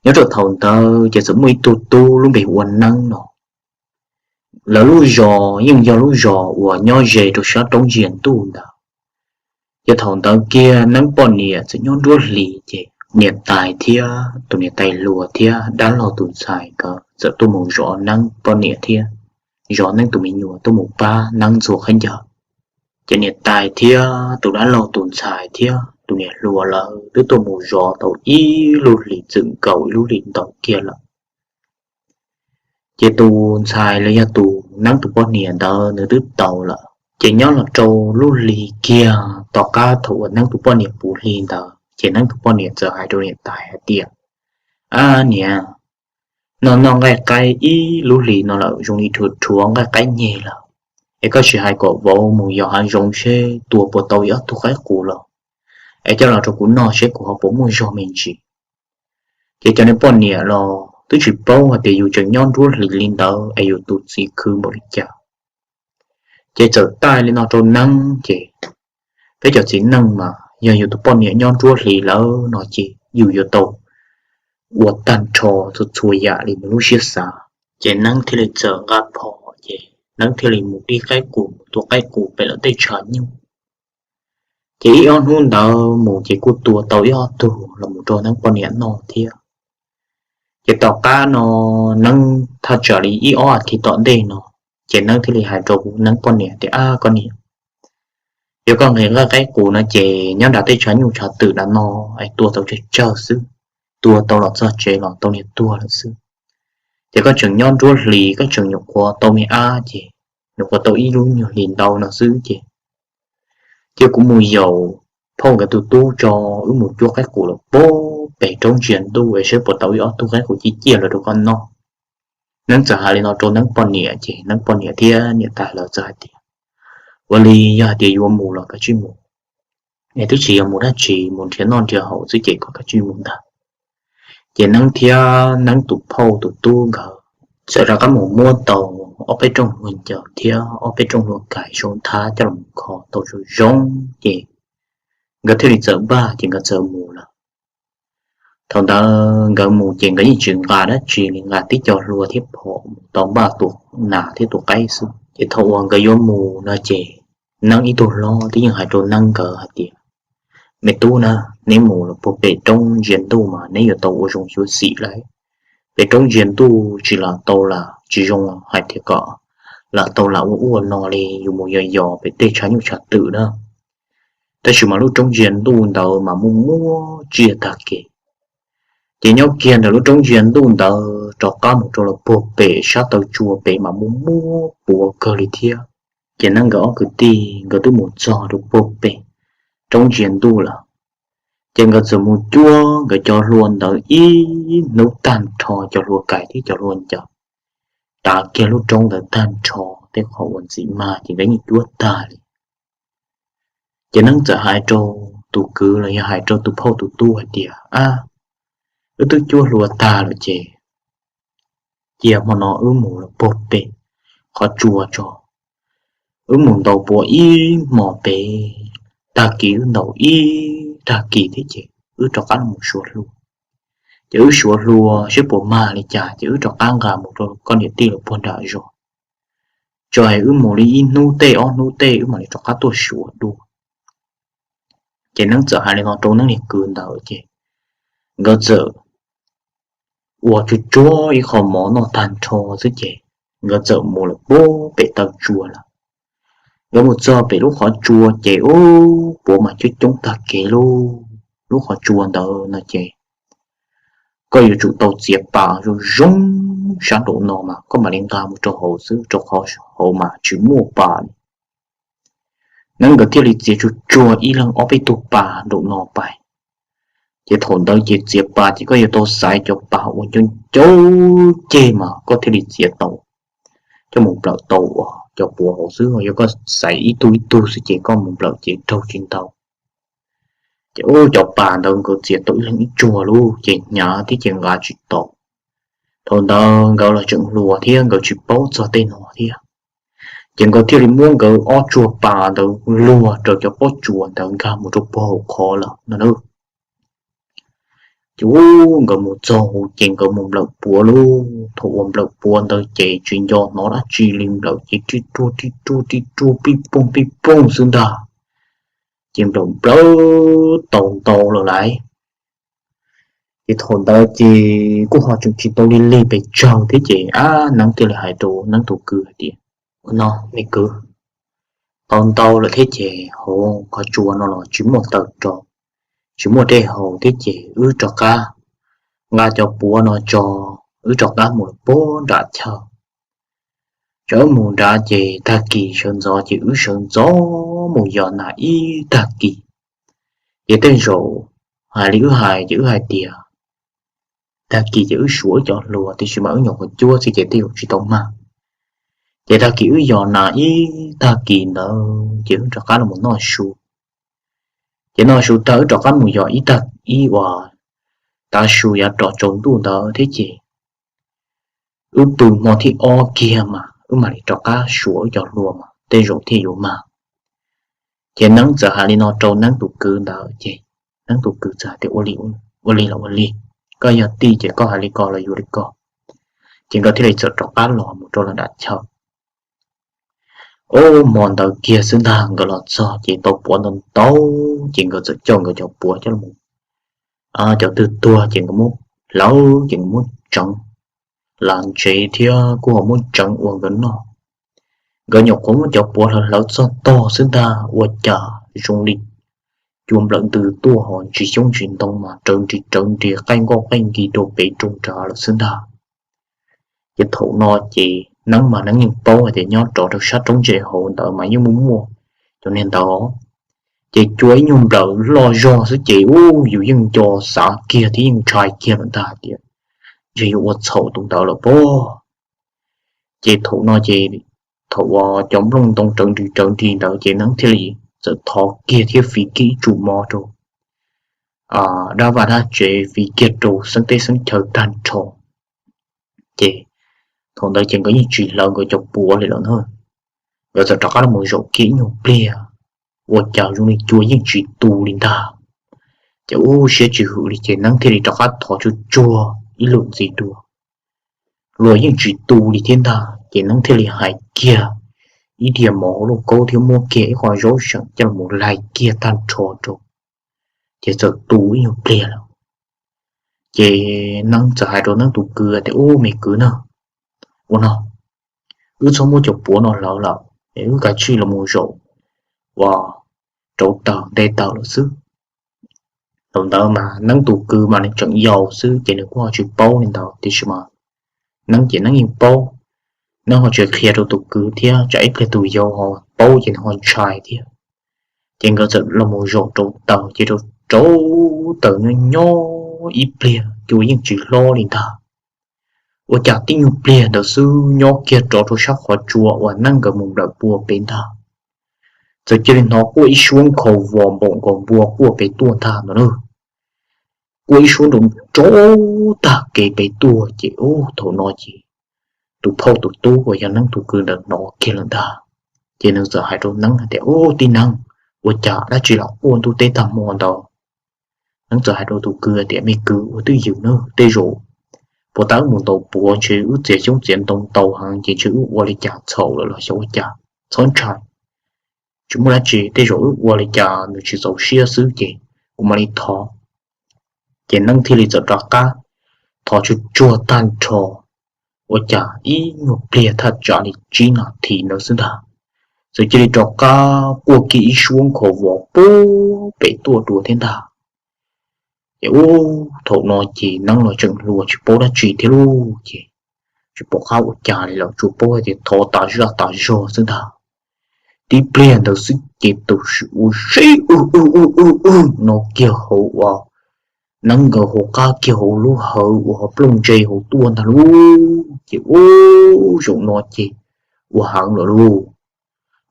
Nyob rau thaum ntawd ces txawm muaj ib tug tub lub npe hu ua Neeb no. Lawv lub zos yeej yog lub zos uas nyob ze rau sab roob ntsia ntuj ntawd. Ces thaum ntawd kiag Neeb poj niam txawm nyob nruab hlis ces niam tais thiab tus niam tais hluas thiab dab laug tus ntxhais nkawd txawm tuaj mus zov Neeb poj niam thiab zov Neeb tus me nyuam tuaj mus pab Neeb ntxhua khaub ncaws. Ces niam tais thiab tus dab laug tus ntxhais thiab tus niam hluas lawv twb tuaj mus zov tau ib lub hlis txwm nkaus ib lub hlis ntau kiag lawm. Ces tus ntxhais los yog tus Neeb tus poj niam ntawd nws twb tau lawm. Ces nyob los rau lub hli kiag tom qab thaum uas Neeb tus poj niam puv hli ntawd ces Neeb tus poj niam txawm hais rau niam tais hais tias, Ab niam, noj noj nqaij qaib ib lub hlis no lawm zoo li rhuav rhuav nqaij qaib nyeg lawm, es koj sim hais kom vauv mus yos hav zoov seb tua puas tau ib ob tug qaib qus los es coj los rau kuv noj seb kuv ho puas muaj zog me ntsis. Ces cov niag poj niam los twb tsis paub hais tias yus tseem nyob nruab hlis li ntawd es yus tus txiv khwv npaum li cas. Ces txawm taij li no rau Neeb ces peb cov txiv neej mas yog yus tus poj niam nyob nruab hlis lawm no ces yus yuav tau ua tag nrho txhua txhua yam li nws lub siab xav. Ces Neeb thiaj li txawm nqa phom ces Neeb thiaj li mus dib qaib qus mus tua qaib qus pem lawv tej tshav nyuj. Ces ib ob hnub ntawd mus ces kuj tua tau ib ob tug los mus rau Neeb poj niam noj thiab. Ces tom qab no Neeb thaj tsam li ib ob as thiv tom ntej no ces Neeb thiaj li hais rau Neeb poj niam tias, Ab koj niam, yog koj nqhis nqaij qaib qus no ces nyob nram tej tshav nyuj tshav twm nram no es tua tau tsawg tsawg xwb, tua tau los txog tsev los tau niag tuag lawm xwb. Ces koj tseem nyob nruab hlis koj tseem nyuam qhuav tau me ab ces nyuam qhuav tau ib lub nyuag hlis ntau no xwb ces cia kuv mus yaum phauj nkawd tus tub tso, wb mus cuab qaib qus lawm puag pem roob ntsia ntuj es saib puas tau ib ob tug qaib qus ciaj ciaj los rau koj noj. Neeb txawm hais li no rau Neeb poj niam ces Neeb poj niam thiab niam tais lawv txawm hais tias, Ua li yog hais tias yuav mus los kav tsij mus, es twb tsis yog mus dab tsi, mus nrhiav noj nrhiav haus xwb ces koj kav tsij mus ntag. Ces Neeb thiab Neeb tus phauj tus tub nkawd txawm rov qab mus muab tau ob peb rooj hlua ncaws thiab ob peb rooj hlua kais sau nthab coj los kho tau zoo zoo ces nkawd thiaj li txawm npaj ces nkawd txawm mus lawm. Thaum ntawd nkawd mus ces nkawd yeej tsis nqa dab tsi li, nqa tib co hlua thiab phom mus tau npaj tua nas thiab tua qaib xwb. Ces thaum uas nkawd yuav mus no ces Neeb ib tug hlob twb yeej hais rau Neeb nkawd hais tias, Me tub na, neb mus los puag pem roob ntsia ntuj mas neb yuav tau ua zoo xyuam xim lawm. Pem roob ntsia ntuj tsis lam tau lam tsis zoo hais tias kom lam tau lam ua ua no li, yus mus yos yos pem tej tshav nyuj tshav twm na. Tab sis mas lub roob ntsia ntuj ntawd mas muaj muaj tsiaj tag kev. Ces nyob kiag ntawm lub roob ntsia ntuj ntawd rov qab mus rau lawm puag pem sab taw tsua pem mas muaj muaj puav kawg li thiab. Ces Neeb nkawd ob kwv tij nkawd twb mus txog rau puag pem roob ntsia ntuj lawm, ces nkawd txawm mus cuab nkawd cov hlua ntawd ib hnub tag nrho, cov hlua kais thiab cov hlua ncaws, tav kiag lub roob ntawd tag nrho. Tej qhov uas ntxim mag ces nkawd yeej cuab tag li. Ces Neeb txawm hais rau tus kwv los yog hais rau tus phauj tus tub hais tias, Ab, wb twb cuab hlua tag lawm ces cia hmo no wb mus lawm puag pem qhov tsua tso, wb mus ntaus puav ib hmos pem, tag kis wb ntaus ib tag kis thiab ces wb rov qab los suav hlua. Ces wb suav hlua seb puas mag li cas ces wb rov qab nqa mus rau koj niam tij lawv puag nram zos, tso es wb mus li ib hnub tej ob hnub tej wb mam li rov qab tuaj suav dua. Ces Neeb txawm hais li no rau Neeb niag kwv ntawd ces nkawd txawm ua tsuag tsuag ib qho mov noj tag nrho xwb ces nkawd txawm mus lawm puag pem taw tsua lawm. Nkawd mus txog pem lub qhov tsua ces ub, puav mas coob coob tag kev lauj. Lub qhov tsua ntawd no ces koj yuav tsum tau txiav pas zoo zoo sab nraum no mas koj mam li nqa mus rau hauv xwb, rau qhov hauv mas tsis muaj pas li. Neeb nkawd thiaj li txiav tsuag tsuag ib leeg ob peb tug pas nraum no pais. Ces thaum ntawd ces txiav pas ces koj yuav tau xaiv cov pas uas ncau ncau ceg mas koj thiaj li txiav tau coj mus nplawm tau uas cov puav hauv xwb. Yog koj xaiv ib tug ib tug xwb ces koj mus nplawm ces raug tsis ntau. Ces ub, cov pas ntawd nkawd txiav tau ib leeg ib tsuag lub ces hnyav thiab ces nqa tsis tau. Thaum ntawd nkawd los tseem hluas thiab nkawd tsis paub txog tej no thiab, ces nkawd thiaj li muab nkawd ob tsuag pas ntawd luag rau cov pob tsuas ntawd nkag mus rau puag hauv qhov lawm no na. Ces ub, nkawd mus txog hauv ces nkawd mus nplawm puav lauj. Thaum uas nplawm puav ntawd ces tsis nco hnov dab tsi li, nplawm ces rij ruaj rij ruaj rij ruaj pij pooj pij pooj xwb ntag. Ces nplawm nplawm tau ntau lawm lauj. Ces thaum ntawd ces kuj ho tseem tsis tau lig lig pes tsawg thiab ces ab, Neeb thiaj li hais rau Neeb tus kwv hais tias, Ua no me kwv, tau ntau lawm thiab ces hauv qhov tsua no los tsis muaj taws rau, tsis muaj dej haus thiab ces wb rov qab nqa cov puav no tso, wb rov qab mus lawm puag nram chaw. Tso wb mus nrad ces tag kis sawv ntxov ces wb sawv ntxov mus yos nas ib tag kis. Ces tej zaum hais li wb hais ces wb hais tias tag kis ces wb suav wb cov hlua, tiam sis mas wb nyuam qhuav cuab xwb ces tej zaum tsis tau mag. Ces tag kis wb yos nas ib tag kis ntawd ces wb rov qab los noj su. Ces noj su tag wb rov qab mus yos ib tag ib uas tav su yav rov tsaus ntuj ntawd thiab ces wb pw hmo thib ob kiag mas wb mam li rov qab suav wb cov hlua mas tej zaum thiaj yuav mag. Ces Neeb txawm hais li no rau Neeb tus kwv ntawd ces Neeb tus kwv txawm hais tias, Ua li los ua li, koj yog tij ces koj hais li ko los yuav li ko. Ces nkawd thiaj li txawm rov qab los mus rau lawv nram chaw. Ub, hmo ntawd kiag xwb ntag nkawd los txog ces tau puav ntau ntau, ces nkawd txawm coj nkawd cov puav coj los, cov twg tuag ces nkawd muab hlawv ces nkawd muab tseev las ntsev thiab kuj ho muab tseev ua nkawd noj. Nkawd nyuam qhuav muab cov puav hlawv hlawv txog tog xwb ntag ua cas zoo li cua nplawm ntws tuaj ho ntsis xyoob ntsis ntoo mas rawv nris rawv nris qaij nkoj qaij nkis rau pem rau nrad lawm xwb ntag. Ces thaum no ces Neeb mas Neeb yeej paub hais tias nyob rov rau sab roob ntse hauv ntawd mas yeej muaj muaj cov niag ntawd, ces cua ib nyuag nplawm loj zog xwb ces ub, yus yeej nco xav kiag thiab yeej ntshai kiag lawm ntag hais tias ntshe yuav ua txhaum tus ntawd lawm pob. Ces thaum no ces thaum uas cov nplooj ntoo rawv nris rawv nris ntawd ces Neeb thiaj li txawm thov kiag thiab fiv kiag ib tsum mov rau dab vaj dab tsev, fiv kiag rau xeeb teb xeeb chaw tag nrho. Ces thaum ntawd ces nkawd yeej tsis hlawv nkawd cov puav li lawm na. Nkawd txawm rov qab los zaum kiag ib nyuag pliag, ua cas zoo li cua yeej tsis tu li ntag. Ces ub, siab tsis hwm li ces Neeb thiaj li rov qab thov tsuag tsuag ib lub ntxiv dua, luag yeej tsis tu li thiab ntag. Ces Neeb thiaj li hais kiag ib diav mov hauv lauj kaub thiab muab kiag ib qho zaub seem coj los laig kiag tag nrho rau, ces txawm tu ib nyuag pliag lawm. Ces Neeb txawm hais rau Neeb tus kwv tias, Ub, me kwv na, ua no, wb txhob muab cov puav no hlawv lawm es wb kav tsij los zaum uas rauv taws nte taws lawm xwb. Thaum ntawd mas Neeb tus kwv mas nws tseem yau xwb ces nws kuj ho tsis paub li ntawd, tiam sis mas Neeb ces Neeb yeej paub, Neeb ho tsis qhia rau tus kwv thiab tsam ib pliag tus yau ho paub ces nws ho ntshai thiab. Ces nkawd txawm los mus zaum rauv taws ces rauv rauv taws nyob nyob ib pliag cua yeej tsis hlob li ntag. Ua cas tib nyuag pliag ntawd xwb nyob kiag rov rau sab qhov tsua uas Neeb nkawd mus nplawm pua pem ntag, txawm cia li hnov quaj ib suab nkhaus vos npaum nkaus npua quaj pem tuaj ntag no na. Quaj ib suab nrov nrov tag kev pem tuaj ces ub thaum no ces tus phauj tus tub uas yog Neeb tus kwv ntawd hnov kiag lawm ntag. Ces nws txawm hais rau Neeb hais tias, Ub tij Neeb, ua cas dab tsi los quaj ntuj teb tag hmo ntawd? Neeb txawm hais rau tus kwv tias, Me kwv, ua twj ywm nawb, tej zaum puas tas wb mus ntaus puav ntshe wb txiav xyoob txiav ntoo ntau heev ces ntshe wb ua li cas txhaum lawm los xyov ua cas. Txhob ntshai, tsis muaj dab tsi, tej zaum wb ua li cas nws tsis txaus siab xwb ces kuv mam li thov. Ces Neeb thiaj li txawm rov qab thov tsuag tsuag tag nrho, ua cas ib nyuag pliag thaj tsam li tsib nas this ntawd xwb ntag, txawm cia li rov qab quaj kiag ib suab nkhaus vos pub pem tuaj dua thiab ntag. Ces ub thaum no ces Neeb los tseem hluas tsis paub dab tsi thiab lauj, ces tsis pom qab ua cas li lawm, tsuas paub hais tias thov tas zaj tas zog xwb ntag. Tib pliag ntawd xwb ces tus ua zeb ub ub ub ub ub no kiag hauv uas Neeb nkawd hauv qab kiag hauv lub hawv uas ho plooj ntse hauv tuaj ntag lauj. Ces ub zaum no ces ua heev lawm lauj,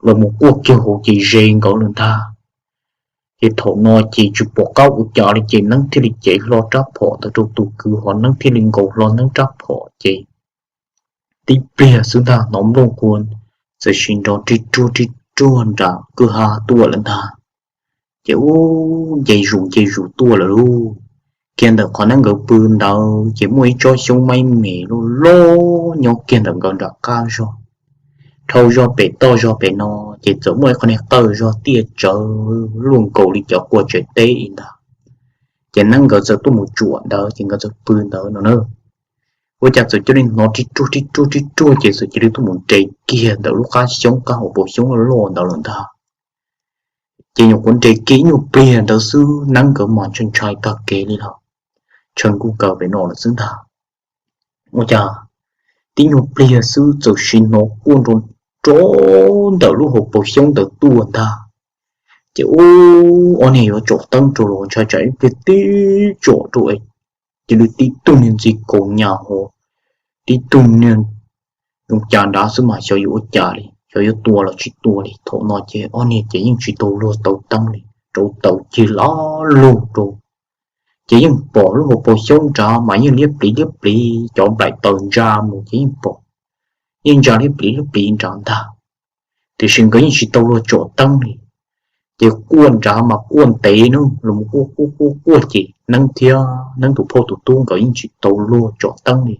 los mus quaj kiag hauv ces ze nkawd lawm ntag. Ces thaum no ces tsis pom qab ua cas li ces Neeb thiaj li cev hlo rab phom ntawd rau tus kwv ho Neeb thiaj li nkaus hlo Neeb rab phom ces tib pliag xwb ntag hnov nplooj qua txawm sis nrov ri ruag ri ruag nram kwj ha tuaj lawm ntag. Ces ub nce zus nce zus tuaj lawm lauj. Kiag ntawm qhov Neeb nkawd pw ntawd ces muaj ib tsob xyoob maib me loj loj nyob kiag ntawm nkawd nram qab zog. Dhau zog pem toj zog pem no ces txawm muaj ib qho niag qawj zog tiaj tsawv luaj nkaus li cov quas tsev teb ib ntag. Ces Neeb nkawd txawm tuaj mus tsuam ntawd ces nkawd txawm pw ntawd no na. Ua cas txawm cia li hnov ri ruag ri ruag ri ruag ces txawm cia li tuaj mus nres kiag ntawm lub qab xyoob qab hauv paus xyoob loj loj ntawd lawm ntag. Ces nyuam qhuav nres kiag ib nyuag pliag ntawd xwb Neeb nkawd mas ntshai ntshai tag kev li lawm, tshee kuj kaw pem no lawm xwb ntag. Ua cas tib nyuag pliag xwb txawm sis hnov quaj nrov nrov ntawm lub hauv paus xyoob ntawd tuaj ntag. Ces ub ob niag yuav tsom teeb rau los ntshai tsam ib pliag tib tsom rau cia li tib tug niag ntxi kaus nyas hos tib tug niag zoo cas nrad xwb mas xyov yuav ua cas li, xyov yuav tua los tsis tua li. Thaum no ces ob niag ces yeej tsis tau luag tau teeb li, rauv taws cig laj lug rau. Ces yeej pom lub hauv paus xyoob nrad mas yeej liab pliv liab pliv, cov nplaim taws ntsa mus ces yeej pom, yeej ntsa liab pliv liab pliv nrad ntag. Tiam sis nkawd yeej tsis tau luag tsom teeb li. Ces quaj nrad mas quaj ntev na, los quaj quaj quaj quaj ces Neeb thiab Neeb tus phauj tus tub nkawd yeej tsis tau luag tsom teeb li.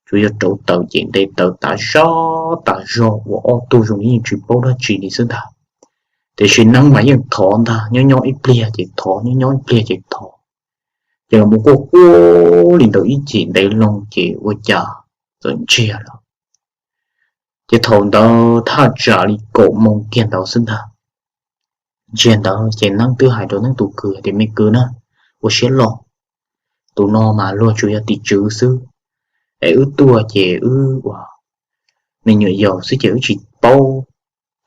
Tsuas yog rauv taws ces nte taws tas zog tas zog uas ob tug zoo li yeej tsis paub dab tsi li xwb ntag. Tiam sis Neeb mas yeej thov ntag, nyob nyob ib pliag ces thov, nyob nyob ib pliag ces thov. Ces los quaj quaj li ntawd ib chim ntev loo ces ua cas txawm ntsiag lawm. Ces thaum ntawd thaj tsam li kaum moos kiag ntawd xwb ntag. Ntsiag ntawd ces Neeb twb hais rau Neeb tus kwv tias, Me kwv na, ua siab loj, tus no mas luag tsuas yog tim tswv xwb, es wb tuaj ces wb ua me nyuam yaus xwb ces wb tsis paub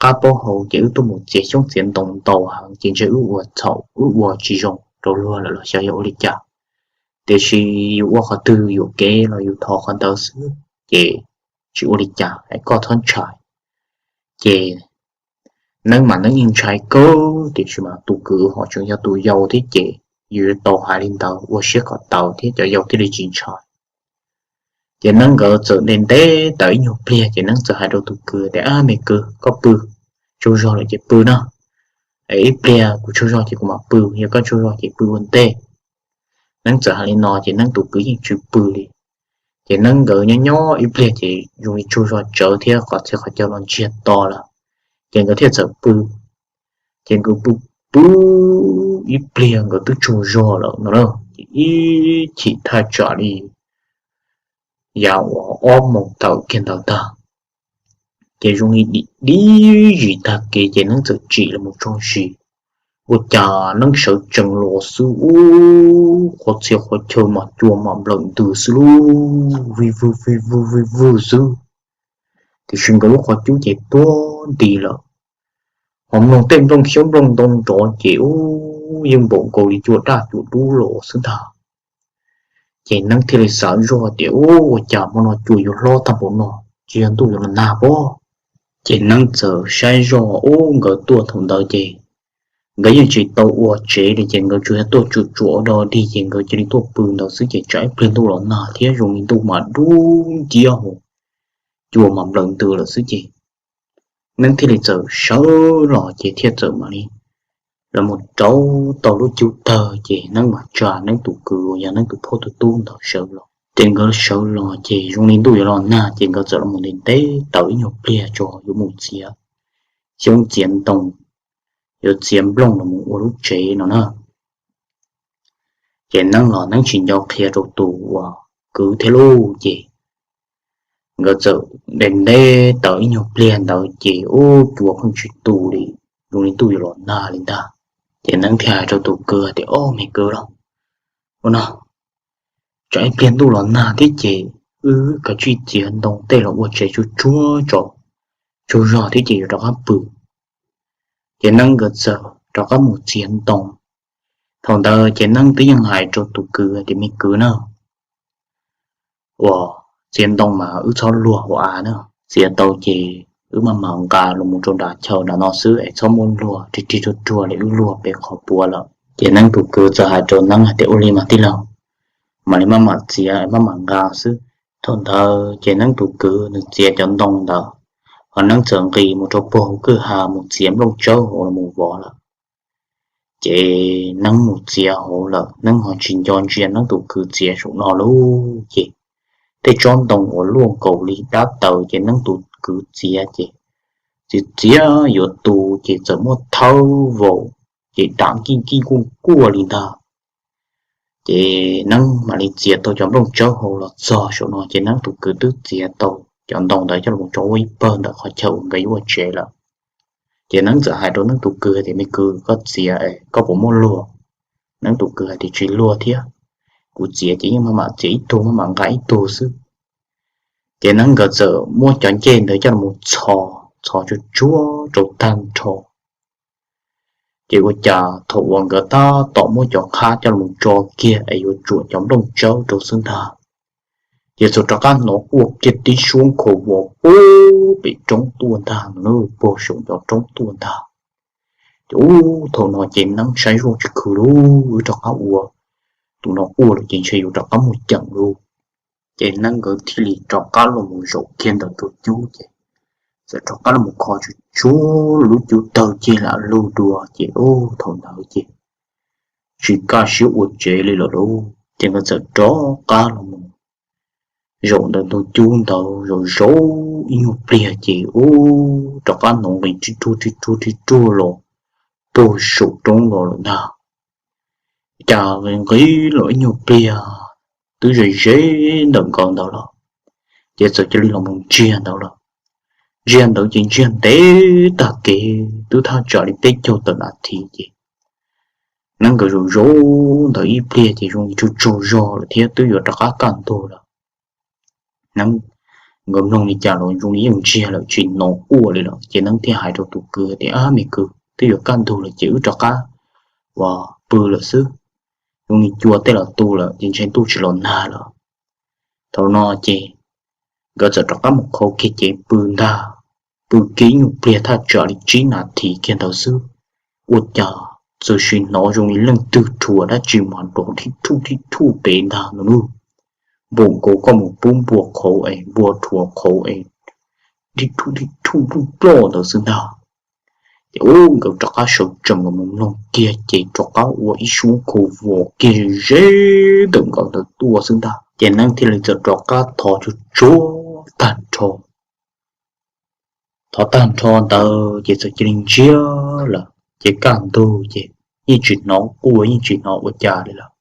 qab paub hau ces wb tuaj mus txiav xyoob txiav ntoo ntau heev ces ntshe wb ua txhaum wb ua tsis zoo rau luag lawm los xyov yog ua li cas. Tiam sis yus ua qhov twg yuam kev los yus thov qhov ntawd xwb ces tsis ua li cas, es koj txhob ntshai. Ces Neeb mas Neeb yeej ntshai kawg tiam sis mas tus kwv ho tseem yog tus yau thiab ces yus tau hais li ntawd ua siab kom tau thiab cov yau thiaj li tsis ntshai. Ces Neeb nkawd txawm nte nte taws ib nyuag pliag ces Neeb txawm hais rau tus kwv tias, Ab me kwv, koj pw, tsaug zog lawm ces pw na, es ib pliag kuv tsaug zog ces kuv mam pw, yog koj tsaug zog ces pw ua ntej. Neeb txawm hais li no ces Neeb tus kwv yeej tsis pw li. Ces Neeb nkawd nyob nyob ib pliag ces zoo li tsaug zog tsawv thiab qhov txhia qhov chaw los ntsiag to lawm, ces nkawd thiaj txawm pw. Ces nkawd pw pw ib pliag nkawd twb tsaug zog lawm no na, ces ib chim thaj tsam li yav uas ob moos tawm kiag ntawd ntag, ces zoo li dim dib zis tag kev ces Neeb txawm tsim los mus tso zis. Ua cas Neeb sawv tsees los xwb ub, qhov txhia qhov chaw mas cua mas nplawm ntws xwb lub, vij vwg vij vwg vij vwg xwb. Tiam sis nkawd lub qhov cub ces tuag nti lawm, ho mloog tej nplooj xyoob nplooj ntoo nrov ces ub yeej npaum nkaus li cua daj cua dub los xwb ntag. Ces Neeb thiaj li xav zoj tias ub, ua cas hmo no cua yuav hlob tag npaum no, tsis yog ntuj yuav los nag pob. Ces Neeb txawm saib zoj ub, nkawd tuaj thaum ntawd ces nkawd yeej tsis tau ua tsev li, ces nkawd tsuas yog tuaj tsuam tsuam ua dog dig ces nkawd cia li tuaj pw ntawd xwb ces tsam ib pliag ntuj los nag thiab, zoo li ntuj mas dub nciab hos cua mas nplawm ntws lawm xwb ces Neeb thiaj li txawm sawv los ces thiaj txawm mam li los mus rauv tau lub cub tawg ces Neeb mam tsa Neeb tus kwv uas yog Neeb tus phauj tus tub ntawd sawv los. Ces nkawd sawv los ces zoo li ntuj yuav los nag ces nkawd txawm los mus ntev ntev tau ib nyuag pliag tso yuav mus txiav xyoob txiav ntoo, yuav txiav nplooj los mus ua lub tsev no na. Ces Neeb los Neeb tsis nco qhia rau tus uas kwv thiab lauj ces nkawd txawm ntev ntev tau ib nyuag pliag ntawd ces ub, cua pheej tsis tu li, zoo li ntuj yuav los nag li ntag. Ces Neeb thiaj hais rau tus kwv tias, Ob, me kwv lauj, ua no, tsam ib pliag ntuj los nag thiab ces wb kav tsij txiav ntoo tej los ua tsev tsuag tsuag tso, tsaug zog thiab ces yuav rov qab pw. Ces Neeb nkawd txawm rov qab mus txiav ntoo. Thaum ntawd ces Neeb twb yeej hais rau tus kwv tias, Me kwv na, uas txiav ntoo mas wb txhob luag hauv av na, txiav tau ces wb maj mam nqa los mus rau nram chaw nram no xwb es txhob muab luag rig rig ruag ruag li wb luag pem qhov puav lawm. Ces Neeb tus kwv txawm hais rau Neeb hais tias, Ua li mas tij laug, mam li maj mam txiav maj mam nqa xwb. Thaum ntawd ces Neeb tus kwv nws txiav cov ntoo ntawd, ho Neeb txawm nqis mus rau puag hauv kwj ha mus txiav nplooj tsawb hauv los mus vov lawm. Ces Neeb mus txiav hauv lawm, Neeb ho tsis nco ntsia Neeb tus kwv txiav saum no lauj. Ces tej tsob ntoo uas luaj nkaus li dab taws ces Neeb tus kwv txiav ces txiav txiav yuav tu ces txawm muab thawb vau, ces dam nkij nkij kuj kuaj li ntag. Ces Neeb mam li txiav tau cov nplooj tsawb hauv los txog saum no ces Neeb tus kwv twb txiav tau cov ntoo ntawd coj los tso ua ib pawg ntawm qhov chaw uas nkawd yuav ua tsev lawm. Ces Neeb txawm hais rau Neeb tus kwv tias, Me kwv, koj txiav es koj puas muaj luag? Neeb tus kwv hais tias, Tsis luag thiab, kuv txiav ces yeej maj mam txiav ib tug maj mam nqa ib tug xwb. Ces Neeb nkawd txawm muab cov ncej ntawd coj los txhos, txhos tsuag tsuag rau tag nrho. Ces ua cas thaum uas nkawd tab tom muab cov qhab coj los tso kiag es yuav tsuam cov nplooj tsawb rau xwb ntag, ces txawm rov qab hnov quaj kiag tib suab nkhaus vos puag pem roob tuaj ntag, puag saum cov roob tuaj ntag. Ces ub, thaum no ces Neeb saib zoj tsis khwv lauj, wb rov qab ua tus no quaj lawm ces ntshe yuav rov qab muaj ceem lauj. Ces Neeb nkawd thiaj li rov qab los mus zaum kiag ntawm tus cub ces txawm rov qab los mus kho tsuag tsuag lub cub tawg ceg lam lug dua ces ub, thaum ntawd ces tsis kaj siab ua tsev li lawm lauj. Ces nkawd txawm rov qab los mus zaum ntawm tus cub ntawd zaum zaum ib nyuag pliag ces ub, rov qab hnov nqis rig ruag rig ruag rig ruag los puag saum roob los lawm ntag. Cas nqis los ib nyuag pliag twb ze ze ntawm nkawd ntawd lawm, ces txawm cia li los mus ntsiag ntawd lawm. Ntsiag ntawd ces ntsiag ntev tag kev twb thaj tsam li peb caug tawm nas this ces Neeb nkawd zaum zaum ntawd ib pliag ces zoo li tsaug tsaug zog lawm thiab twb yuav rov qab kaj ntug lawm. Neeb nkawd mloog li cas los zoo li yeej ntsiag lawm tsis hnov quaj li lawm ces Neeb thiaj hais rau tus kwv tias, Ab, me kwv, twb yuav kaj ntug lawm ces wb rov qab uas pw lawm xwb. Zoo li cua tej los tu lawm ces ntshe ntuj tsis los nag lawm. Thaum no ces nkawd txawm rov qab mus khau kiag cev pw ntag. Pw kiag ib nyuag pliag thaj tsam li tsib nas this kiag ntawd xwb, ua cas txawm sim hnov zoo li leej twg rhuav dab tsi mas nrov thib thuj thib thuj pem ntag no nawb. Npaum nkaus koj mus pub npua qhauv es npua rhuav qhauv es thib thuj thib thuj ploj ploj ntawd xwb ntag. Ces ub, nkawd rov qab sawv tsees los mus mloog kiag ces rov qab ua ib suab nkhaus vos kiag ze ze ntawm nkawd ntawd tuaj xwb ntag. Ces Neeb thiaj li txawm rov qab thov tsuag tsuag tag nrho. Thov tag nrho ntawd ces txawm cia li ntsiag lawm ces kaj ntug ces yeej tsis hnov quaj yeej tsis hnov ua cas li lawm.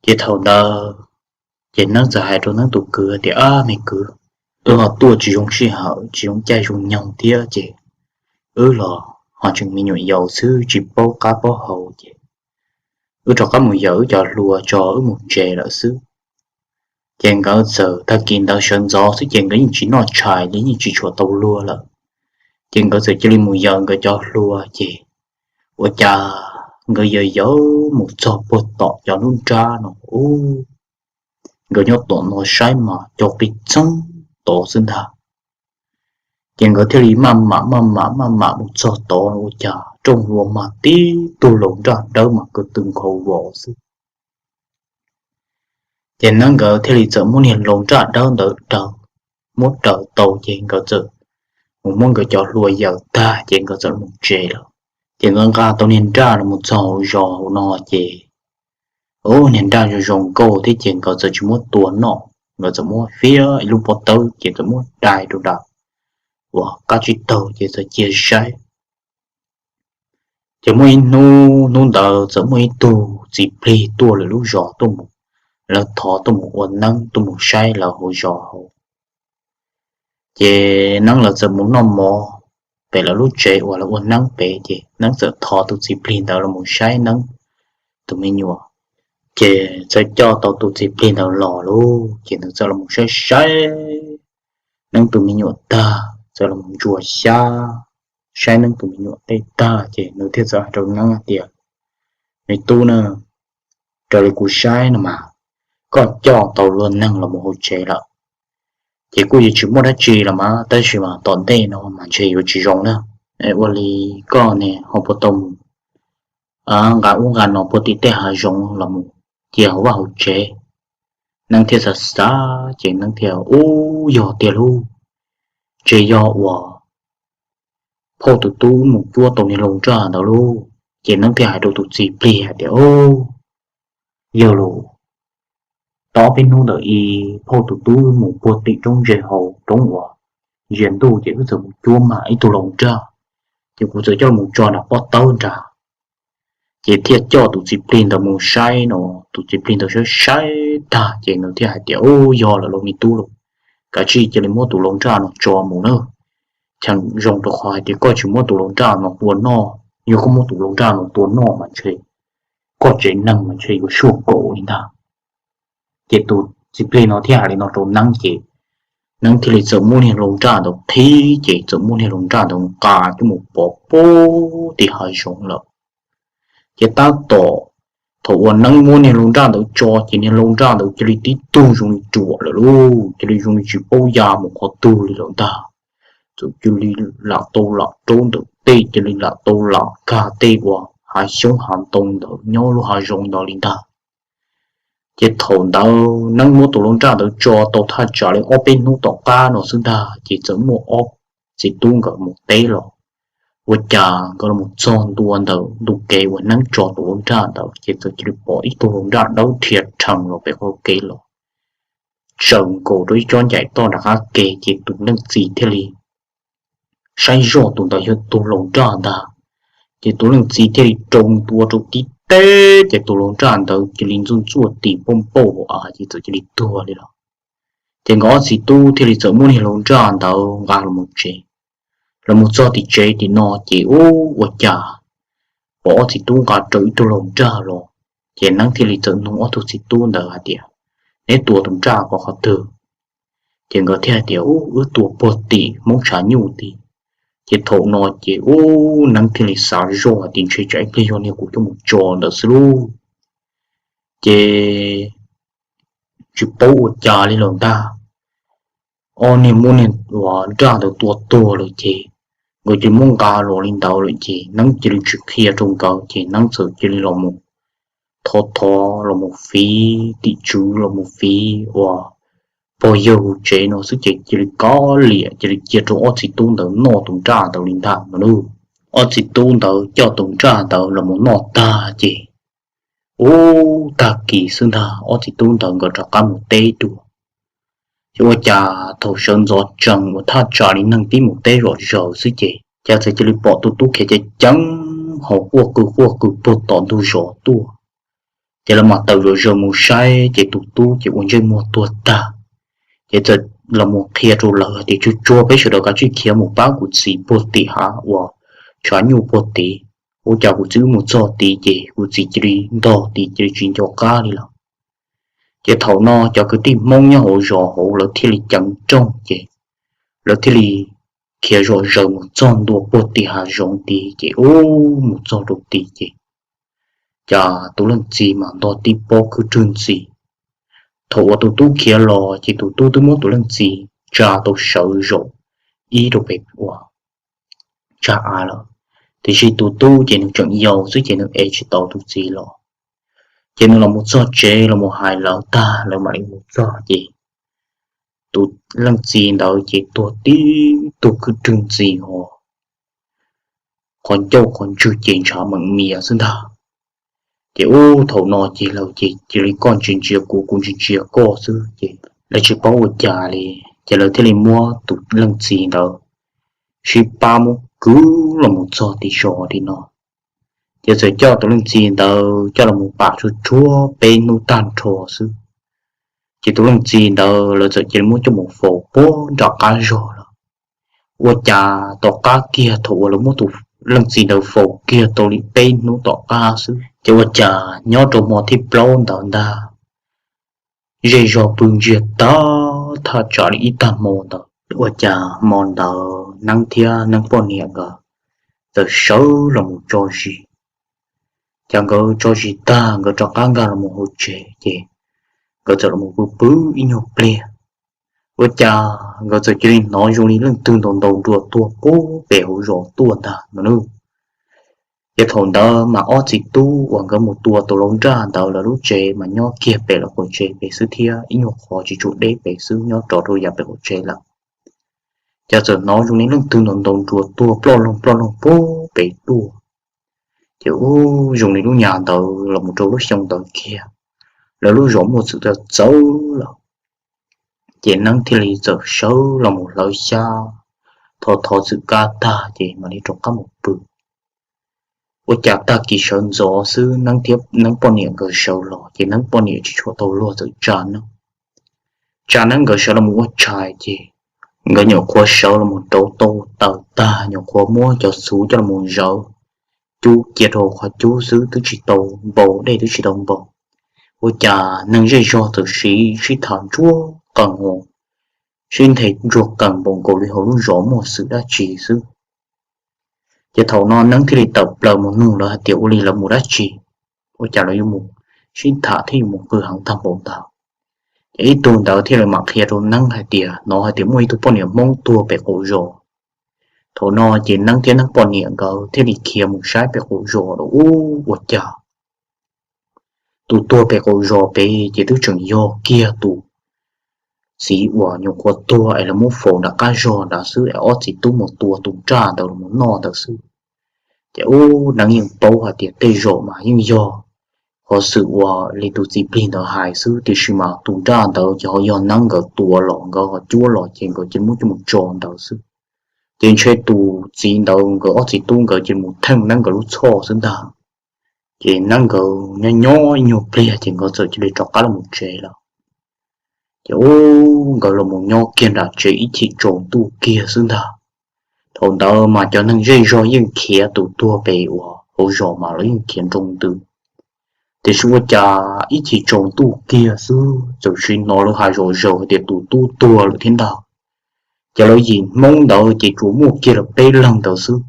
Ces thaum ntawd ces Neeb txawm hais rau Neeb tus kwv tias, Ab, me kwv, wb ho tuaj tsis zoo sij hawm tsis zoo caij zoo nyoog thiab ces wb los ho tseem me nyuam yaus xwb tsis paub qab paub hau ces wb rov qab mus yawm wb cov hlua tso wb mus tsev lawm xwb. Ces nkawd txawm tag kis ntawd sawv ntxov xwb ces nkawd yeej tsis noj tshais li yeej tsis tshua tau luag lawm. Ces nkawd txawm cia li mus yawm nkawd cov hlua ces ua cas nkawd yawm yawm mus txog puag tom cov lub nrab no ub, nkawd nyob tom no saib mas cov qis txeeb tod xwb ntag. Ces nkawd thiaj li maj mam maj mam maj mam mus txog tod ua cas rooj hlua mas tib tug laus nraj dawb mas kwv tw nkhaus vos xwb. Ces neeb nkawd thiaj li txawm muab niag laus nraj dawb ntawd raws, muab raws tau ces nkawd txawm mus muab nkawd cov hlua yawm tag ces nkawd txawm mus tsev lawm. Ces nkawd nqa tau niag nraj los mus txog hauv zos hauv no ces ub, niag nraj zoo zoo nkauj thiab ces nkawd txawm tsis muab tua noj, nkawd txawm muab fiab ib lub pob tawb ces txawm muab dai rau nram uas qab tsib taug ces txawm cia saib. Ces muaj ib hnub, hnub ntawd txawm muaj ib tug txiv plig tuaj lawv lub zos tuaj mus, lawv thov tuaj mus ua neeb tuaj mus saib lawv hauv zos hauv. Ces neeb lawv txawm mus noj mov pem lawv lub tsev uas lawv ua neeb pem ces neeb txawm thov tus txiv plig ntawd los mus saib neeb tus me nyuam. Ces txawm coj tau tus txiv plig ntawd los lauj, ces nws txawm los mus saib saib neeb tus me nyuam tag txawm los mus ntsuas xyab saib neeb tus me nyuam tej tag ces nws thiaj txawm hais rau neeb hais tias, Me tub na, raws li kuv saib no mas koj coj tau luag neeg los mus hauv tsev lawm, ces kuj yuav tsis muaj dab tsi los mas tab sis mas tom ntej no mas ntshe yuav tsis zoo na. Ua li koj ne ho puas tau mus nqa ub nqa no puag tim tej hav zoov los mus cia hauv vaj hauv tsev? Neeb thiaj xav xav ces neeb thiaj, Ub, yog tiag lauj, ntshe yog uas phauj tus tub mus cuab tau niag laus nraj ntawd lauj. Ces neeb thiaj hais rau tus txiv plig hais tias, Yog lauj, tau ob peb hnub ntawm i phauj tus tub mus puag tim roob ntse hauv roob uas ntsia ntuj ces wb txawm mus cuab mam ib tug laus nraj, ces kuv txawm coj mus tso nram pob tawb nrad. Ces thiaj coj tus txiv plig ntawd mus saib no, tus txiv plig ntawd saib saib tag ces nws thiaj hais tias, Ub, yog lawm lauj me tub lauj, kav tsij cia li muab tus laus nraj no tso mus na. Cheem zoo rau qhov hais tias koj tsis muab tus laus nraj no tua noj, yog koj muab tus laus nraj no tua noj mas ntshe koj tsev neeg mas ntshe yuav suaj nkaus li ntag. Ces tus txiv plig no thiaj hais li no rau neeb ces neeb thiaj li txawm muab niag laus nraj ntawd qhib ces txawm muab niag laus nraj ntawd nqa coj mus pov puag tim hav zoov lawm. Ces tab tom thaum uas neeb muab niag laus nraj ntawd tso ces niag laus nraj ntawd cia li tib tug zoo li ruam lawm lauj, cia li zoo li tsis paub ya mus qhov twg li lawm ntag. Txawm cia li lam tau lam raub ntawm tej, cia li lam tau lam kag tej uas hav xyoob hav ntoo ntawd nyob lub hav zoov ntawd li ntag. Ces thaum ntawd neeb muab tus laus nraj ntawd tso tau thaj tsam li ob peb hnub tom qab no xwb ntag ces txawm muaj ob txiv tub nkawd mus teb los. Ua cas nkawd los txog ntua ntawm ntu kev uas neeb tso tus laus nraj ntawd ces txawm cia li pom ib tug laus nraj dawb rhia rhees los pem qhov kev los, tsaws nkaus rau ib tsob ncaim toj nram qab kev ces tus leej txiv thiaj li saib zoj tus ntawd yog tus laus nraj ntag. Ces tus leej txiv thiaj li rau ntua rau tib teb ces tus laus nraj ntawd cia li ntxuaj ntxuaj tis npauj npauj hauv av ces txawm cia li tuag li lawm. Ces nkawd ob txiv tub thiaj li txawm muab niag laus nraj ntawd nqa los tsev. Los mus txog tim tsev tim no ces ub, ua cas pom ob txiv tub nqa raws ib tug laus nraj los. Ces neeb thiaj li txawm nug ob tug txiv tub ntawd hais tias, Neb tua tus nraj ko qhov twg? Ces nkawd thiaj hais tias, Ub, wb tua puag tim hmoob tshav nyuj tid. Ces thaum no ces ub, neeb thiaj li xav zoj hais tias ntshe tsam ib pliag yog niag kuv coj mus tso ntawd xwb lauj. Ces tsis paub ua cas li lawm ntag, ob niag muab niag uas nraj ntawd tua tuag lawm ces nkawd cia li muab nqa los li ntawd lawm ces neeb cia li tsis qhia rau nkawd ces neeb txawm cia li los mus thov thov los mus fiv tim tswv los mus fiv uas pog yawg hauv tsev no xwb ces cia li kov liam cia li cia rau ob txiv tub ntawd noj tus nraj ntawd li ntag no lauj. Ob txiv tub ntawd coj tus nraj ntawd los mus noj tag ces ub, tag kis xwb ntag ob txiv tub ntawd nkawd rov qab mus teb dua. Ces ua cas thaum sawv ntxov tsees uas thaj tsam li neeg pib mus teb zom zaws xwb ces cas txawm cia li pom tus tub khiav ceev ceev hauv quaj qw quaj qw puag tom ntug zos tuaj. Ces lawv mam tawm zom zaws mus saib ces tus tub ces ua ntsej muag tuag tag. Ces txawm los mus qhia rau lawv hais tias, Tsuag tsuag peb sawv daws kav tsij khiav mus pab kuv txiv puag tim hav uas tshav nyuj puag tid. Ua cas kuv txiv wb mus txog tid ces kuv txiv cia li ntog tid cia li tsis nco qab li lawm. Ces thaum no cov kwv tij Hmoob nyob hauv zos hauv lawv thiaj li ceev rooj ces lawv thiaj li khiav zom zaws mus txog ntua puag tim hav zoov tid ces ub mus txog rau tid ces cas tus leej txiv mas ntog tib pob khwb rwg ntxiv. Thaum uas tus tub khiav los ces tus tub twb muab tus leej txiv tsa tau sawv zaum ib rau pem ua tsag av lawm. Tiam sis tus tub ces nws tseem yau xwb ces nws ev tsis tau tus txiv los. Ces nws los mus txog tsev los mus hais lawv tag lawv mam li mus txog ces tus leej txiv ntawd ces tuag tib tug khwb rwg ntxiv ho qhov ncauj qhov ntswg ces ntshav meem mias xwb ntag. Ces ub thaum no ces lawv ces cia li koj ntsia ntsia kuv kuv ntsia ntsia koj xwb ces lawv tsis paub ua cas li. Ces lawv thiaj li muab tus leej txiv ntawd sib pab muab kwv los mus txog tim zos tim no. Ces txawm coj tus leej txiv ntawd coj los mus pam tsuag tsuag peb hnub tag nrho xwb. Ces tus leej txiv ntawd lawv txawm cia li muab coj mus faus puag nram qab zog lawm. Ua cas tom qab kiag thaum uas lawv muab tus leej txiv ntawd faus kiag tau li peb hnub tom qab xwb ces ua cas nyob rau hmo thib plaub ntawd ntag, zej zog pw ntsiag tag thaj tsam li ib tag hmo ntawd ua cas hmo ntawd Neeb thiab Neeb poj niam nkawd txawm sawv los mus tso zis. Ces nkawd tso zis tag nkawd rov qab nkag los mus hauv tsev ces nkawd txawm los mus pw pw ib nyuag pliag. Ua cas nkawd txawm cia li hnov zoo li leej twg ntaus ntaus nruas tuag puag pem hauv zos tuaj ntag no nawb. Ces thaum ntawd mas ob txiv tub uas nkawd mus tua tus lau nraj ntawd lawv lub tsev mas nyob kiag pem lawv qaum tsev pem xwb thiab ib nyuag qhov tsis tshua deb pem xwb nyob rov rau yav pem qaum tsev lawm. Ces txawm hnov zoo li leej twg ntaus ntaus nruas tuag ploj loog ploj loog puag pem tuaj. Ces ub zoo li lub nyam ntawd los mus rau lub xyoo ntawd kiag lawv lub zos muaj txwm txawv txawv lawm. Ces Neeb thiaj li txawm sawv los mus hlawv xyab, thov thov txwm kab tag ces mam li rov qab mus pw. Ua cas tag kis sawv ntxov xwb Neeb thiab Neeb poj niam nkawd sawv los ces Neeb poj niam tsis tshua tau luag txawm tsa Neeb. Tsa Neeb nkawd sawv los mus ua tshais ces nkawd nyuam qhuav sawv los mus rauv taws tag nyuam qhuav muab cov xuv coj los mus zawv cub cia rau qhov cub xwb twb tsis tau npau dej twb tsis tau npau. Ua cas neeg zej zog txawm sib sib tham ntsuag qees ua sib nthe ntsuag qees npaum nkaus li hauv lub zos muaj xwm dab tsi xwb. Ces thaum no Neeb thiaj li tawm plaws mus nug lawv hais tias ua li lawv mus dab tsi, ua cas lawv yuav mus sib tham thiab yuav mus qw heev tag npaum ntawd. Ces ib tug ntawd thiaj li mam qhia rau Neeb hais tias hnov hais tias muaj ib tug poj niam Hmoob tuag pem qaum zos. Thaum no ces Neeb thiab Neeb poj niam nkawd thiaj li khiav mus saib pem qaum zos rau ub ua cas tus tuag pem qaum zos pem ces twb tseem yog kiag tus txiv uas nyuam qhuav tuag es lawv muab faus nram qab zog nrad xwb es ob txiv tub mus tua tus nraj ntawd los noj ntawd xwb. Ces ub Neeb yeej paub hais tias tej zaum mas yeej yog qhov xwm uas li tus txiv plig ntawd hais xwb tiam sis mas tus nraj ntawd ces ho yog Neeb nkawd tua los nkawd ho cuab los ces nkawd cia li muab coj mus tso ntawd xwb. Ces ntshe tus txiv ntawd nkawd ob txiv tub nkawd cia li mus theej Neeb nkawd lub txhoj xwb ntag. Ces Neeb nkawd nyob nyob ib nyuag pliag ces nkawd txawm cia li rov qab los mus tsev lawm. Ces ub nkawd los mus nyob kiag nram tsev ib chim tsaus ntuj kiag xwb ntag. Thaum ntawd mas cov neeg zej zog yeej khiav tus tuag pem uas hauv zos mas los yeej khiav nroo ntws. Tiam sis ua cas ib chim tsaus ntuj kiag xwb txawm sim hnov lawv hais zom zaws hais tias tus tub tuag lawm thiab ntag. Ces lawv yim Hmoob ntawd ces tsuas muaj kiag lawv peb leeg ntawd xwb.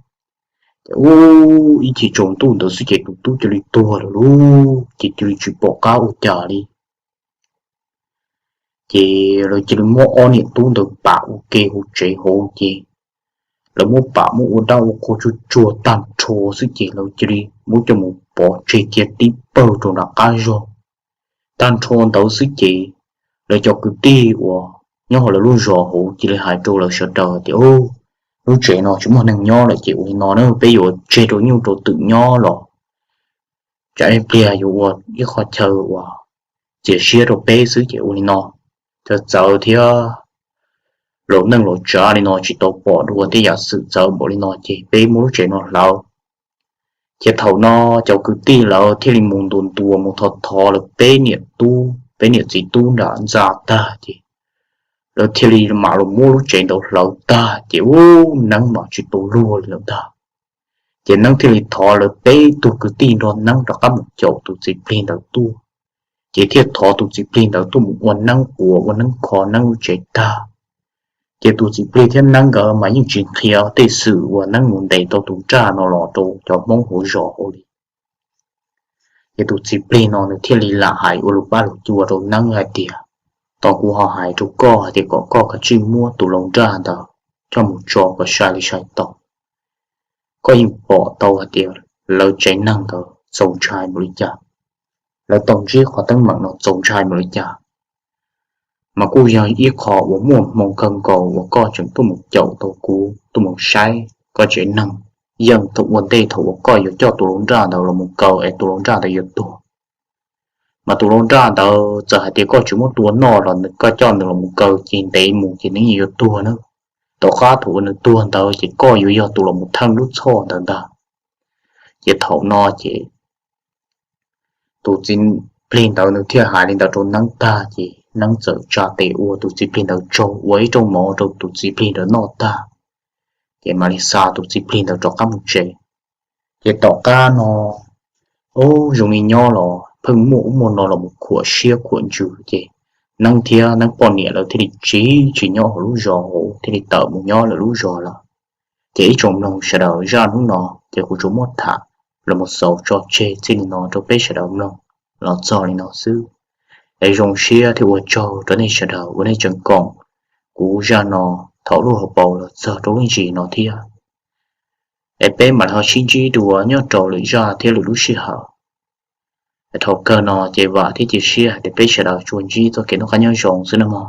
Ces ub ib chim tsaus ntuj ntawd xwb ces tus tub cia li tuag lawm lauj, ces cia li tsis pom qab ua cas li. Ces lawv cia li muab ob niam tub ntawd pam ua ke hauv tsev hauv ces lawv muab pam muab ua dab ua qhua tsuag tsuag tag nrho xwb ces lawv cia li muab coj mus pov tseg kiag tib pawg rau nram qab zog. Tag nrho ntawd xwb ces lawv cov kwv tij uas nyob hauv lawv lub zos hauv cia li hais rau lawv sawv daws tias, Lub tsev no tsis muaj neeg nyob lawm ces ua li no na, peb yuav tseg rau nyuj rau twm nyob los tsam ib pliag yuav ua ib qho chaw uas txias siab rau peb xwb ces ua li no, txawv txawv thiab laus neej laus tsav li no tsis tau pom dua tej yam xwm txawv npaum li no ces peb muab lub tsev no hlawv. Ces thaum no cov kwv tij lawv thiaj li mus ntuas ntuas mus thov thov lawv peb niam tub peb niam txiv tub nram ntxa tag ces lawv thiaj li mam los muab lub tsev ntawd hlawv tag ces ub neeb mam tsis tau luag li lawm ntag. Ces Neeb thiaj li thov lawv peb tug kwv tij nrog Neeb rov qab mus caum tus txiv plig ntawd tuaj. Ces thiaj thov tus txiv plig ntawd tuaj mus ua Neeb quas ua Neeb kho Neeb lub tsev tag. Ces tus txiv plig thiab Neeb nkawd mas yeej tsis qhia tej xwm uas Neeb mus ntes tau tus nraj no los rau cov Hmoob hauv zos hauv li. Ces tus txiv plig no nws thiaj li lam hais ua lus pab lus cua rau Neeb hais tias, tos kuv ho hais rau koj hais tias kom koj kav tsij muab tus laus nraj ntawd coj mus tso kom sai li sai tau. Koj yeej pom tau hais tias lawv tsev neeg ntawd txaus ntshai npaum li cas, lawv tau ntsib qhov teeb meem no txaus ntshai npaum li cas. Mas kuj yog ib qho uas muaj hmoo kawg nkaus uas koj tseem tuaj mus caum tau kuv tuaj mus saib koj tsev neeg, yeej thaum ua ntej thaum uas koj yuav coj tus laus nraj ntawd los mus kaw es tus laus nraj ntawd yuav tuag. Mas tus laus nraj ntawd txawm hais tias koj tsis muab tua noj los koj coj nws los mus kaw ces ntev mus ces nws yeej yuav tuag na. Tom qab thaum uas nws tuag ntawd ces koj yuav yog tus los mus theej lub txhoj ntawd ntag. Ces thaum no ces tus txiv plig ntawd nws thiaj hais li ntawd rau Neeb tag ces Neeb txawm tsa tes ua tus txiv plig ntawd tsaug, ua ib rooj mov rau tus txiv plig ntawd noj tag, ces mam li xa tus txiv plig ntawd rov qab mus tsev. Ces tom qab no, ub, zoo li nyob los pheej muaj ub muaj no los mus khuam siab khuam ntsws ces Neeb thiab Neeb poj niam lawv thiaj li tsiv tsis nyob hauv lub zos hauv, thiaj li tawm mus nyob lawv lub zos lawm. Ces ib tsoom mloog sawv daws, zaj hnub no ces kuv tsuas muab tham los mus xaus tso tseg txij li no rau peb sawv daws mloog los txog li no xwb. Es zoo siab thiab ua tsaug rau nej sawv daws uas nej tseem koom kuv zaj no thaum lub hauv paus los txog rau lub ntsis no thiab. Es peb mam li ho sib ntsib dua nyob rau lwm zaj thiab lwm lub sij hawm. Thaum kawg no ces vam thiab cia siab hais tias peb sawv daws tsuas ntsib txoj kev noj qab nyob zoo xwb nawb mog.